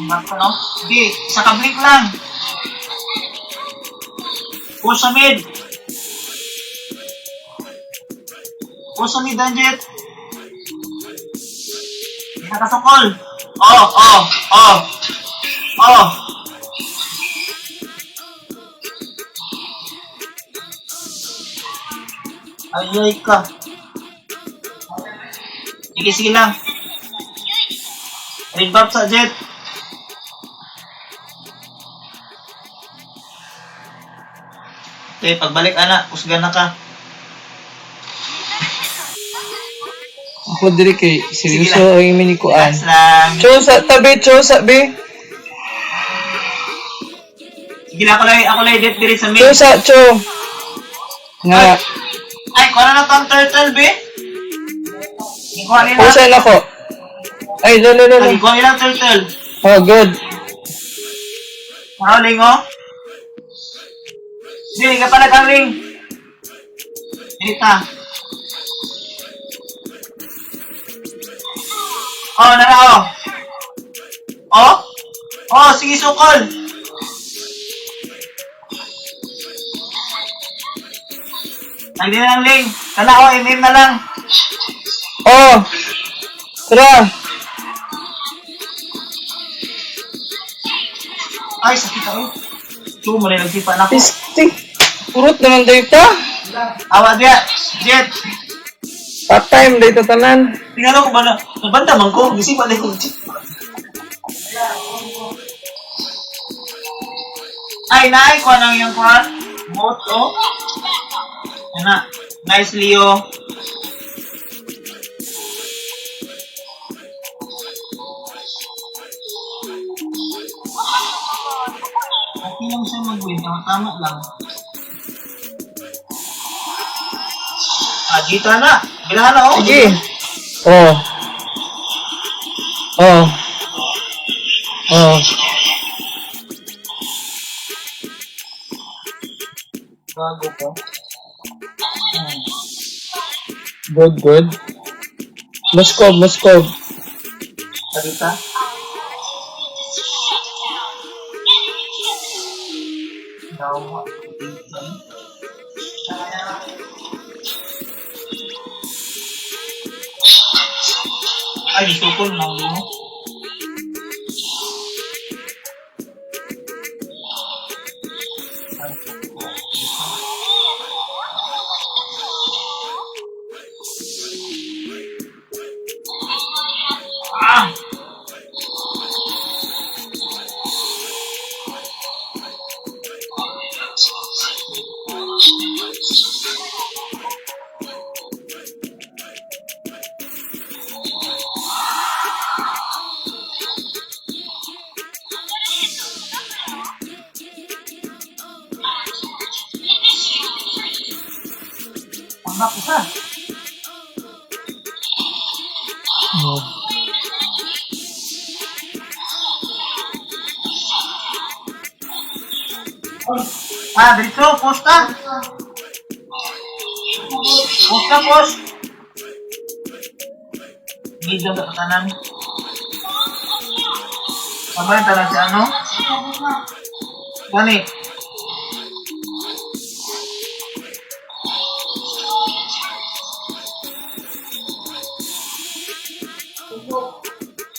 Speaker 4: Basta, no? Sige, sa kablink lang. Push sa mid. Push sa mid, Anjet. Nakasukol. Oh. Oh. Ayay ka. Sige, sige lang. Red buff sa jet. Okay, pagbalik ana, kusgan na ka.
Speaker 2: Ako diri kay seryoso ang imi ni kuan.
Speaker 4: Relax lang.
Speaker 2: Chosa tabi, chosa be.
Speaker 4: Sige lang, ako lang jet diri sa mid.
Speaker 2: Chosa cho. Nga
Speaker 4: Ay, kuha na na tong turtle, be. Ikuha nila.
Speaker 2: pusa na ko. Ay, lo lo lo lo.
Speaker 4: Ay, ikuha nila ang turtle.
Speaker 2: Oh, good.
Speaker 4: Ano, Ling, oh? Hindi, ka pala kang Ling. Dita. Oh, nara, oh. Oh? Oh, sige, sukol. Ay, di na lang, Ling. Kana, oh, MM na lang.
Speaker 2: Oh. Tara.
Speaker 4: Ay, sakit ako. Ito, mali nagsipa na ako.
Speaker 2: Pisti. Urot naman tayo ta.
Speaker 4: Awa, diya. Jet.
Speaker 2: Part time dito tanan.
Speaker 4: Tingnan ko ba na? Nabanda man ko. Gisipa na ko. Ay, naay ko nang yung kuhan. Moto. Ana. Nice, Leo. Okay lang siya mag-win. Tama, tama lang. Ah, gita na. Bilahan na, oh.
Speaker 2: Sige. Oh. Oh. Oh.
Speaker 4: Bago ko.
Speaker 2: Good, good. Moskov, Moskov.
Speaker 4: Salita. Dawa. Ay, isukol na mo. Ah! Ang isa.
Speaker 2: Oh.
Speaker 4: Ah, dito, posta. Posta, post. Hindi daw sa tanan. Sabay tanan si ano? Gani.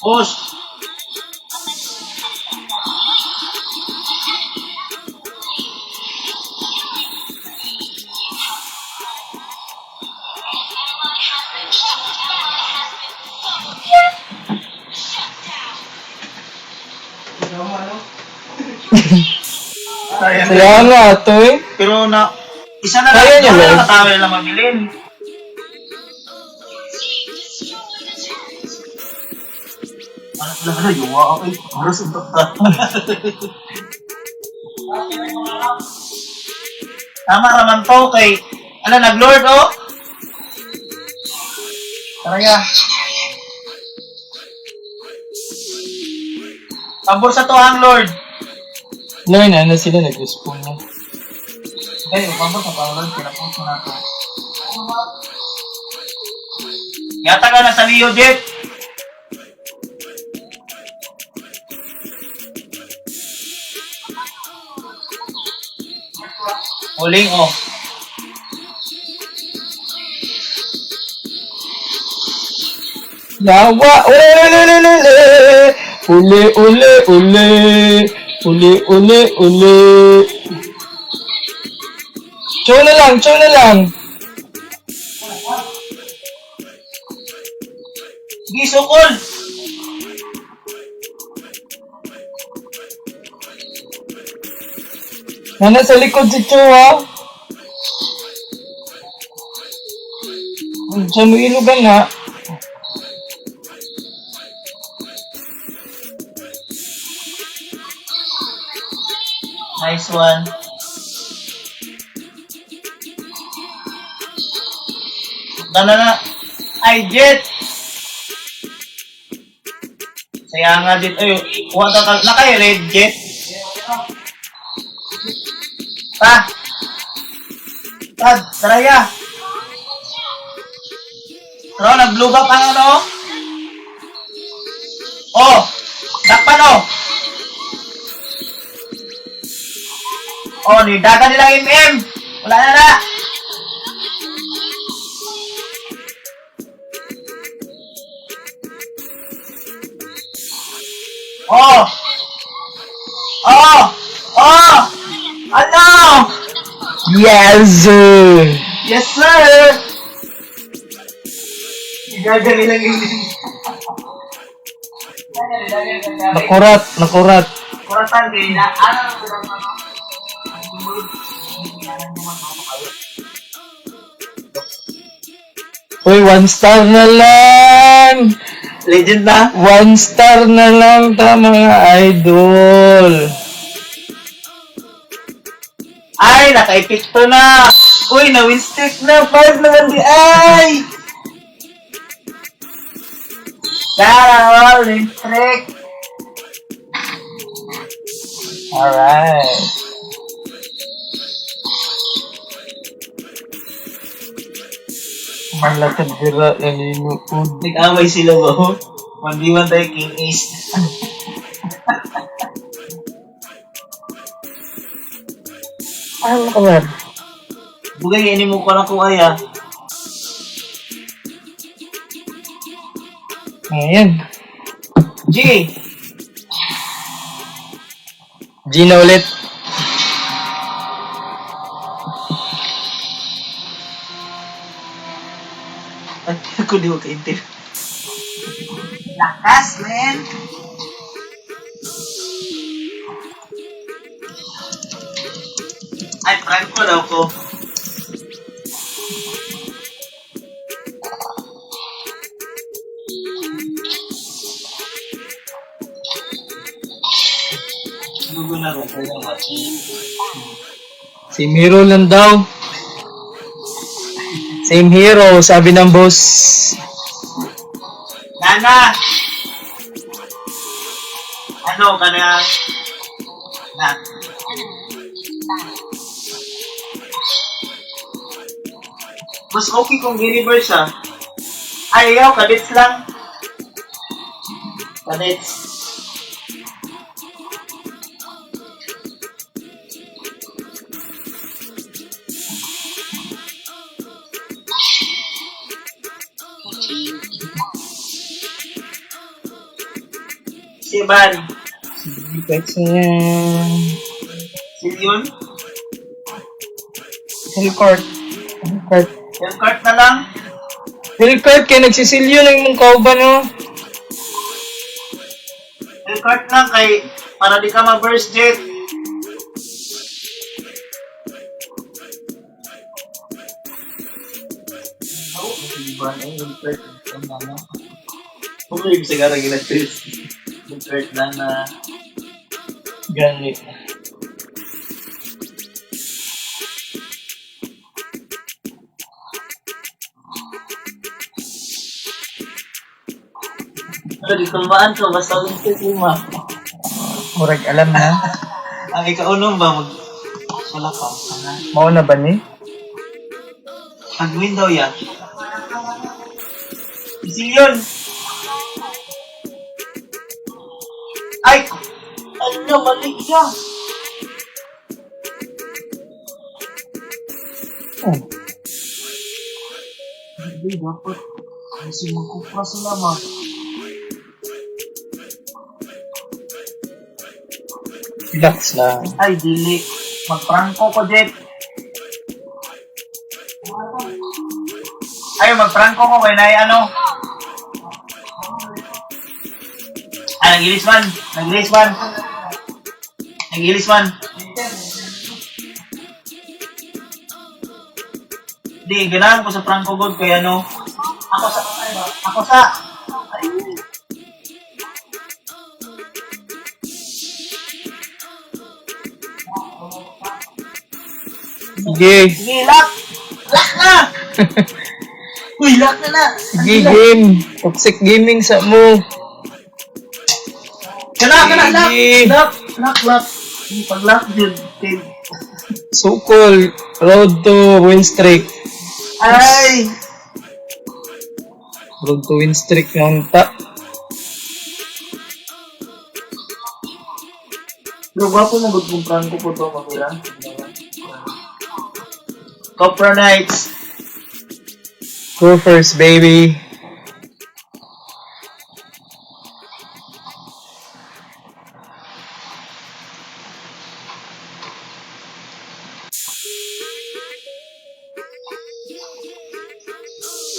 Speaker 4: Post. Sayang.
Speaker 2: Kaya nga, ito eh.
Speaker 4: Pero na, isa na lang,
Speaker 2: Kaya niya,
Speaker 4: isa na
Speaker 2: Lord.
Speaker 4: lang katawa nila mabilin. Ano sila ano, yuwa ako eh. Oras ang takta. Tama raman to kay, ala, nag-lord oh. Tara ya. Pabor sa to ang Lord.
Speaker 2: Lord, ano sila nag-respawn na.
Speaker 4: Dahil, pabor sa to ang Lord. Pinapos mo na to. Yata ka na sa Leo, Jet. Huling, oh.
Speaker 2: Yawa! Ule, ule, ule, ule! Ule, ule, ule! Ule, ule, ule! Chow na lang! Chow na lang!
Speaker 4: Sige, sukol!
Speaker 2: Nana sa likod si Cho, ha? Sa mo ilugan na.
Speaker 4: Nice one. Tala na. Ay, Jet! Saya nga din. Ay, kuha ka. Nakay red, Jet. Pa! Tad, taraya! Tara, nag-blue buff ang ano? Oh! Dakpan oh! Oh, nidagan nilang MM! Wala na na! Oh! Oh! Oh! Ano?
Speaker 2: Yes, sir!
Speaker 4: Yes, sir! Nidagan nilang MM.
Speaker 2: Nakurat, nakurat.
Speaker 4: Kuratan kay na ano
Speaker 2: Uy, one star na lang!
Speaker 4: Legend na?
Speaker 2: One star na lang ta mga idol.
Speaker 4: Ay, naka-epekto na! Uy, na-win streak na! 5 naman di ay! Dara, win streak!
Speaker 2: Alright. Malakad dira nalinuod.
Speaker 4: Nag-away sila ba? 1v1 tayo, King Ace.
Speaker 2: Ano ka ba?
Speaker 4: Bugay, ini mo ko lang kung ay ah.
Speaker 2: Ayan.
Speaker 4: G!
Speaker 2: G na ulit.
Speaker 4: Ay, ako di ko ka-inter. Lakas, man! Ay, prank ko daw ko. Gugo na rin, kaya nga.
Speaker 2: Same hero lang daw. Same hero, sabi ng boss.
Speaker 4: Nana! Ano ka na? Na. Mas okay kung universe ah. Ay, ayaw, kadits lang. Kadits. Si Van.
Speaker 2: Sige, kahit saan.
Speaker 4: Si Leon.
Speaker 2: Hillcourt. Hillcourt.
Speaker 4: Yung cart na lang.
Speaker 2: Hillcourt, kaya nagsisilyo lang yung kauban, no?
Speaker 4: Yung cart lang kay para di ka ma-burst jet. Oh, iba na yung cart. Ang mama. Pumili sa gara ginatis. Yung cart lang na
Speaker 2: Ganit.
Speaker 4: Pero gikulbaan ko, basta winter lima.
Speaker 2: Murag alam na.
Speaker 4: Ang ikaunong ba, mag... Wala pa. Ano?
Speaker 2: Mao na ba ni?
Speaker 4: Pag-win daw yan. Yun! Ay! Ano, mali siya!
Speaker 2: Oh.
Speaker 4: Hindi, dapat. Kasi magkupra sila ba?
Speaker 2: Relax lang.
Speaker 4: Ay, dili. Magprangko ko, Jet. Ay, magprangko ko kay Nay, ano? Ay, nag-ilis man. Nag-ilis man. Nag-ilis man. Di, ganahan ko sa prangko god kay ano. Ako sa... Ako sa... Ay.
Speaker 2: Sige.
Speaker 4: Sige, lock! Lock na! Uy, lock na na!
Speaker 2: Sige, game. Toxic gaming sa mo.
Speaker 4: Kana, kana, lock!
Speaker 2: Sige.
Speaker 4: Lock, lock, lock. Pag lock, jud. Kay-
Speaker 2: Sukol. Road to win streak.
Speaker 4: Ay!
Speaker 2: Road to win streak ng ta.
Speaker 4: Pero gwapo mo gud kung prangko po to, Mamira. Copra Knights.
Speaker 2: Go first, baby.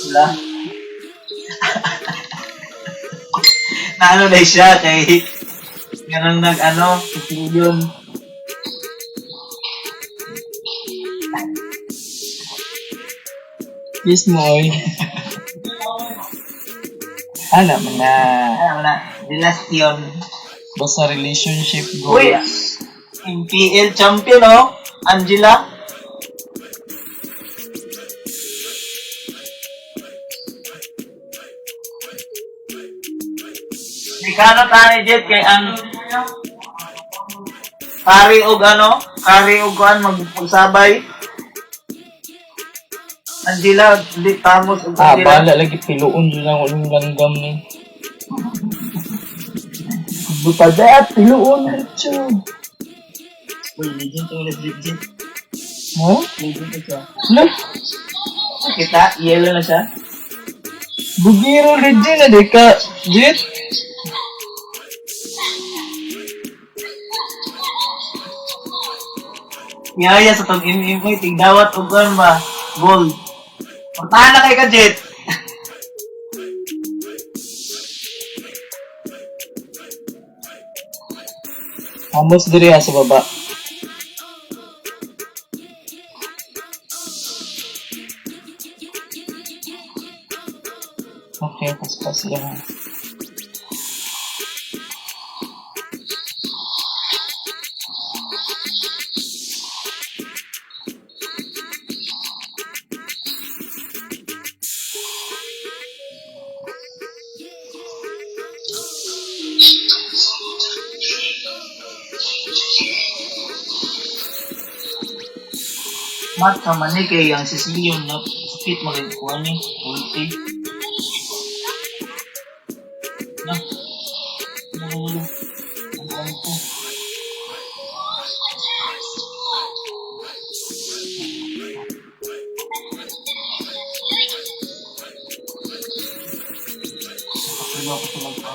Speaker 4: Wala. Naano na siya kay ganang nag ano, yun.
Speaker 2: Yes mo, oy. Alam mo na.
Speaker 4: Ano wala, the last yun.
Speaker 2: Basta relationship
Speaker 4: Uy,
Speaker 2: goals.
Speaker 4: MPL champion oh, Angela. Ikano tayo Jet kay ang Kari og ano, kari og kuan magsabay. Angela, di tamos og
Speaker 2: Ah,
Speaker 4: Angela.
Speaker 2: bahala lagi piluon dyan ang ulong langgam ni. Bupada at piluon, Richard.
Speaker 4: Uy, legend to legend.
Speaker 2: Huh?
Speaker 4: Legend to siya.
Speaker 2: Ano?
Speaker 4: Kita, yellow na siya.
Speaker 2: Bugiro legend na di ka. Jet?
Speaker 4: Yaya sa tong MM ko, tigdawat og kuan ba? Gold. Puntahan na kay ka, Jet.
Speaker 2: Amos diri ah, sa baba. Okay, paspas lang.
Speaker 4: Mat ka man ni kay ang Sicilian na sakit magkuha ni ulti. Na. Nagulo. Ang kuwan ko. Nakasulo ako sa magkuha.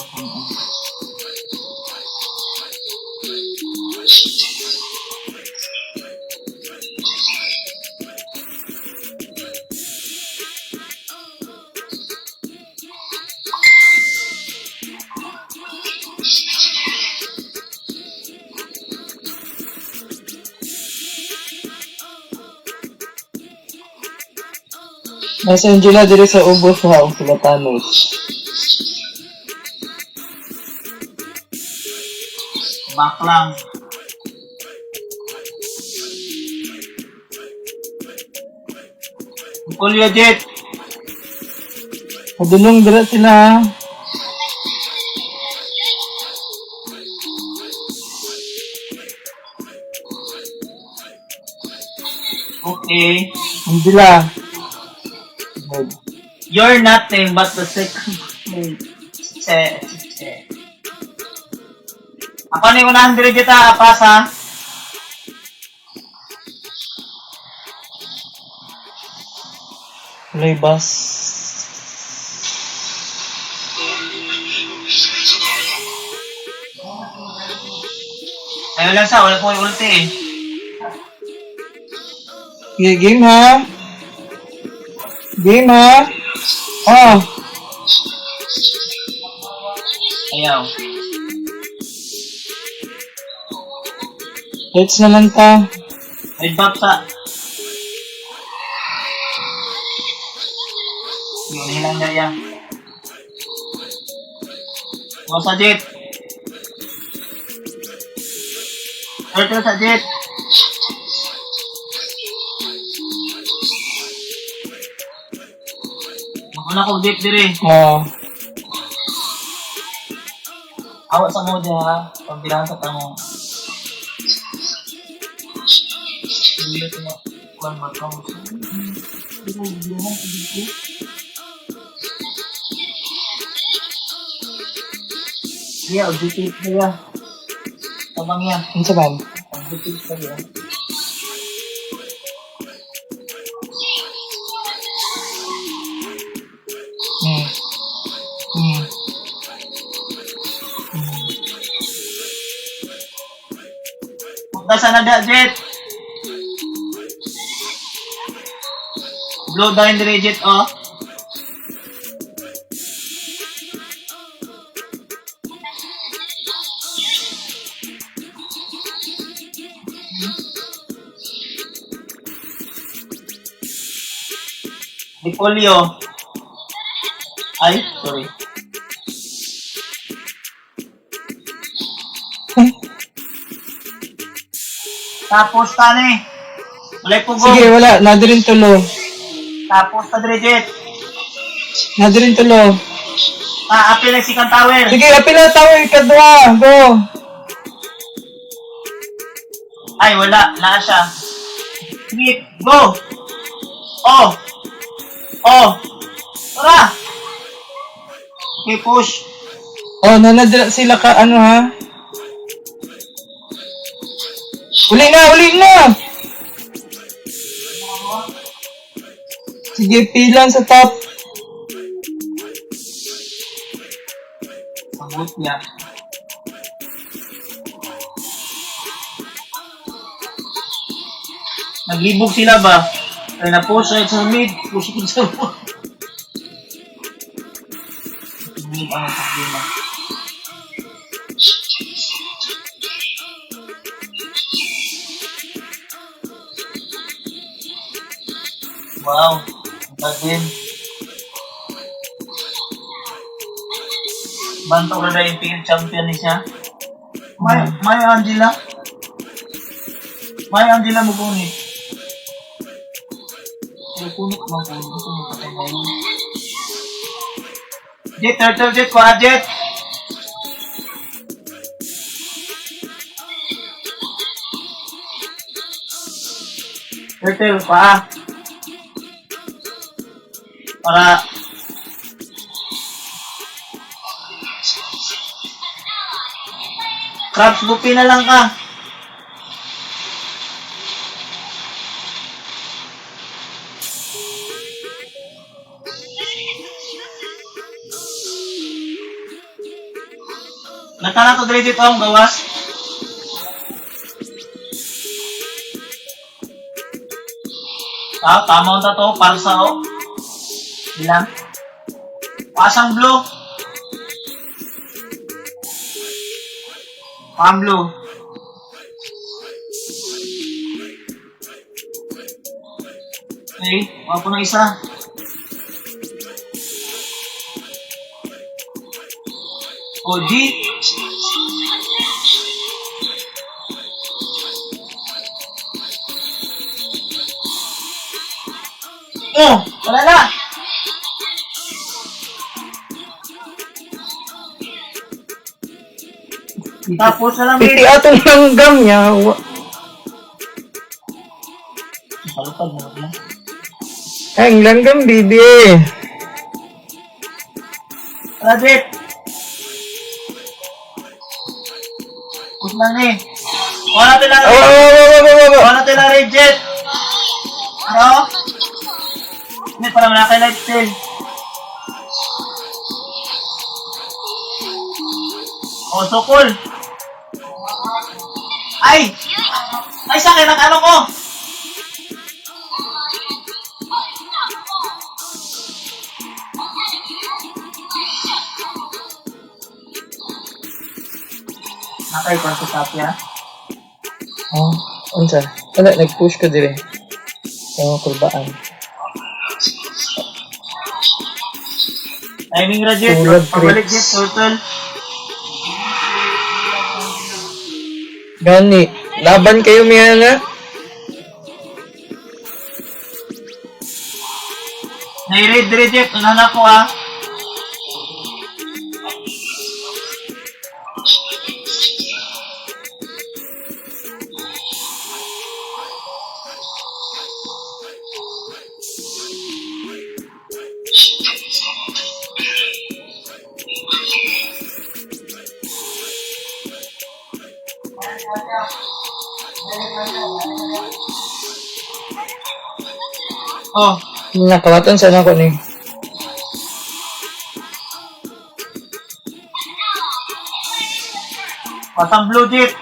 Speaker 2: Nasa Angela diri sa ubos ha, ang sila Thanos.
Speaker 4: Back lang. Julio Jet.
Speaker 2: Padulong dira sila ha.
Speaker 4: Okay.
Speaker 2: Angela.
Speaker 4: You're nothing but the second place. Che, che. Ako na yung 100 dito, apas ha.
Speaker 2: Walay bus.
Speaker 4: Ayaw lang sa, wala po yung ulti eh.
Speaker 2: Sige, game ha. Game ha. Oh.
Speaker 4: Ayaw.
Speaker 2: Let's na lang ta.
Speaker 4: Red buff sa. Yun, hilang na yan. Go sa jet. Turtle sa jet. Maguna kong jet dire.
Speaker 2: Oh.
Speaker 4: Awa sa mo diha ha. Pagbilahan sa tamo. Hindi ito na. Kuan mo ito. Yeah, objective niya. Tabang yan.
Speaker 2: Unsa man?
Speaker 4: Objective niya.
Speaker 2: Hmm. Hmm.
Speaker 4: Punta sa nada, Jet! Blow down dire, Jet, oh. Dipolyo. Ay, sorry. Tapos tani. Walay pugong.
Speaker 2: Sige, wala. Nadirin tulo.
Speaker 4: Tapos ta dire, Jet.
Speaker 2: Nadirin tulo.
Speaker 4: Ah, apil ang second tower.
Speaker 2: Sige, apila tower kadwa. Go.
Speaker 4: Ay, wala. Naa siya. Sige, go! Oh! Oh! Tara! Okay, push.
Speaker 2: Oh, nanadra sila ka ano ha? Uli na, uli na! Sige, pilan sa top.
Speaker 4: Sagot niya. Naglibog sila ba? Ay, na-push right sa mid. Push ko sa mid. Ang problema. Wow. Ang din. Banto ka na yung PL champion ni siya. May Angela. May Angela mo kunit. Pero kunit man kunit. Ito mo patay na yun. Jet, turtle jet, kuha jet! Turtle, kuha. Para Crabs buffet na lang ka. Natala to diri dito ang gawas. Ah, tama ta to para sa o. Ilang? Pasang blue. Pablo. Okay, wala po ng isa. O, G. Oh, wala na. Tapos na lang,
Speaker 2: Piti
Speaker 4: mid.
Speaker 2: atong langgam niya.
Speaker 4: Palupad mo na.
Speaker 2: Ay, ang langgam, bibi.
Speaker 4: Rajit! Kus lang ni. Kuha natin lang
Speaker 2: Awa, awa, awa, awa, awa, awa.
Speaker 4: Kuha natin lang Rajit! Ano? Hindi, para wala kay life steal. Oh, sukol! Ay! Ay, sa akin ang ano ko! Nakay, kwanto sa ah.
Speaker 2: Oh, unsa? Wala, nag-push ko dire. Sa mga kurbaan.
Speaker 4: Timing Rajit,
Speaker 2: Tulad,
Speaker 4: pabalik
Speaker 2: Chris.
Speaker 4: Jet, turtle.
Speaker 2: Gani, laban kayo miya na.
Speaker 4: Nai-raid Reject, unahan ako ah. Oh,
Speaker 2: Nakawatan sana ko ni.
Speaker 4: pasang blue jeep.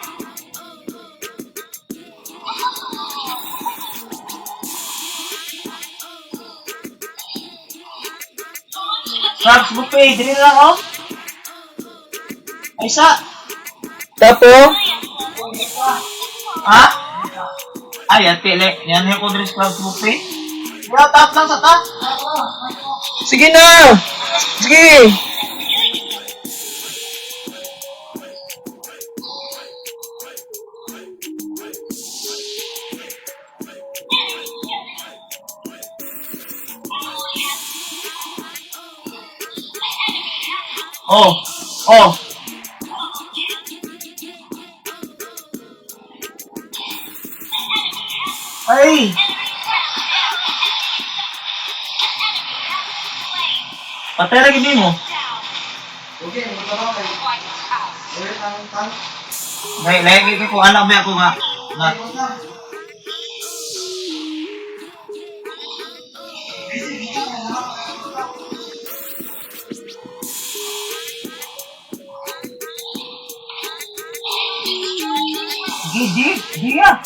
Speaker 4: Crabs buffet, dili na lang oh. Ay sa,
Speaker 2: Tapo,
Speaker 4: ha? Ay, ate, le. Yan yung kudris crabs buffet. Wala, tap lang sa ta.
Speaker 2: Sige na! Sige!
Speaker 4: Oh, oh. Ay! Patay ra gid mo. May lagi ko anak ba ako nga. Nga. Di, di, di ah.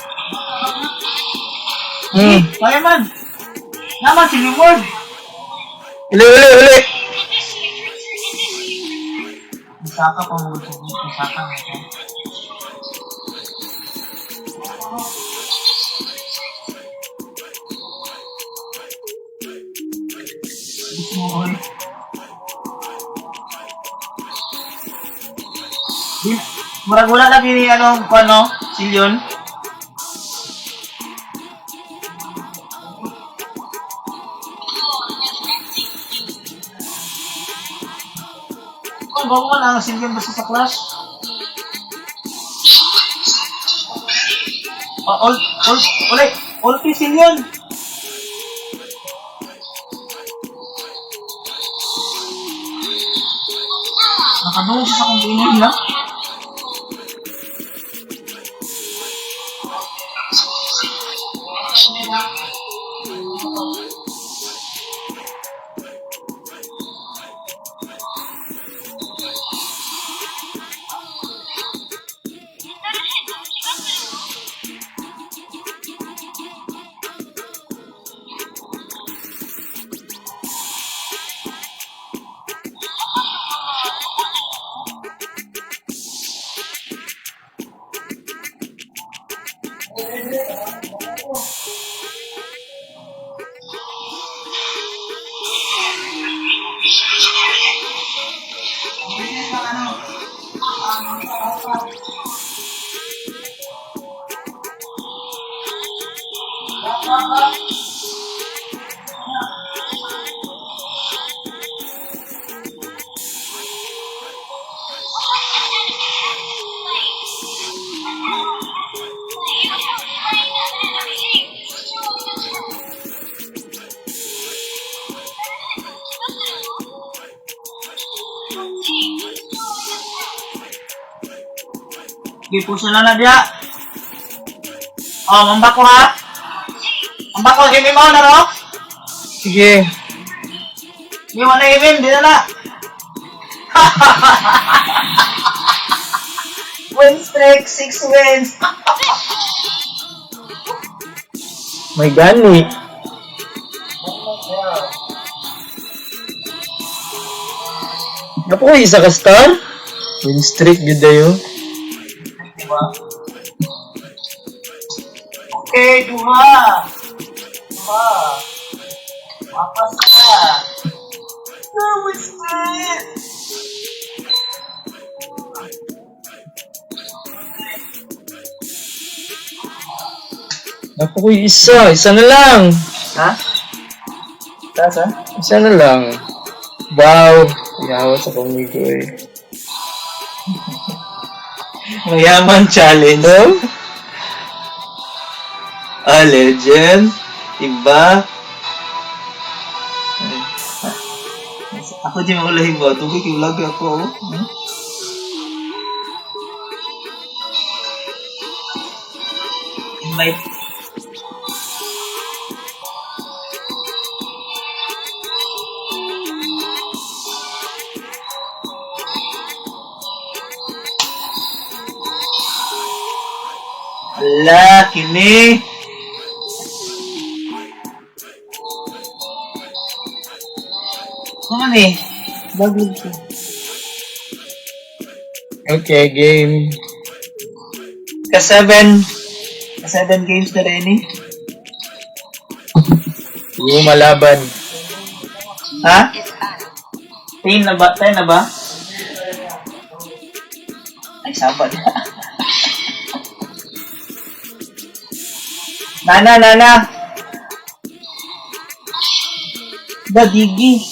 Speaker 4: Kaya man. Naman si Reward.
Speaker 2: Uli, uli, uli!
Speaker 4: Isaka pa mo. Isaka nga. Gusto mo, oy. Di, murag wala lagi ni anong ano, silyon. Oh, bago man ang silyon basta sa clash. Oh, all, all, ulit, ulti silyon. Nakadungog siya sa container nila. Gipuso na na diya. Oh, mamba ko ha. Mamba ko, MMO na ro.
Speaker 2: Sige.
Speaker 4: Di mo na MM, di na na. Win streak, 6 wins.
Speaker 2: May gani. Napo ko isa ka star? Win streak gud dayo.
Speaker 4: Diba? Okay, duha. Duha. Mapas ka. No, win streak.
Speaker 2: Napo ko isa, isa na lang.
Speaker 4: Ha? Taas ha?
Speaker 2: Isa na lang. Wow. Yawa sa kumigo eh.
Speaker 4: Mayaman challenge.
Speaker 2: No?
Speaker 4: Ah, legend. Iba. Ako di maulahin ba? Tubig yung vlog ako. Oh. Hmm? Invite. Ala, kini. Ano man eh? Vlog ko.
Speaker 2: Okay, game.
Speaker 4: Ka-7. Ka-7 games na rin eh.
Speaker 2: Yung malaban.
Speaker 4: Ha? 10 na ba? 10 na ba? Ay, saba na. Nana, nana! Da, digi.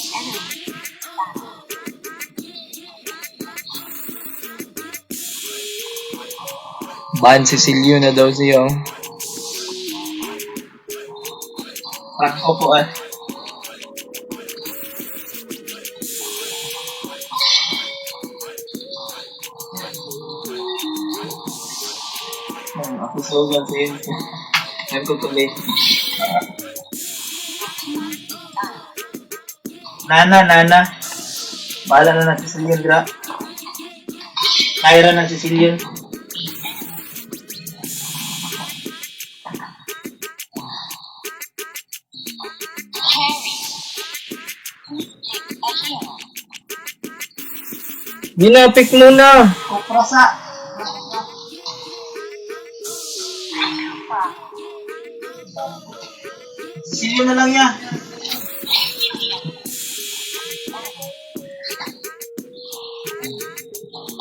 Speaker 2: Ban Cecilio na daw siya. Oh.
Speaker 4: Franco po ah. Ako slogan sa inyo. Ngayon ko tuloy. Nana, nana. Bahala na na si Cecilian, dra. Kyra na si Cecilian.
Speaker 1: Carry. Please pick a hero.
Speaker 2: Ginapik muna.
Speaker 4: Kuprasa. Cecilian na lang ya.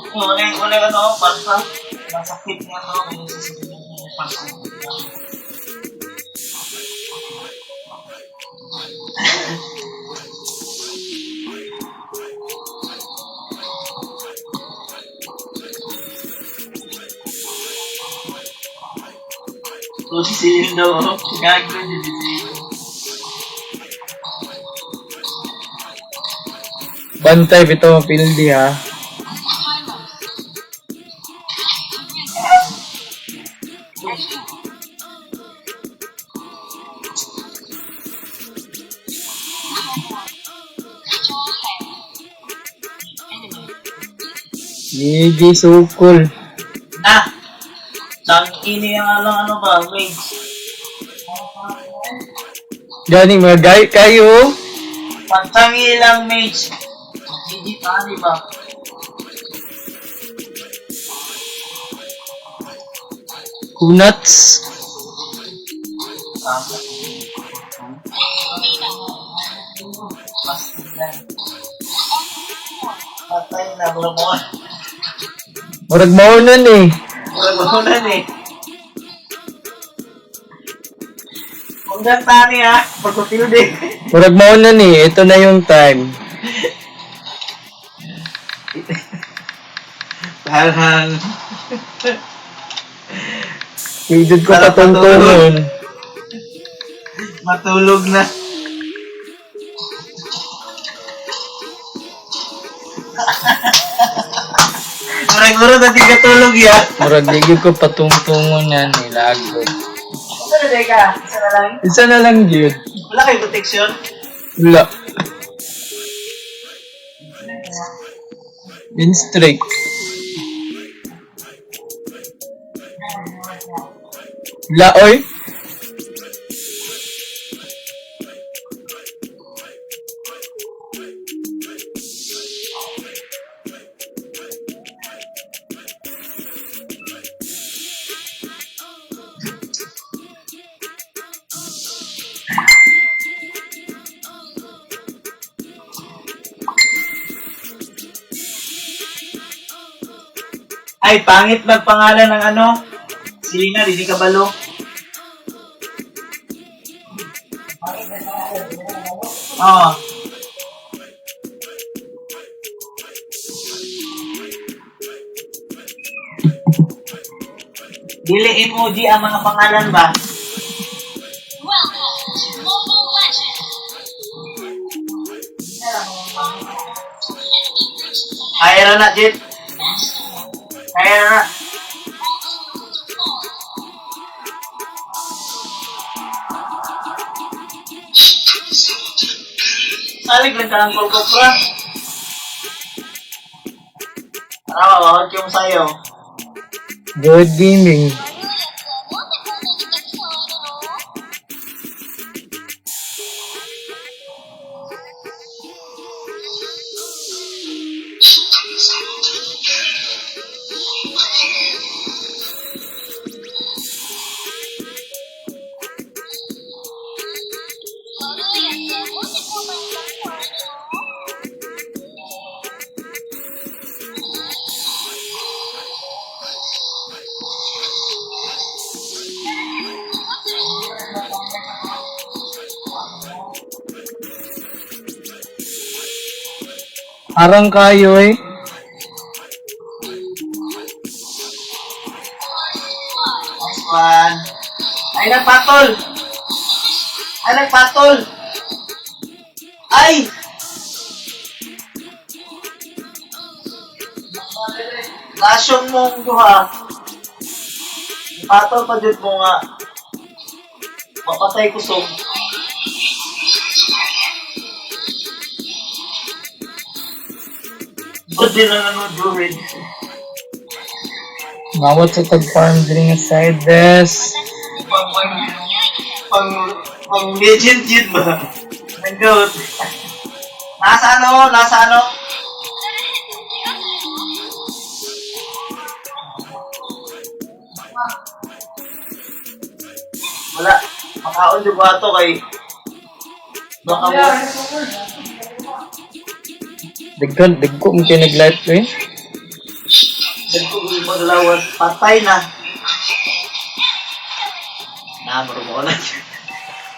Speaker 4: Wala wala ano, basta masakit nga to kaya Cecilian yung pasta. So, Cecilian daw, oh. Gago si Cecilian.
Speaker 2: Bantay bitaw mapildi ha. Gigi sukol.
Speaker 4: Ah! Tangini ang ano, ano ba, wings.
Speaker 2: Gani mga gay kayo.
Speaker 4: Pagtangi lang, mage. GG pa, di ba?
Speaker 2: Kunats.
Speaker 4: Tama. Basta. Patay na, mura mo.
Speaker 2: Murag mao nun eh.
Speaker 4: Mura mo na eh. Hanggang tani ha, pagkutilde.
Speaker 2: Murag mao nun eh. Ito na yung time.
Speaker 4: Parang,
Speaker 2: Pwede ko
Speaker 4: Para
Speaker 2: patuntunon.
Speaker 4: matulog na. Murag-murag na di katulog ya.
Speaker 2: Murag di gyud ko patungtungon na ni lagot.
Speaker 4: Isa na di ka? Isa na lang?
Speaker 2: Isa na lang gyud.
Speaker 4: Wala kayo protection?
Speaker 2: Wala. Win streak. Wala, oy.
Speaker 4: Ay, pangit magpangalan ng ano? Silina, di ka balo. Oo. Dili emoji ang mga pangalan ba?
Speaker 1: Welcome to Mobile Legends. Till the enemy reaches the map.
Speaker 4: Kaya na na, Jet.
Speaker 1: Smash them.
Speaker 4: Kaya na na.
Speaker 1: All troops deployed.
Speaker 4: Salig lang ka ang kulkopra. Tara, mawag yung sayo.
Speaker 2: Good gaming. Arang kayo eh.
Speaker 4: Nice one. Ay, nagpatol! Ay, nagpatol! Ay! Nasyong mong duha. Patol pa dyan mo nga. Mapatay kusog. Ba't din ang ano, druid?
Speaker 2: Mawat sa tag-farm diri nga side des.
Speaker 4: Pang, pang, pang, pang legend yun ba? Nag-goat. Nasa ano? Nasa ano? Wala. Makaon di ba ito kay... Baka mo.
Speaker 2: Dagkan, dagko mo kayo nag-live ko eh.
Speaker 4: Dagko ko maglawas. Patay na. Namaro mo na.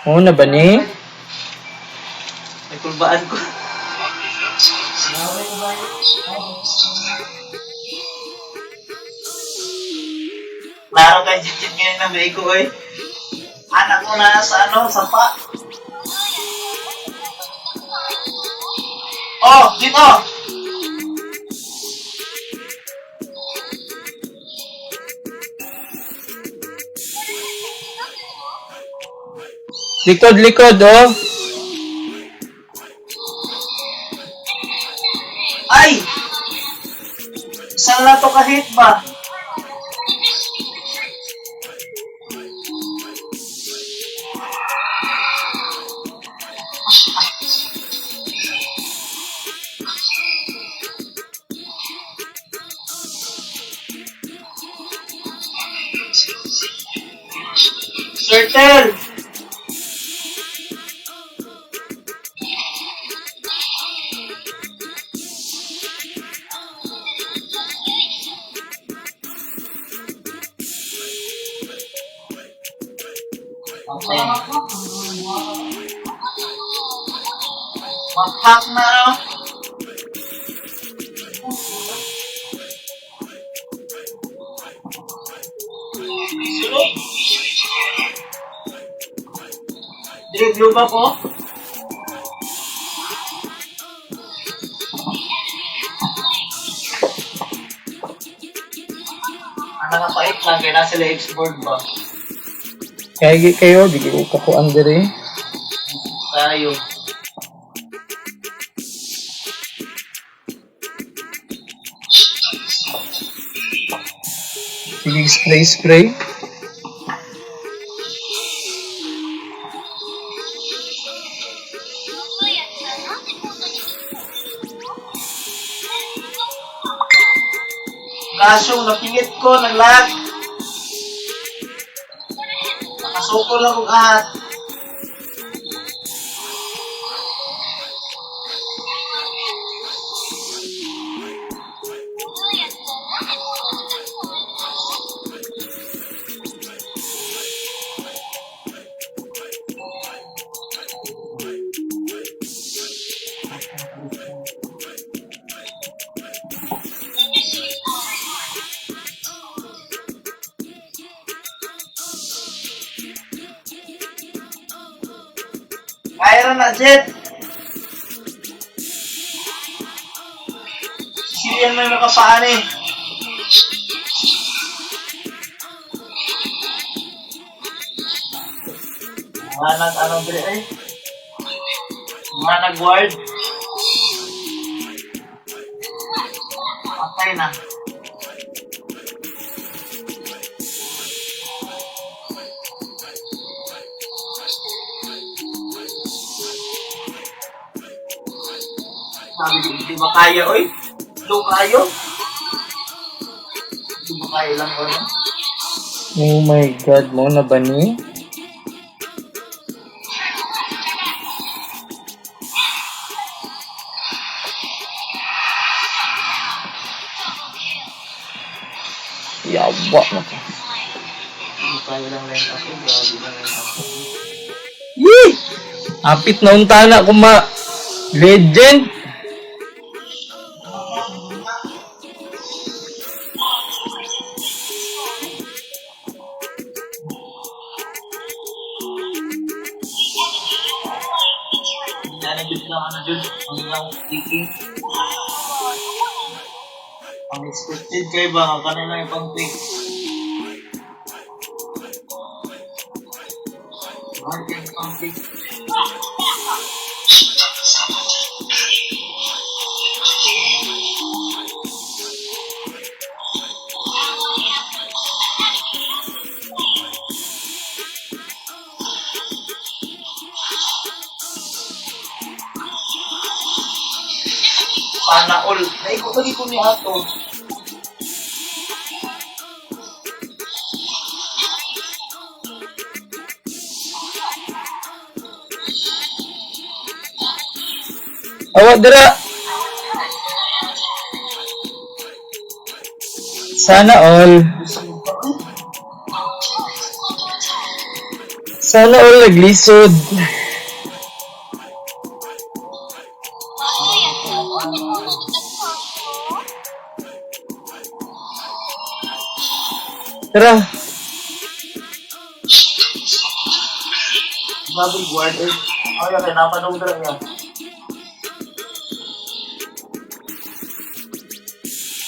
Speaker 2: Oo na ba ni?
Speaker 4: Nagkulbaan ko. Klaro kay Jit ngayon na may ko eh. Anak mo na sa ano, sa pa. Oh, dito!
Speaker 2: Likod, likod, oh.
Speaker 4: Ay! Isang na to kahit ba? Turtle! Okay. Mag-hack na, no? Sulok. Dire, blue ba ko? Lang kay nasa sila export ba?
Speaker 2: Kaya kayo, di ko kakuan diri.
Speaker 4: Tayo.
Speaker 2: Sige, spray, spray.
Speaker 4: Kaso, napingit ko, naglag. Nakasuko lang kong ahat. Kaya na, Jet! Sicilian may makapaan eh. Mga nag ano bre eh. Mga nag-ward. Patay na. Sabi ko, hindi ba kaya, oy? Low kayo? Hindi ba kaya lang ko, no?
Speaker 2: Oh my God, mo na ba ni? Yawa na ka.
Speaker 4: Hindi kaya lang line up, eh. Grabe lang line up.
Speaker 2: Yee! Apit na unta na kuma. Legend!
Speaker 4: Hindi na nag-use ng ano dyan, ang ilang picking. Ang expected kay ba, ang kanila yung pang-pick. Mahal kayo yung pang-pick. Pana all. Naikot lagi ko ni Ato.
Speaker 2: Awa dira! Sana all. Sana all naglisod. Tara.
Speaker 4: Grabe, guard eh. Ay, okay, napanood lang niya.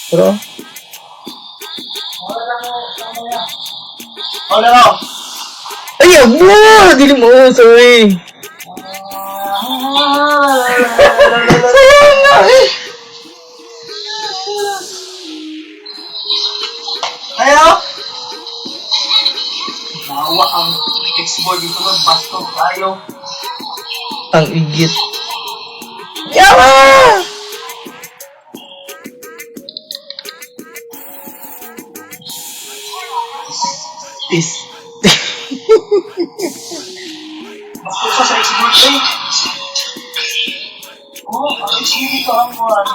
Speaker 2: Tara.
Speaker 4: Wala na.
Speaker 2: Ay, abo! Dili mo, sorry. Sayang na eh.
Speaker 4: Ayaw! Nawa ang export dito ng basto tayo.
Speaker 2: Ang igit. Yawa! Is.
Speaker 4: Basto ka sa export eh. Oo, oh, ang export dito ang buwan.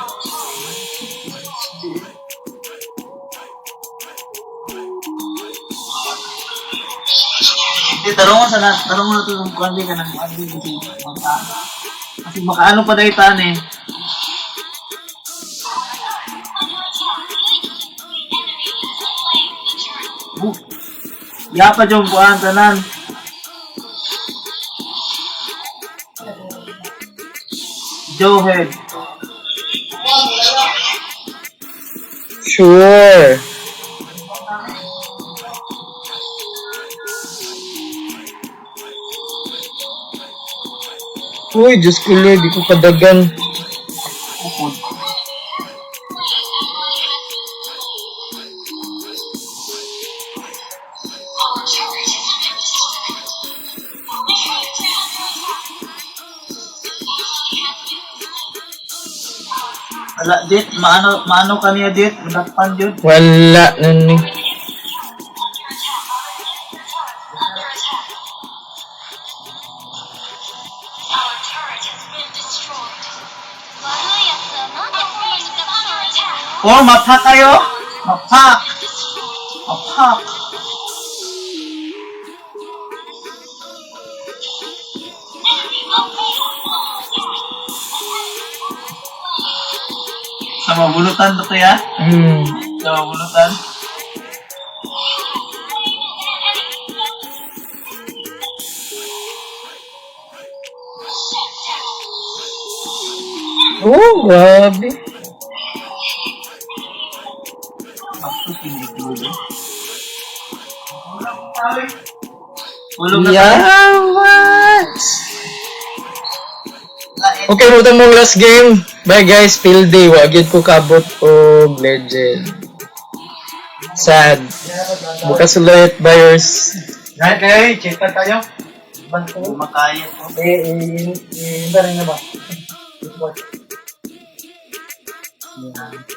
Speaker 4: Hindi, tarong mo sa na, tarong mo na ito ng kuwandi ka ng kuwandi kasi maka, kasi makaano pa dahil taan eh. Bu, yapa dyan kuwan tanan. Joehead.
Speaker 2: Sure. Uy, Diyos ko Lord, di ko kadagan.
Speaker 4: Upod.
Speaker 1: Our turret has been destroyed.
Speaker 4: Wala, dit. Maano, maano kaniya, dit? Madakpan, yun.
Speaker 2: Wala na ni.
Speaker 1: Under attack. Our turret has been destroyed. Our base is under attack.
Speaker 4: Oh, mapak kayo! Mapak!
Speaker 1: Destroyed.
Speaker 4: Mapak!
Speaker 1: Enemy
Speaker 4: Sa mabulutan to kaya? Sa mabulutan?
Speaker 2: Oh, grabe.
Speaker 4: Ako, siniguro. Ulog na tayo.
Speaker 2: Yawas! Okay, mutang mong last game. Bye guys, field day. Wagid ko kabot og legend. Sad. Bukas ulit, buyers.
Speaker 4: Right, eh, chita tayo. Kumakain ko.
Speaker 2: Eh, eh, eh, eh, na ba?
Speaker 4: Yeah.